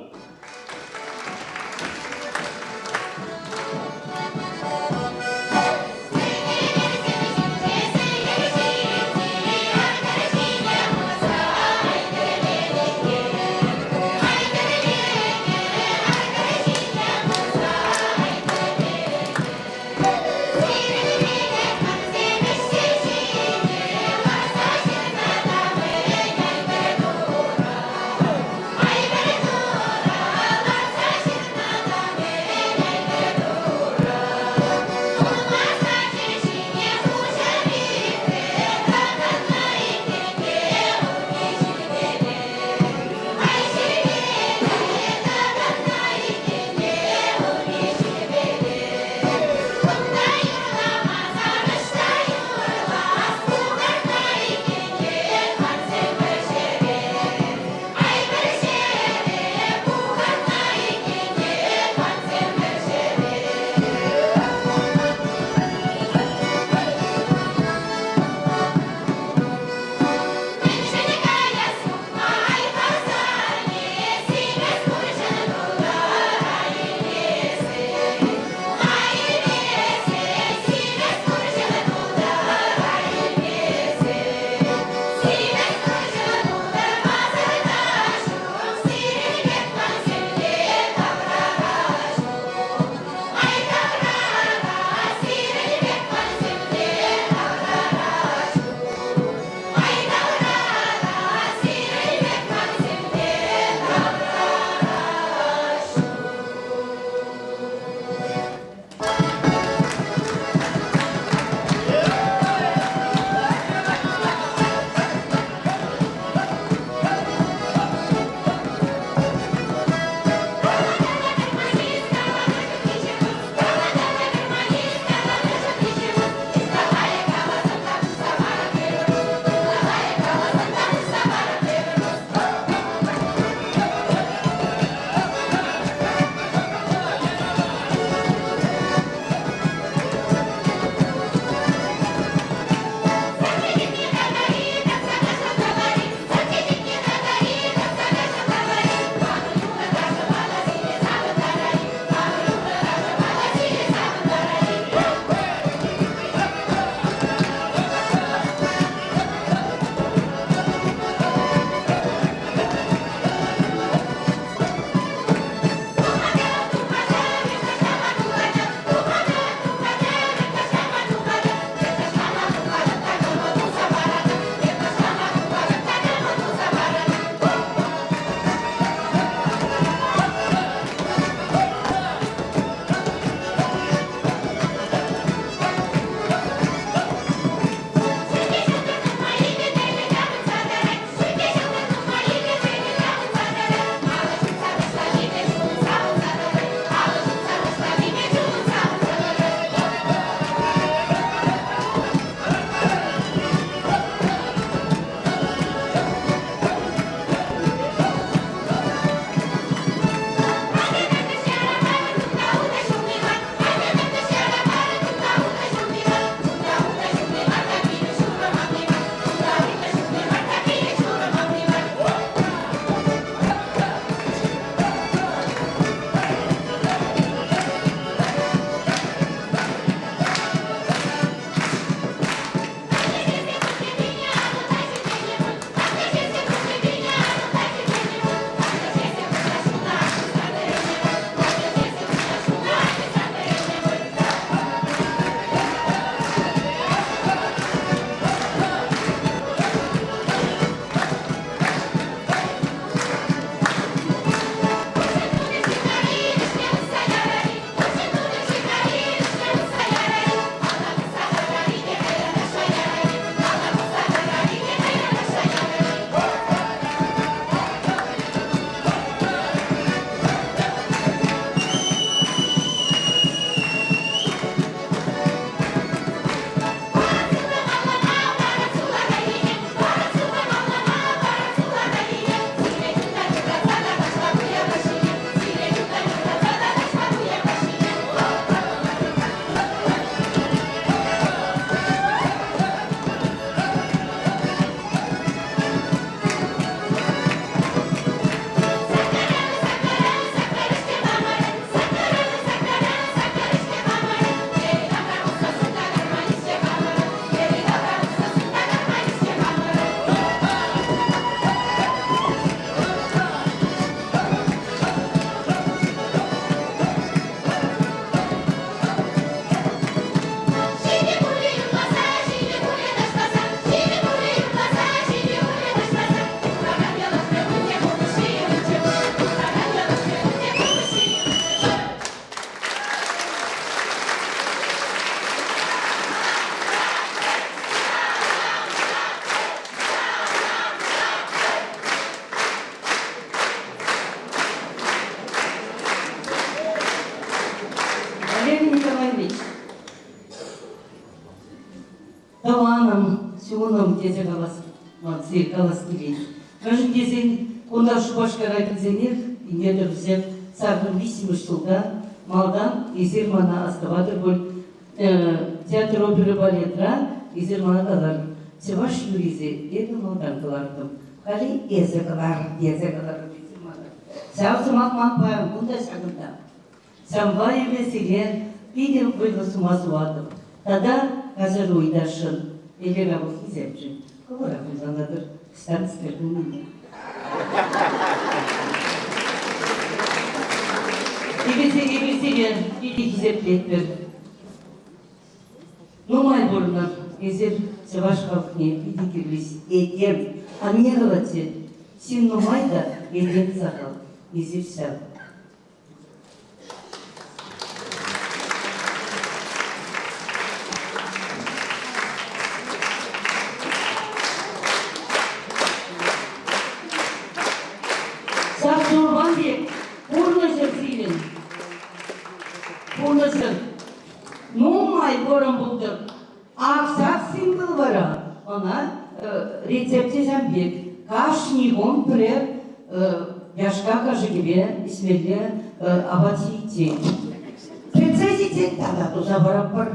Тӑванӑм, чунӑм тесе калас калас килет. Мӗншӗн тесен кунта Шупашкара килсенех инкетӗрсем сакӑр виҫҫӗмӗш ҫулта малтан эсир мана астӑватӑр пуль театр опера балетра эсир мана калар чӑваш юррисем эпӗ малтан кӑлартӑм. Халӗ эсӗ кӑлар тесе каларӑм эсир мана. Ҫав сӑмах ман паян кун та ҫакӑнта. Ҫавӑнпа эпӗ сире питӗ вӑйлӑ сума суватӑп тата каҫару ыйтасшӑн Эльвира хисепшӗн. Хӑвӑрах ӑнланатӑр, станципе пулнине. Эпир сире питӗ хисеплетпӗр. Нумай пурӑнӑр. Эсир чӑваш халӑхне питӗ кирлӗ этем. Анне калатчӗ, ҫын нумай та, этем сахал. Эсир ҫав. Ҫак сурпан пек пурнӑҫӑр сирӗн. Пурнӑҫӑр нумай вӑрӑм пултӑр. Ак ҫак символ вара ӑна рецепчӗ ҫав пек. Кашни кун пӗрер яшка кашӑкӗпе ӗҫмелле апат ҫииччен. Пӗтсе ҫитсен тата туса паратпӑр.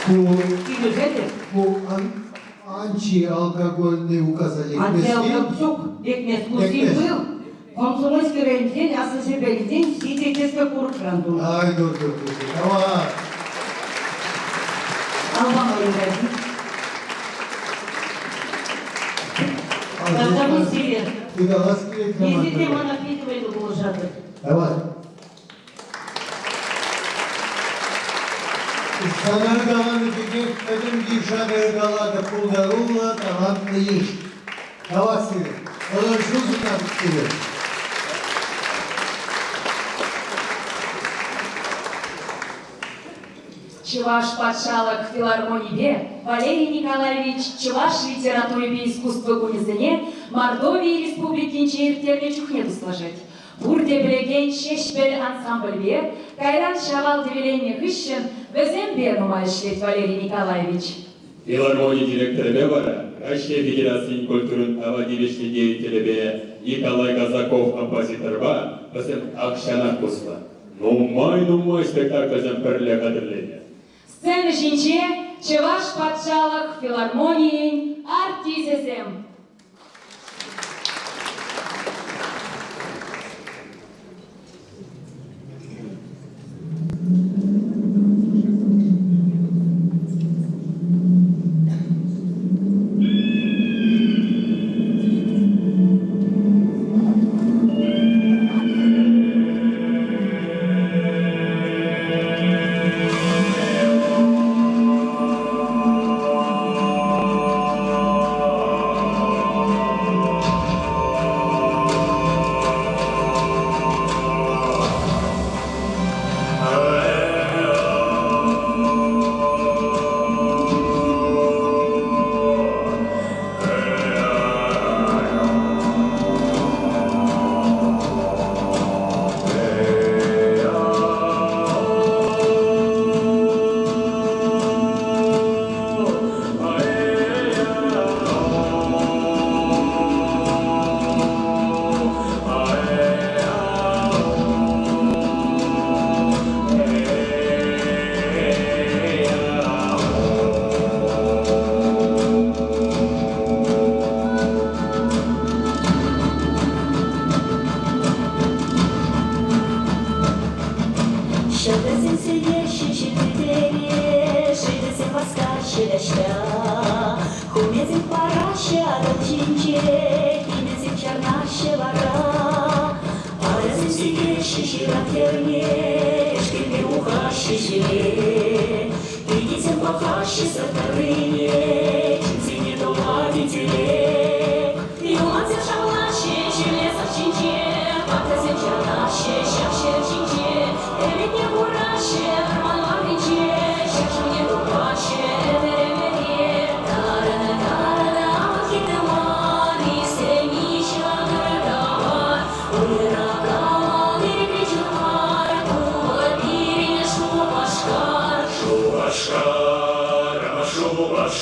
Ку Килӗшетӗп. Ку антиалкогольный указа лекмест-и? Антиалкоголь ҫук, лекмест. Ку символ Комсомольски районӗнчен Аслӑ Ҫӗрпелӗнчен ҫичӗ тӗслӗ курӑкран тунӑ. Ай, тур, тур, тур. Давай. Албама юрать. Тавтапуҫ сире. Ыталас килет Эсир те мана питӗ вӑйлӑ пулӑшатӑр. Давай. Сана каланӑ пекех пӗтӗм йыша ыталатӑп пултаруллӑ, талантлӑ йыш. Тавах сире. Ӑнӑҫу сунатӑп сире. Чӑваш патшалӑх филармонипе Валерий Николаевич чӑваш литературипе искусство кунӗсене Мордови Республикинче ирттернӗ чухне туслашать. Пурте пӗлекен Ҫеҫпӗл ансамбльпе, кайран Ҫавал тӗвӗленнӗ хыҫҫӑн вӗсемпе нумай ӗҫлет Валерий Николаевич. Филармони директорӗпе вара Раҫҫей Федерацийӗн культурин тава тивӗҫлӗ деятелӗпе Николай Казаков композиторпа вӗсем тахҫанах туслӑ. Нумай-нумай спектакльсем пӗрле хатӗрленӗ. Сцена ҫинче Чӑваш патшалӑх филармонийӗн артисчӗсем. Ҫӑлтӑрсем сӳнеҫҫӗ ҫӳлтӳпере, Шывӗсем васкаҫҫӗ таҫта. Хумӗсем параҫҫӗ Атӑл ҫинче, Кимӗсем чарнаҫҫӗ вара. Ачасем сикеҫҫӗ ҫыран хӗрне, Ӗҫкӗнпе ухаҫҫӗ ҫиле. Пикесем пӑхаҫҫӗ сӑрт тӑррине, Чунсене тӑвать тӳлек. Юмансем шавлаҫҫӗ ҫӳле сӑрт ҫинче, Паттӑрсем чарнаҫҫӗ ҫак ҫӗр ҫинче. Ӗмӗтне кураҫҫӗ вӑрман варринче, Ҫӗршывне тупаҫҫӗ ӗмӗр-ӗмӗре. Тарӑн, авалхи тымар, исеми ҫакӑр тавар. Уйракан ирӗклӗ чун мар, ку пирӗн Шупашкар. Шупашкар, Шупашкар.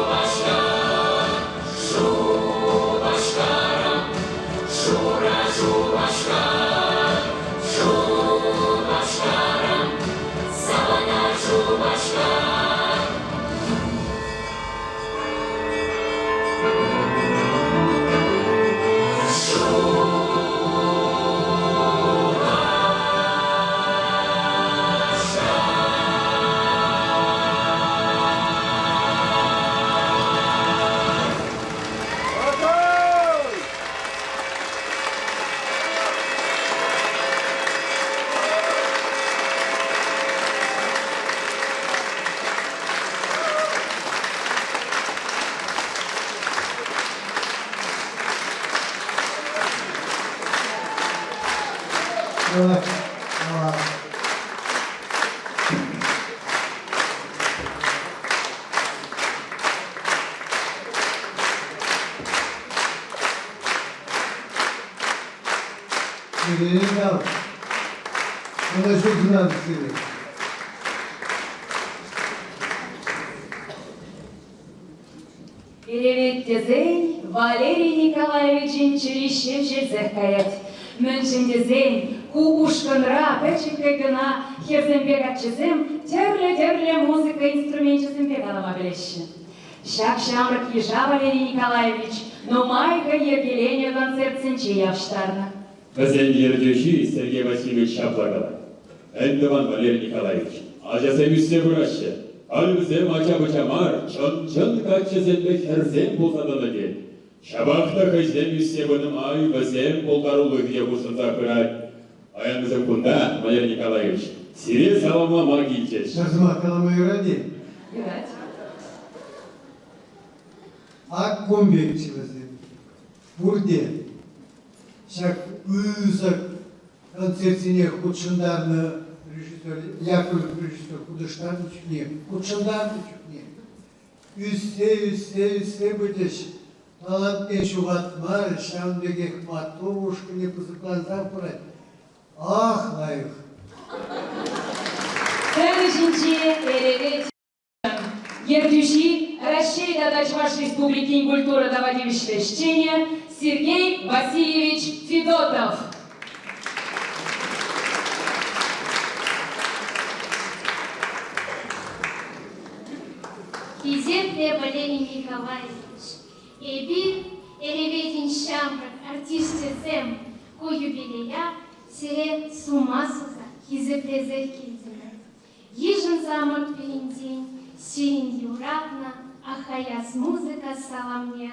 Тавах. Тавах. Сире тав. Ӑнӑҫу сунатӑп сире. Перевет тесен Валерий Николаевичӑн чӗри ҫемҫелсех каять. Мӗншӗн тесен ку ушкӑнра пӗчӗккӗ кӑна хӗрсемпе каччӑсем тӗрлӗ-тӗрлӗ музыка инструменчӗсемпе калама пӗлеҫҫӗ. Ҫак ҫамрӑк йыша Валерий Николаевич нумай хӑй йӗркеленӗ концертсенче явӑҫтарнӑ. Вӗсен ертӳҫи Сергей Васильевич ҫапла калать. Ӗнтӗ ман Валерий Николаевич, ачасем ӳссе пыраҫҫӗ. Халь вӗсем ача-пӑча мар, чӑн-чӑн каччӑсемпе хӗрсем пулса тӑнӑ тет. Ҫапах та хӑйсем ӳссе пынӑ май вӗсем пултарулӑхӗ те хутшӑнсах пырать. Паян вӗсем кунта, Валерий Николаевич, сире саламлама килчӗҫ. Ҫак сӑмах калама юрать-и? Юрать. Ак кун пекчӗ вӗсем. Пурте ҫак пысӑк концертсене хутшӑнтарнӑ режиссер, Яковлев режиссер хутӑштарнӑ чухне, хутшӑнтарнӑ чухне ӳссе, ӳссе, ӳссе пычӗҫ. Талантне ҫухатмарӗҫ, ҫавӑн пекех маттур ушкӑнӗ пысӑклансах пырать. Ах, лайӑх! Сцена ҫинче эревет Ертӳҫи Раҫҫей тата Чӑваш Республикин культура тава тивӗҫлӗ ӗҫченӗ Сергей Васильевич Федотов. Хисеплӗ Валерий Николаевич, эпир, Эреветӗн ҫамрӑк артисчӗсем, ку юбилея сире сума суса хисеплесех килтӗмӗр. Йышӑнсамӑр пирӗнтен сирӗн юратнӑ Ахаяс музыка саламне.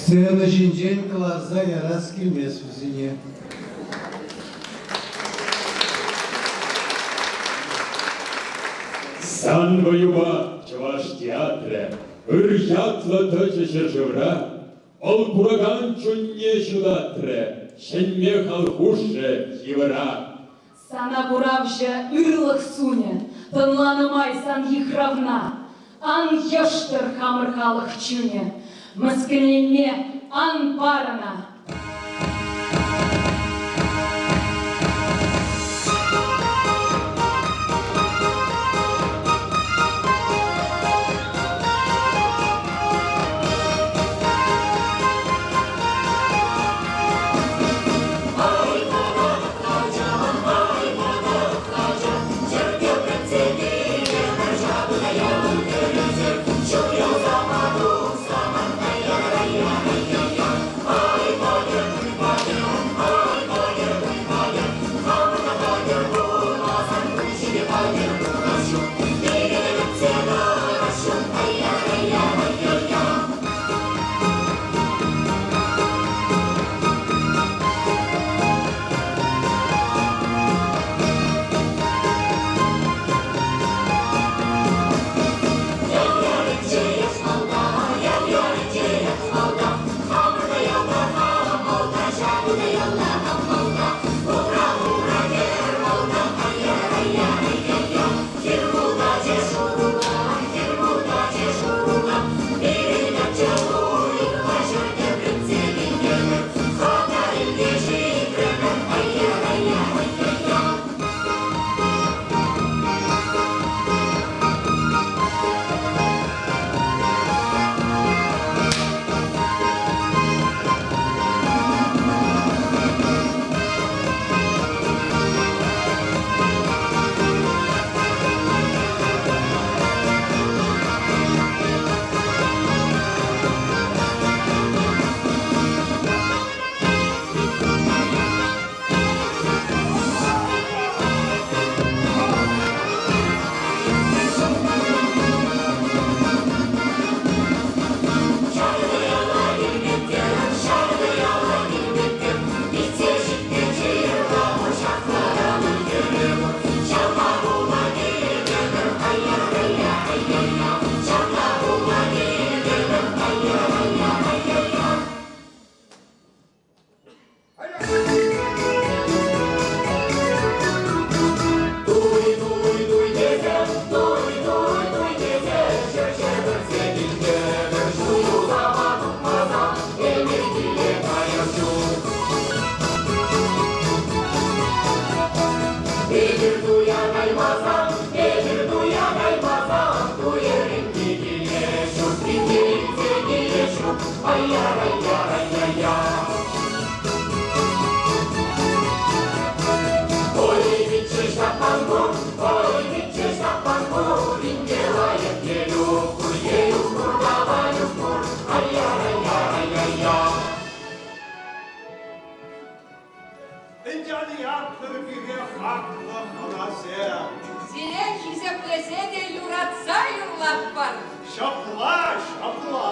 Сцена ҫинчен кӑларса ярас килмест вӗсене. Сан вӑюпа чӑваш театрӗ ыр ятлӑ тӑчӗ ҫӗршывра. Вӑл куракан чунне ҫутатрӗ, ҫӗнме хал хушрӗ йывӑра. Сана куравҫӑ ырлӑх сунӗ, тӑнланӑ май сан йыхравна. Ан йӑштӑр хамӑр халӑх чунӗ, мӗскӗнленме ан пар ӑна. Сире хисеплесе те юратса юрлатпӑр. Ҫапла, ҫапла.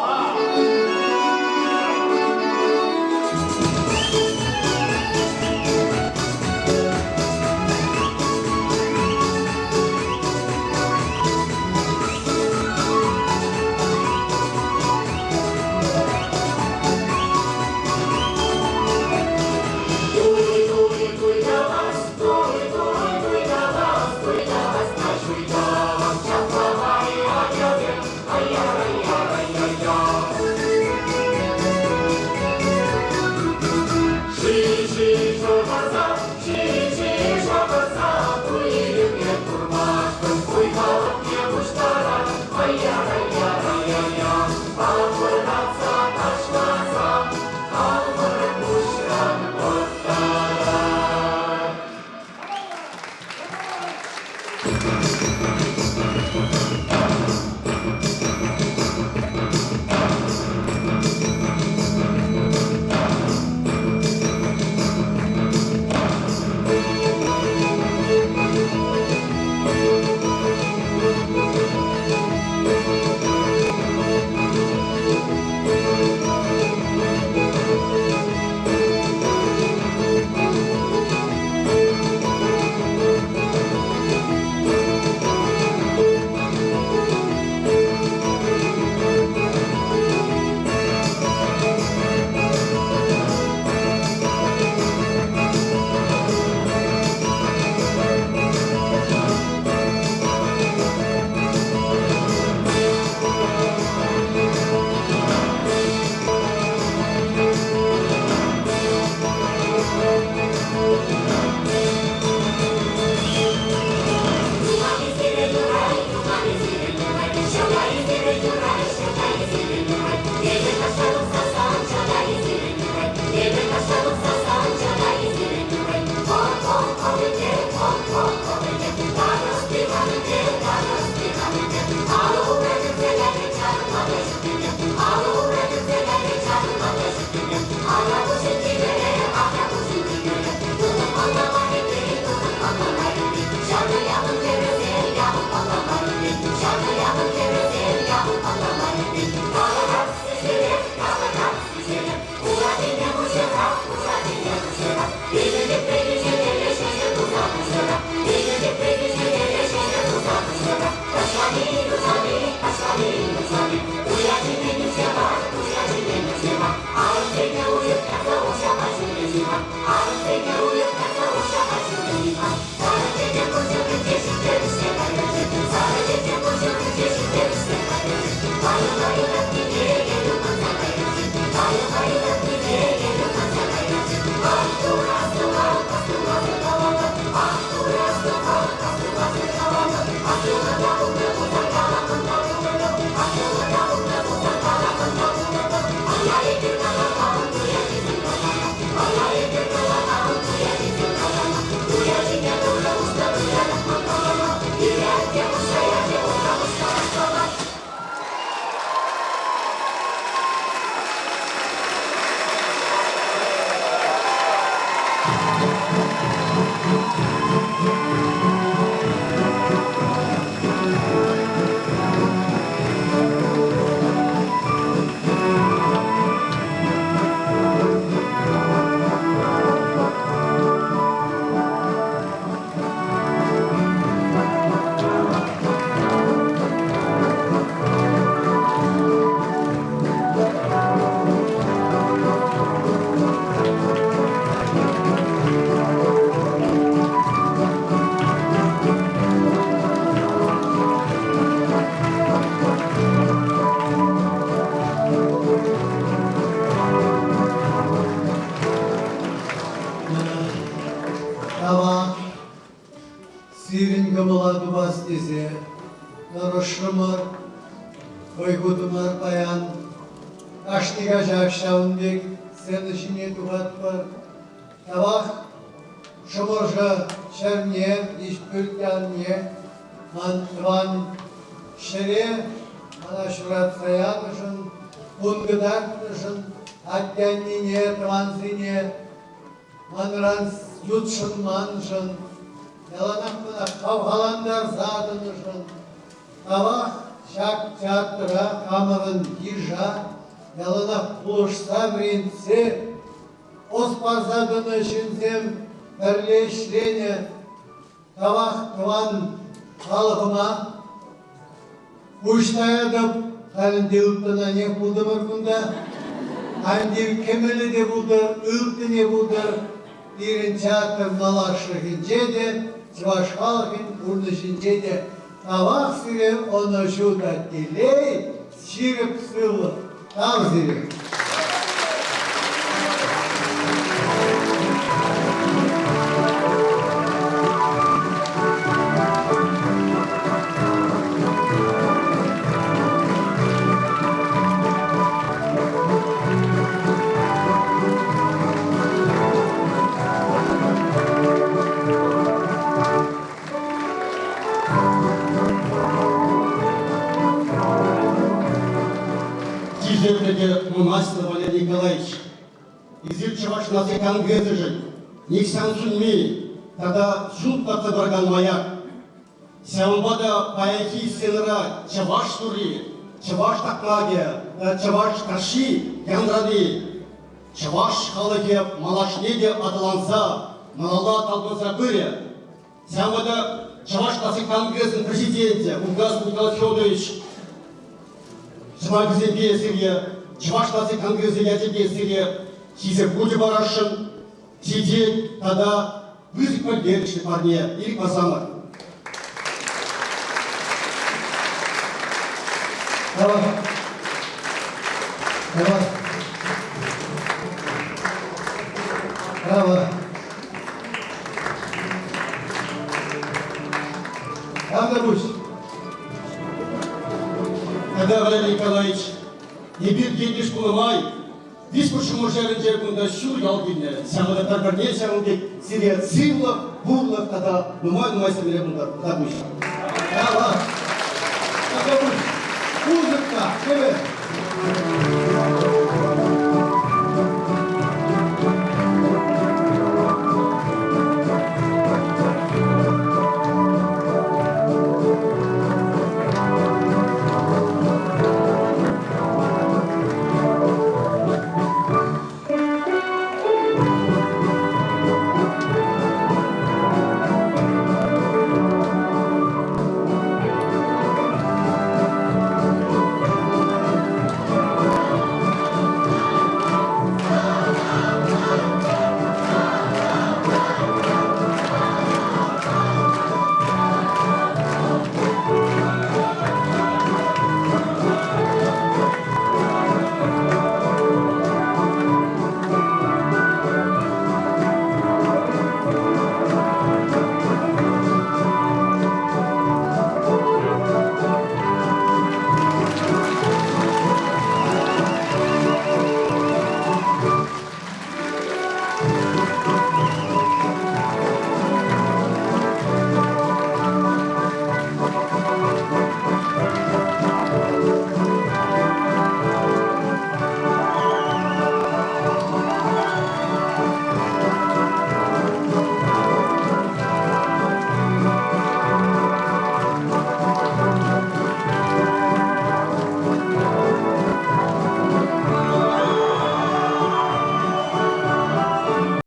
Девушка, я девушка русского слова. Тавах, сирӗн кӑмӑла тупас тесе тӑрӑшрӑмӑр, вӑй хутӑмӑр паян. Кашни каҫах ҫавӑн пек сцена ҫине тухатпӑр. Тавах Шӑмӑршӑ ҫӗрне, Виҫпӳрт ялне, ман тӑван ҫӗре мана ҫуратса янӑшӑн, кун кӑтартнӑшӑн, атте-аннене, тӑвансене манран ютшӑнманшӑн, яланах мана хавхалантарса тӑнӑшӑн, тавах ҫак театра хамӑрӑн йыша яланах пулӑшса вӗрентсе ӑс парса тӑнӑ ҫынсем пӗрле ӗҫленӗ. Тавах тӑван халӑхӑма. Пуҫ таятӑп, халь ӗнтӗ ылтӑнанех пултӑмӑр кунта. Ан тив, кӗмӗлӗ те пултӑр, ылтӑнӗ пултӑр. Пирӗн театр малашлӑхӗнче те, чӑваш халӑхӗн пурнӑҫӗнче те тавах сире ӑнӑҫу та телей, ҫирӗп сывлӑх. Тав сире. Хисеплӗ те мӑнаҫлӑ Валерий Николаевич, эсир Чӑваш наци конгресӗшӗн нихҫан сӳнми тата ҫул татса тӑракан маяк. Ҫавӑнпа та паянхи сценӑра чӑваш юрри, чӑваш такмакӗ тата чӑваш ташши янрани чӑваш халӑхӗ малашне те аталанса малалла талпӑнса пырӗ. Ҫавӑнпа та Чӑваш наци конгресӗн президенчӗ Угас Николай Федорович сӑмахӗсемпе сире Чӑваш наци конгресӗ ячӗпе сире хисеп хучӗ парасшӑн. Чечек тата пысӑк пӗлтерӗшлӗ парне ирӗк парсамӑр. Давай. Давай. Давай. Тавтапуҫ. Тата Валерий Николаевич, эпир ентеш пулнӑ май Виҫпӳрт Шӑмӑршӑ кунта ҫур ял килнӗ. Ҫавӑнпа та пӗр-пӗрне ҫавӑн пек сире сывлӑх, пурлӑх тата нумай-нумай сӗмле пултӑр. Тавтапуҫ.